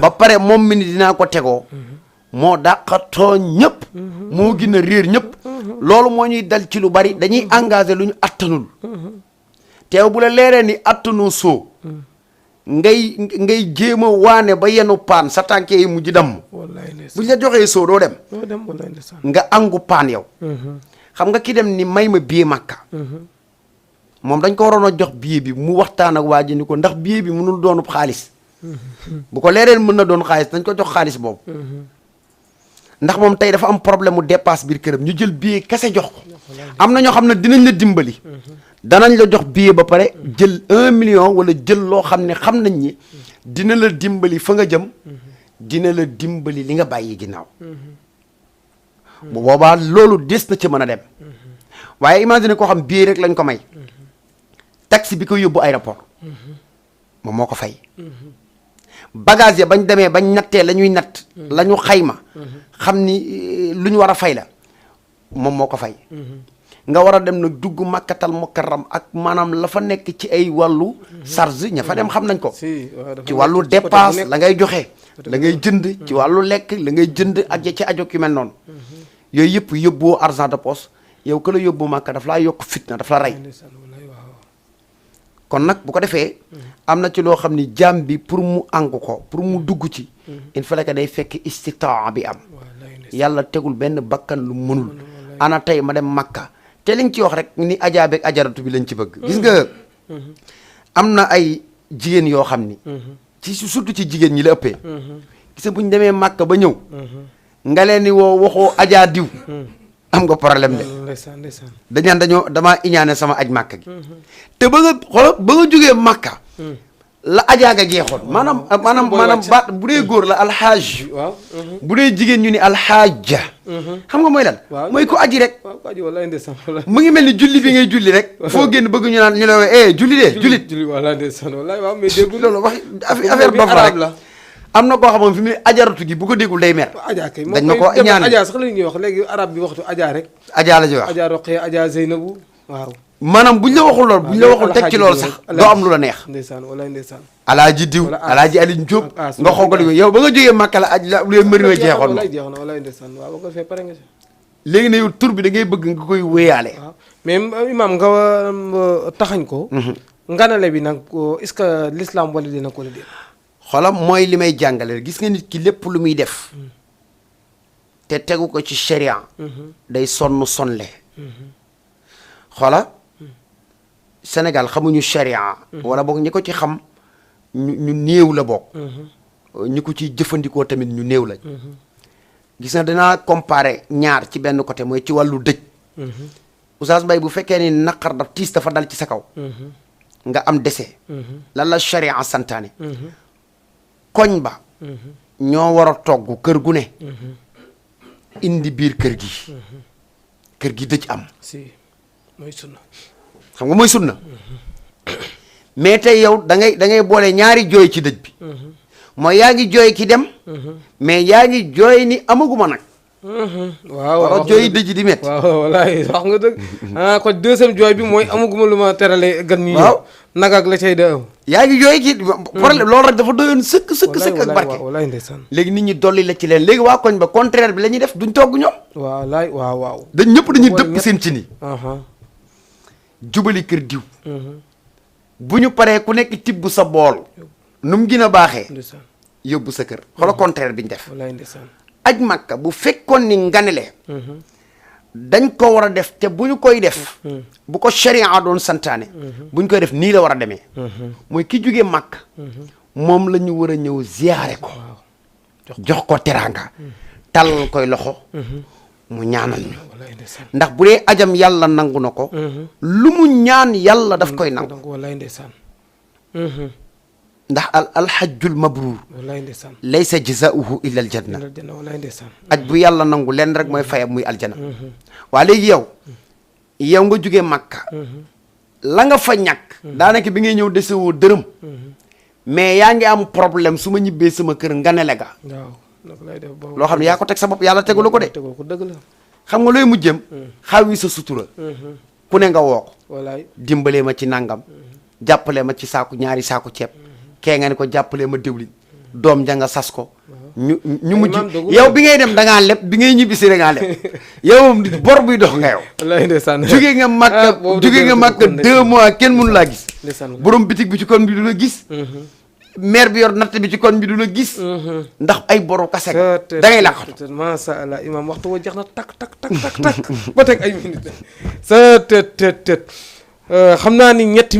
ba pare moom mi ni dinaa ko tegoo moo dàqatoo ñëpp moo gën a réer ñëpp loolu moo ñuy dal ci lu bari dañuy engagé lu ñu attanul teew bu la leeree ni attanu soo ngay jéem a waane ba yenu paan sa tànke yi mujj damm buñ la joxee soo doo dem nga angu paan yow xam nga ki dem ni may ma billet Makka moom dañ ko waroon a jox billet bi mu waxtaan ak waa ji ni ko ndax billet bi mënul doonu xaalis bu ko leeree mën na doon xaalis dañ ko jox xaalis boobu ndax moom tey dafa am problème mu dépasse biir këram ñu jël billet kese jox ko am na ñoo xam ne dinañ la dimbali danañ la jox billet ba pare jël 1 million wala jël loo xam ne xam nañ ni dina la dimbali fa nga jëm dina la dimbali li nga bàyyi ginnaaw bu boobaa loolu des na ci mën a dem waaye imagine koo xam billet rek lañ ko may taxi bi ko yóbbu aéroport moom moo ko fay bagage ya bañ demee bañ nattee la ñuy natt la ñu xayma xam ni lu ñu war a fay la moom moo ko fay nga war a dem nag dugg makkatal mukarram ak maanaam la fa nekk ci ay wàllu charge ña fa dem xam nañ ko ci wàllu dépense la ngay joxe la ngay jënd ci wàllu lekk la ngay jënd ak ya ci ajo ki mel noonu yooyu yëpp yóbboo argent de poche yow ka la yóbbu màkka daf laa yokk fitna daf la rey kon nag bu ko defee am na ci loo xam ni jaam bi pour mu àngu ko pour mu dugg ci il fallait que day fekk istitaa bi am yàlla tegul benn bakkan lu mënul ana tey ma dem makka te li nga ci wax rek ni ajaa beeg ajaratu bi lañ ci bëgg gis nga am na ay jigéen yoo xam ni ci surtout ci jigéen ñi la ëppee gis nga bu ñu demee makka ba ñëw nga leen ni woo waxoo ajaa diw am nga problème de dañaan damaa iñaane sama aj màkka gi te ba nga xoolal ba nga jógee màkka la ajaa nga jeexoon maanaam baat bu dee góor la alxaaj bu dee jigéen ñu ni alxaaja xam nga mooy lan mooy ko aji rek mu ngi mel ni julli bi ngay julli rek foo génn bëgg ñu naan ñu la wee julli de jullit loolu wax affaire dof la rek am na koo xamoon fi mu ne ajaratu gi bu ko déggul day mer. dañ ma ko ñaan aja sax la ñuy wax léegi arab bi waxtu aja rek. aja la ñuy wax aja Roqee aja Zeynabu waaw. maanaam buñ la waxul lool buñ la waxul teg ci loolu sax doo am lu la neex. ndeysaan walaay ndeysaan. alaaji diw alaaji Aliou Diop nga xoogal yow ba nga jógee Màkka la aj la lu mëri na jeexoon walaay jeex na walaay ndeysaan waaw ba ko fee pare nga si. léegi ne yow tur bi da ngay bëgg nga koy wéyaale. waaw mais imam nga taxañ ko. nganale bi nag est-ce que l'islam wala dina ko la dé xolam mooy li may jàngale gis nga nit ki lépp lu muy def te tegu ko ci sharia day sonle xola Sénégal xamuñu sharia wala boog ñi ko ci xam ñu néew la bokk ñi ko ciy jëfandikoo tamit ñu néew lañ gis na danaa comparer ñaar ci benn côté mooy ci wàllu dëj Oustaz Mbaye bu fekkee ni naqar daf tiis dafa dal ci sa kaw nga am décès lan la sharia santaane koñ ba ñoo war a togg kër gu ne indi biir kër gi dëj am si mooy sunna xam nga mooy sunna mais tey yow da ngay boole ñaari jooy ci dëj bi mooy yaa ngi jooy ki dem mais yaa ngi jooy ni amaguma nag waaw wala jooy dëj di métti waaw walaay wax nga dëgg kon deuxième jooy bi mooy amaguma lu ma terale gan ñi waaw nag ak la cay da yaa ngi jooy ki problème loolu rek dafa doyoon sëkk ak barke walaay ndeysaan léegi nit ñi dolli la ci leen léegi waa koñ ba contraire bi la ñuy def duñ togg ñoom walaay waaw dañ ñëpp dañuy dëpp seen ci nii jubali kër diw bu ñu paree ku nekk tibb sa bool nu mu gën a baaxee ndeysaan yóbbu sa kër xoola contraire bi ñu def walaay ndeysaan aj Makka bu fekkoon ni nganale dañ ko war a def te bu ñu koy def bu ko sharia doon santaane bu ñu koy def nii la war a demee mooy ki jógee Makka moom la ñu war a ñëw ziyaare ko jox ko teraanga tàllal koy loxo mu ñaanal ñu ndax bu dee ajam yàlla nangu na ko lu mu ñaan yàlla daf koy nangu walaay ndeysaan ndax alhajjul mabruur walaay ndeysaan laysa jazaauhu illa aljanna walaay ndeysaan aj bu yàlla nangu lenn rek mooy fayam muy aljana waa léegi yow nga jógee Makka la nga fa ñàkk daanaka bi ngay ñëw desewoo dërëm mais yaa ngi am problème su ma ñibbee sama kër nganale ga waaw naka lay def loo xam ne yaa ko teg sa bopp yàlla tegu la ko de tegoo ko dëgg la xam nga looy mujjëm xaw yi sa sutura ku ne nga woo ko walaay dimbalee ma ci nangam jàppalee ma ci saaku ñaari saaku ceeb kee nga ne ko jàppalee ma diwlin doom ja nga sas ko ñu mujj yow bi ngay dem da ngaa leb bi ngay ñibbisi da ngaa leb yow bor buy dox nga yow walaay ndeysaan jóge nga Makka 2 mois kenn mënu laa gis borom bitig bi ci kon bi du la gis maire bi yor natt bi ci kon bi du la gis ndax ay boru kase da ngay laqatu masha Allah imam waxtu wa jeex na tak ba teg ay minute sa tët xam naa ni ñetti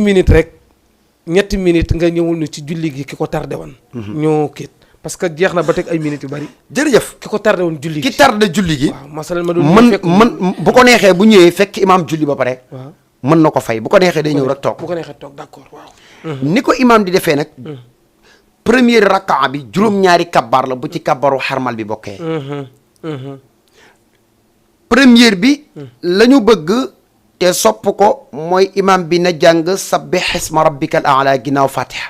minute nga ñëwul ni ci julli gi ki ko tardé woon ñoo kiit parce que jeex na ba teg ay minutes yu bari jërëjëf ki ko tardé woon julli gi ki tardé julli gi waaw masalan ma doon fekk mën bu ko neexee bu ñëwee fekk imam julli ba pare waaw mën na ko fay bu ko neexee day ñëw rek toog bu ko neexee toog d'accord waaw ni ko imam di defee nag première rakkaa bi juróom-ñaari kabbar la bu ci kabbaru xarmal bi bokkee première bi la ñu bëgg te sopp ko mooy imam bi na jàng sabbih isma rabbikal a'la ginnaaw fatiha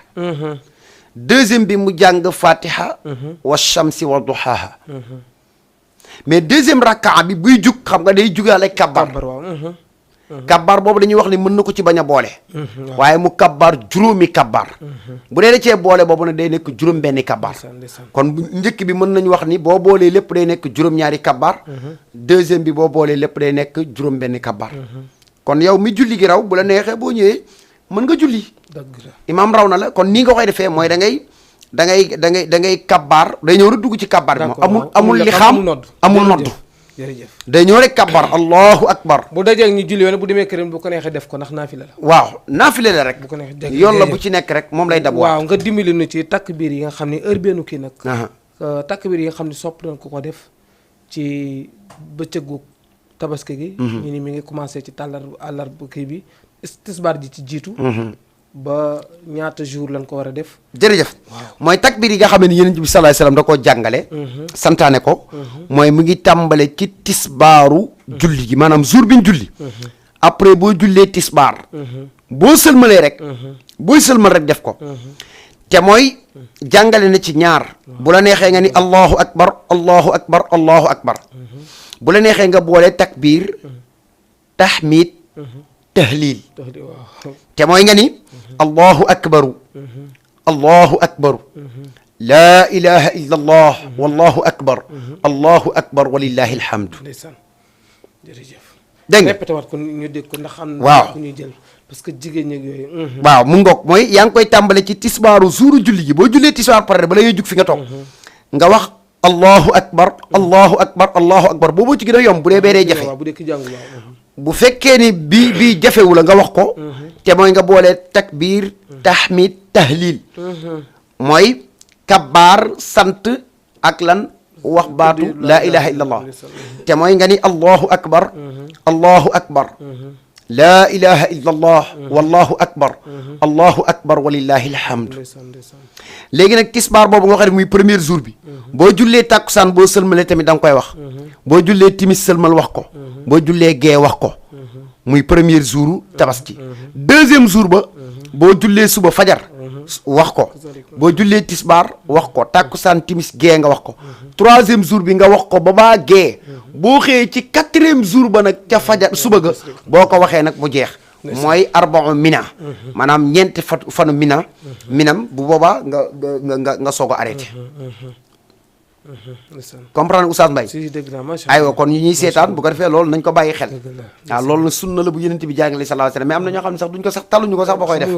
deuxième bi mu jàng fatiha wa shamsi wa duhaha mais deuxième rakkaa bi buy jug xam nga day jugaale kabbar kabbar boobu dañuy wax ne mën na ko ci bañ a boole waaye mu kabbar juróomi kabbar bu dee da cee boole boobu nag day nekk juróom benni kabbar kon bu njëkk bi mën nañu wax ni boo boolee lépp day nekk juróom-ñaari kabbar deuxième bi boo boolee lépp day nekk juróom benni kabbar kon yow mi julli gi raw bu la neexee boo ñëwee mën nga julli imaam raw na la kon nii nga koy defee mooy da ngay kabbar day ñëw rek dugg ci kabbar bi moom amul li xam amul nodd jërëjëf day ñëw rek kabbar allahu akbar bu dajee ñu julli woon bu demee këram bu ko neexee def ko ndax naafila la waaw naafila la rek bu ko neexee yoon la bu ci nekk rek moom lay dab waaw nga dimbali nu ci takbiir yi nga xam ne heure benn kii nag takbiir yi nga xam ne sopp nañ ko def ci bëccëgu tabaski gi ñu ni mi ngi commencé ci àllarba kii bi tisbaar ji ci jiitu ba ñaata jour lañ ko war a def jërëjëf mooy takbir yi nga xam ne yonent bi sallallahu alayhi wasallam da koo jàngale santaane ko mooy mu ngi tàmbale ci tisbaaru julli gi maanaam jour bi ñu julli après boo jullee tisbaar boo sëlmalee rek booy sëlmal rek def ko te mooy jàngale na ci ñaar bu la neexee nga ni allahu akbar allahu akbar allahu akbar bu la neexee nga boole takbir tahmid tahlil te mooy nga ni allahu akbaru allahu akbaru laa ilaha illa allah wallahu akbar allahu akbar walillahi alhamdu ndeysaan jërëjëf dégg nga répété waat ko ñu dégg ko ndax xam na waaw ku ñuy jël parce que jigéen ñi ak yooyu. waaw mu ngoog mooy yaa ngi koy tàmbale ci tisbaaru suuru julli gi boo jullee tisbaar pare bala ngay jug fi nga toog nga wax allahu akbar allahu akbar allahu akbar booboo ci gën a yomb bu dee bee dee jafe waaw bu dee ki jàngul waaw. bu fekkee ni bii jafewu la nga wax ko te mooy nga boole takbir tahmid tahlil mooy kabbaar sant ak lan wax baatu laa ilaha illa allah te mooy nga ni allahu akbar allahu akbar laa ilaha illa allah wallahu akbar allahu akbar walillahi alhamd léegi nag tisbaar boobu nga xam ne muy premier jour bi boo jullee tàkkusaan boo sëlmalee tamit da nga koy wax boo jullee timis sëlmal wax ko boo jullee gee wax ko muy premier jour tabaski deuxième jour ba boo jullee suba fajar wax ko boo jullee tisbaar wax ko tàkkusaan timis gee nga wax ko troisième jour bi nga wax ko ba baa gee boo xëyee ci quatrième jour ba nag ca fajar suba ga boo ko waxee nag mu jeex mooy arba'u mina maanaam ñeenti fanu minam bu boobaa nga soog a arrêté comprendre Oustaz Mbaye aywa kon ñu ñuy seetaan bu ko defee loolu nañ ko bàyyi xel waaw loolu na sunna la bu Yonent bi jàngale sallallahu alayhi wasallam mais am na ñoo xam ne sax duñ ko sax taluñu ko sax ba koy def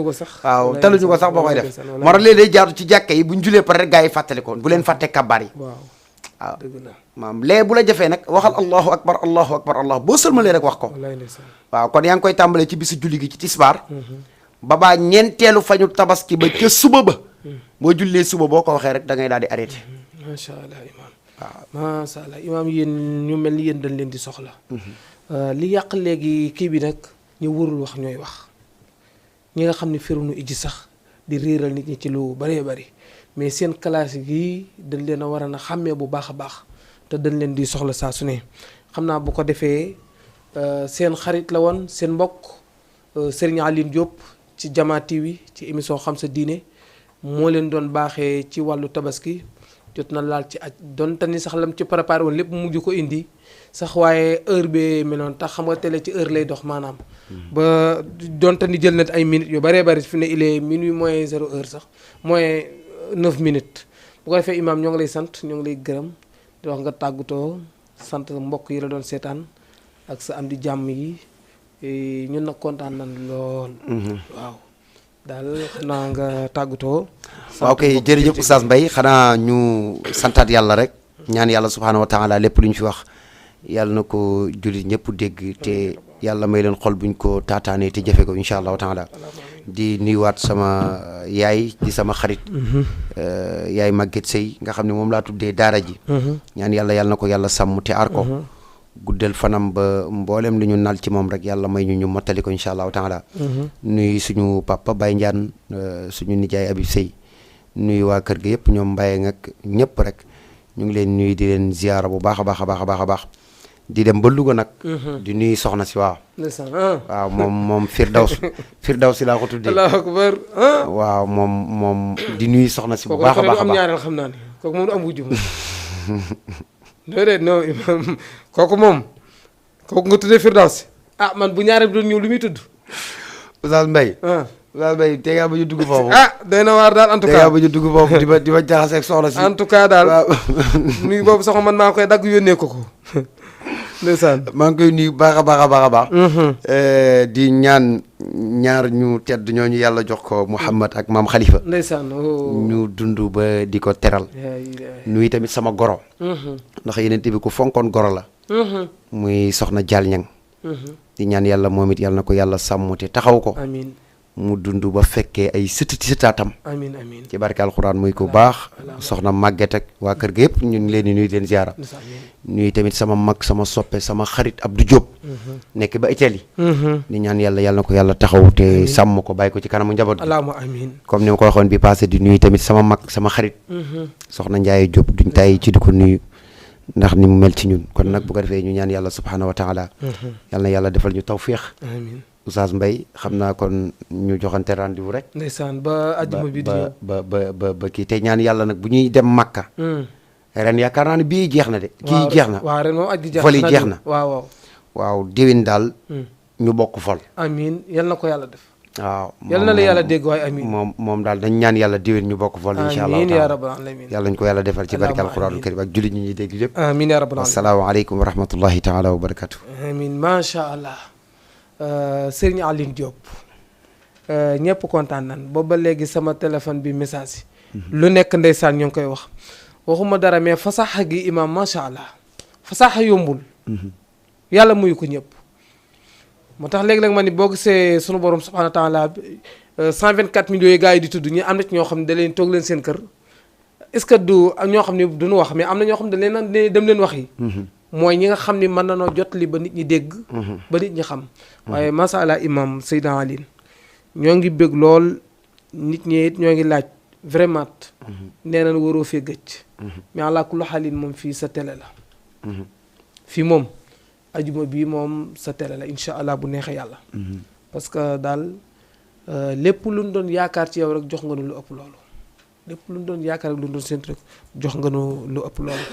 waaw taluñu ko sax ba koy def moo tax léeg-léeg jaatu ci jàkka yi buñ julee pare rek gaa yi fàttali ko bu leen fàtte kabbaar yi waaw maam léegi bu la jafee nag waxal allahu akbar allahu akbar allah boo sëlmalee rek wax ko waaw kon yaa ngi koy tàmbalee ci bisu julli gi ci tisbaar ba baa ñeenteelu fañu tabaski ba ca suba ba boo jullee suba boo ko waxee rek da ngay daal di arrêté macha allah imaam waaw macha allah imaam yéen ñu mel ni yéen dañ leen di soxla li yàq léegi kii bi nag ñu warul wax ñooy wax ñi nga xam ne firunu iji sax di réeral nit ñi ci lu bëree bëri mais seen classe yi dañ leen a war a na xàmmee bu baax a baax te dañ leen di soxla saa su ne xam naa bu ko defee seen xarit la woon seen mbokk Serigne Aline Diop ci Jama TV ci émission xam sa diine moo leen doon baaxee ci wàllu tabaski jot na laal ci aj donte ni sax lam ci préparé woon lépp mujj ko indi sax waaye heure bee meloon tax xam nga télé ci heure lay dox maanaam ba donte ni jël na ay minutes yu bëree bëri fi ne il est minuit moins 0 heure sax moins 9 minutes bu ko defee imaam ñoo ngi lay sant ñoo ngi lay gërëm di wax nga tàggatoo sant mbokk yi la doon seetaan ak sa am di jàmm yi ñun nag kontaan nañ lool waaw daal xanaa nga tàggatoo waaw kay jërëjëf Oustaz Mbaye xanaa ñu santaat yàlla rek ñaan yàlla subhaanahu wa taala lépp lu ñu fi wax yàlla na ko jullit ñëpp dégg te yàlla may leen xol buñ ko taataanee te jafe ko incha allahu taala di nuyuwaat sama yaay di sama xarit yaay Maguette Sey nga xam ne moom laa tuddee daara ji ñaan yàlla na ko yàlla sàmm te aar ko guddal fanam ba mboolem li ñu nal ci moom rek yàlla may ñu mottali ko incha allahu taala nuyu suñu papa Baye Ndiane suñu nijaay Habib Sey nuyu waa kër ga yëpp ñoom Mbaye ngak ñëpp rek ñu ngi leen nuyu di leen ziyaara bu baax a baax a baax a baax a baax di dem ba Louga nag di nuyu soxna si waaw waaw moom Firdawsi laa ko tuddee Allahu akbar waaw moom di nuyu soxna si bu baax a baax a am ñaareel xam naa ni kooku moom du am wujju non imam kooku nga tuddee Firdawsi man bu ñaareel bi doon ñëw lu muy tudd Oustaz Mbaye Oustaz Mbaye tey ngaa ba ñu dugg foofu day na waar daal en tout cas tey ngaa ba ñu dugg foofu di ma jaxase ak soxna si en tout cas daal nuyu boobu soxna man maa koy dagg yónnee ko ndeysaan maa ngi koy nuyu baax a baax a baax a baax di ñaan ñaar ñu tedd ñooñu yàlla jox ko Mouhamad ak maam Khalifa ndeysaan ñu dund ba di ko teral nuyu tamit sama goro ndax yeneen bi ku fonkoon goro la muy soxna Dial Ñang di ñaan yàlla moom it yàlla na ko yàlla sàmm te taxaw ko amiin mu dund ba fekkee ay sëtaatam amiin amiin ci barke alxuraan muy ko baax soxna Maguette ak waa kër ga yëpp ñu ngi leen di nuyu leen ziara nuyu tamit sama mag sama soppe sama xarit Abdou Diop nekk ba Italie di ñaan yàlla na ko yàlla taxaw te sàmm ko bàyyi ko ci kanamu njaboot gi allahumma amiin comme ni ma ko waxoon bi passé di nuyu tamit sama mag sama xarit soxna Ndiaye Diop duñ tay ci di ko nuyu ndax ni mu mel ci ñun kon nag bu ko defee ñu ñaan yàlla subhanahu wa taala yàlla na yàlla defal ñu tawfiix amiin Oustaz Mbaye xam naa kon ñu joxante rendez-vous rek ndeysaan ba àjjuma bi di ñëw ba kii te ñaan yàlla nag bu ñuy dem Makka ren yaakaar naa ne bii jeex na de kii jeex na waaw ren moom aj gi jeex vol yi jeex na waaw déwén daal ñu bokk vol amiin yal na ko yàlla def waaw yal na la yàlla dégg waaye amiin moom daal dañ ñaan yàlla déwén ñu bokk vol incha allah amiin yaa rabbal alamin yàlla ñu ko yàlla defal ci barke alquranul karim ak jullit ñi ñuy dégg lépp amiin yaa rabbal alamin assalaamu aleykum wa rahmatullahi taala wa barakatuh amiin macha allah Serigne Aline Diop ñëpp kontaan nan booba léegi sama téléphone bi message yi lu nekk ndeysaan ñoo ngi koy wax waxuma dara mais fasaxa gi imam macha allah fasaxa yombul yàlla muyu ko ñëpp moo tax léegi-léeg ma ni boo gisee sunu borom subhanahu wa taala 124 millions yi gars yi di tudd ñi am na ci ñoo xam ne da leen toog leen seen kër est-ce que du ñoo xam ne duñu wax mais am na ñoo xam ne da leen dem leen wax yi mooy ñi nga xam ne mën na noo jot li ba nit ñi dégg ba nit ñi xam waaye macha allah imam Seydina Alioune ñoo ngi bëgg lool nit ñi it ñoo ngi laaj vraiment nee nañ waroo fee gëj mais ala kulli xaalin moom fii sa télé la fii moom ajuma bii moom sa télé la incha allah bu neexee yàlla parce que daal lépp lu ñu doon yaakaar ci yow rek jox nga nu lu ëpp loolu lépp lu ñu doon yaakaar rek lu ñu doon séntu rek jox nga nu lu ëpp loolu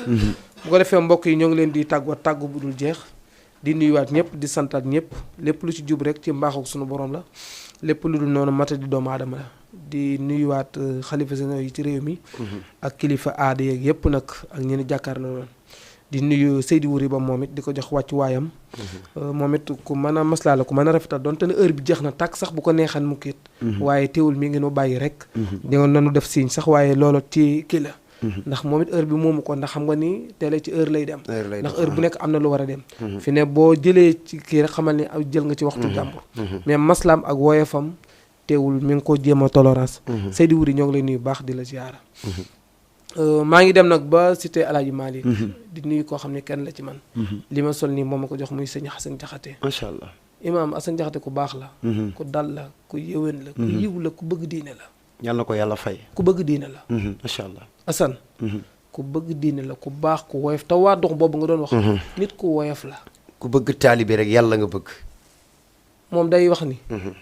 bu ko defee mbokk yi ñoo ngi leen di tàggu bu dul jeex di nuyuwaat ñëpp di santaat ñëpp lépp lu ci jub rek ci mbaaxu suñu borom la lépp lu dul noonu mata di doomu aadama la di nuyuwaat xalifa généraux yi ci réew mi ak kilifa aada yeeg yëpp nag ak ñi jàkkaar la loon di nuyu Seydi Wuri ba moom it di ko jox wàccu waayam moom it ku mën a maslaa la ku mën a rafetal donte ne heure bi jeex na tàkk sax bu ko neexan mu kiit waaye teewul mi ngi nu bàyyi rek di nga nanu def signe sax waaye loolu ci kii la ndax moom it heure bi moomu ko ndax xam nga ni télé ci heure lay dem ndax heure bu nekk am na lu war a dem fi ne boo jëlee ci kii rek xamal ni jël nga ci waxtu jàmbur mais maslaam ak woyefam teewul mi ngi ko jéem a tolérance Seydi Wuri ñoo ngi lay nuyu baax di la ziyaara maa ngi dem nag ba cité Alaaji Malick di nuyu koo xam ne kenn la ci man li ma sol nii moom ma ko jox muy sëñ Xasan Jaxate macha allah imaam Asan Jaxate ku baax la ku dal la ku yëwén la ku yiw la ku bëgg diine la yàlla na ko yàlla fay ku bëgg diine la macha allah Asan ku bëgg diine la ku baax ku woyof te waa dox boobu nga doon wax nit ku woyof la ku bëgg taalibe rek yàlla nga bëgg moom day wax ni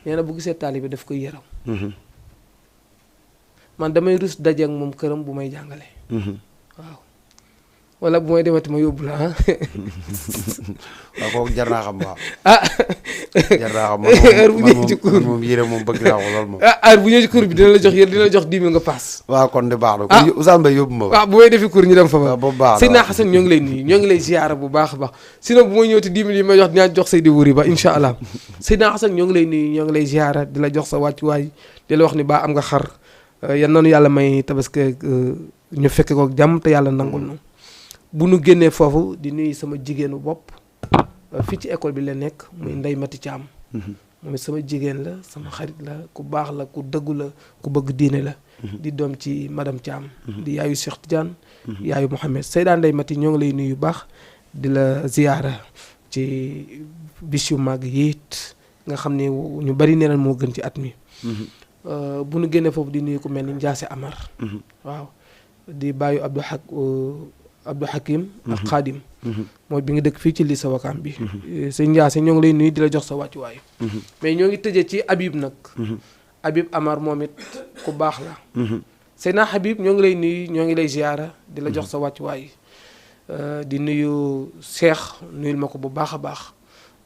nee na bu gisee taalibe daf koy yaram man damay rus dajeek moom këram bu may jàngale waaw wala bu may demati ma yóbbu la waaw kooku jar naa xam waaw jar naa xam heure bu ñëwee ci cours moom yére moom bëgg naa ko lool moom heure bu ñëwee ci cours bi dina la jox yéen dina la jox 10 000 nga paas waaw kon de baax na Oustaz Mbaye yóbbu ma waaw bu may defi cours ñu dem fa ba boobu baax Seydina Xasan ñoo ngi lay nuyu ñoo ngi lay ziyaara bu baax a baax sinon bu may ñëw te 10 000 yi may jox dinaa jox Seydi Wuri ba incha allah Seydina Xasan ñoo ngi lay nuyu ñoo ngi lay ziyaara di la jox sa wàccuwaay di la wax ni baa am nga xar yan noonu yàlla may tabaski ñu fekke ko jàmm te yàlla nangul nu bu nu génnee foofu di nuyu sama jigéenu bopp fii ci école bi la nekk muy Ndey Mati Caam moom it sama jigéen la sama xarit la ku baax la ku dëggu la ku bëgg diine la di doom ci madame Caam di yaayu Cheikh Tidiane yaayu Mouhamed Seyda Ndey Mati ñoo ngi lay nuyu baax di la ziyaara ci bis yu mag yiit nga xam ne ñu bari nee na moo gën ci at mi bu nu génnee foofu di nuyu ku mel ni Ndiasse Amar waaw di bàyyu Abdou Hakim ak Khadim mooy bi nga dëkk fii ci li sa wakaam bi sëñ Ndiasse ñoo ngi lay nuyu di la jox sa wàccuwaay mais ñoo ngi tëjee ci Habib nag Habib Amar moom it ku baax la Seydina Habib ñoo ngi lay nuyu ñoo ngi lay ziyaara di la jox sa wàccuwaay di nuyu Cheikh nuyul ma ko bu baax a baax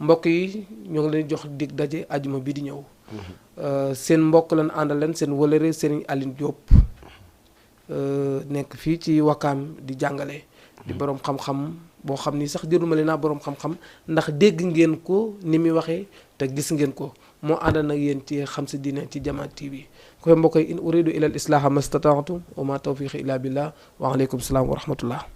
mbokk yi ñoo ngi leen jox dig daje ajuma bi di ñëw seen mbokk lan àndal leen seen wëlëre Serigne Aline Diop nekk fii ci wakaam di jàngale di borom xam-xam boo xam ni sax jëruma leen naa borom xam-xam ndax dégg ngeen ko ni muy waxee te gis ngeen ko moo ànd nag yéen ci xam sa diine ci Jama TV ko mbokk yi in uridu ila al islaha mastata'tu wa ma tawfiqi illa billah wa alaykum salaam wa rahmatullah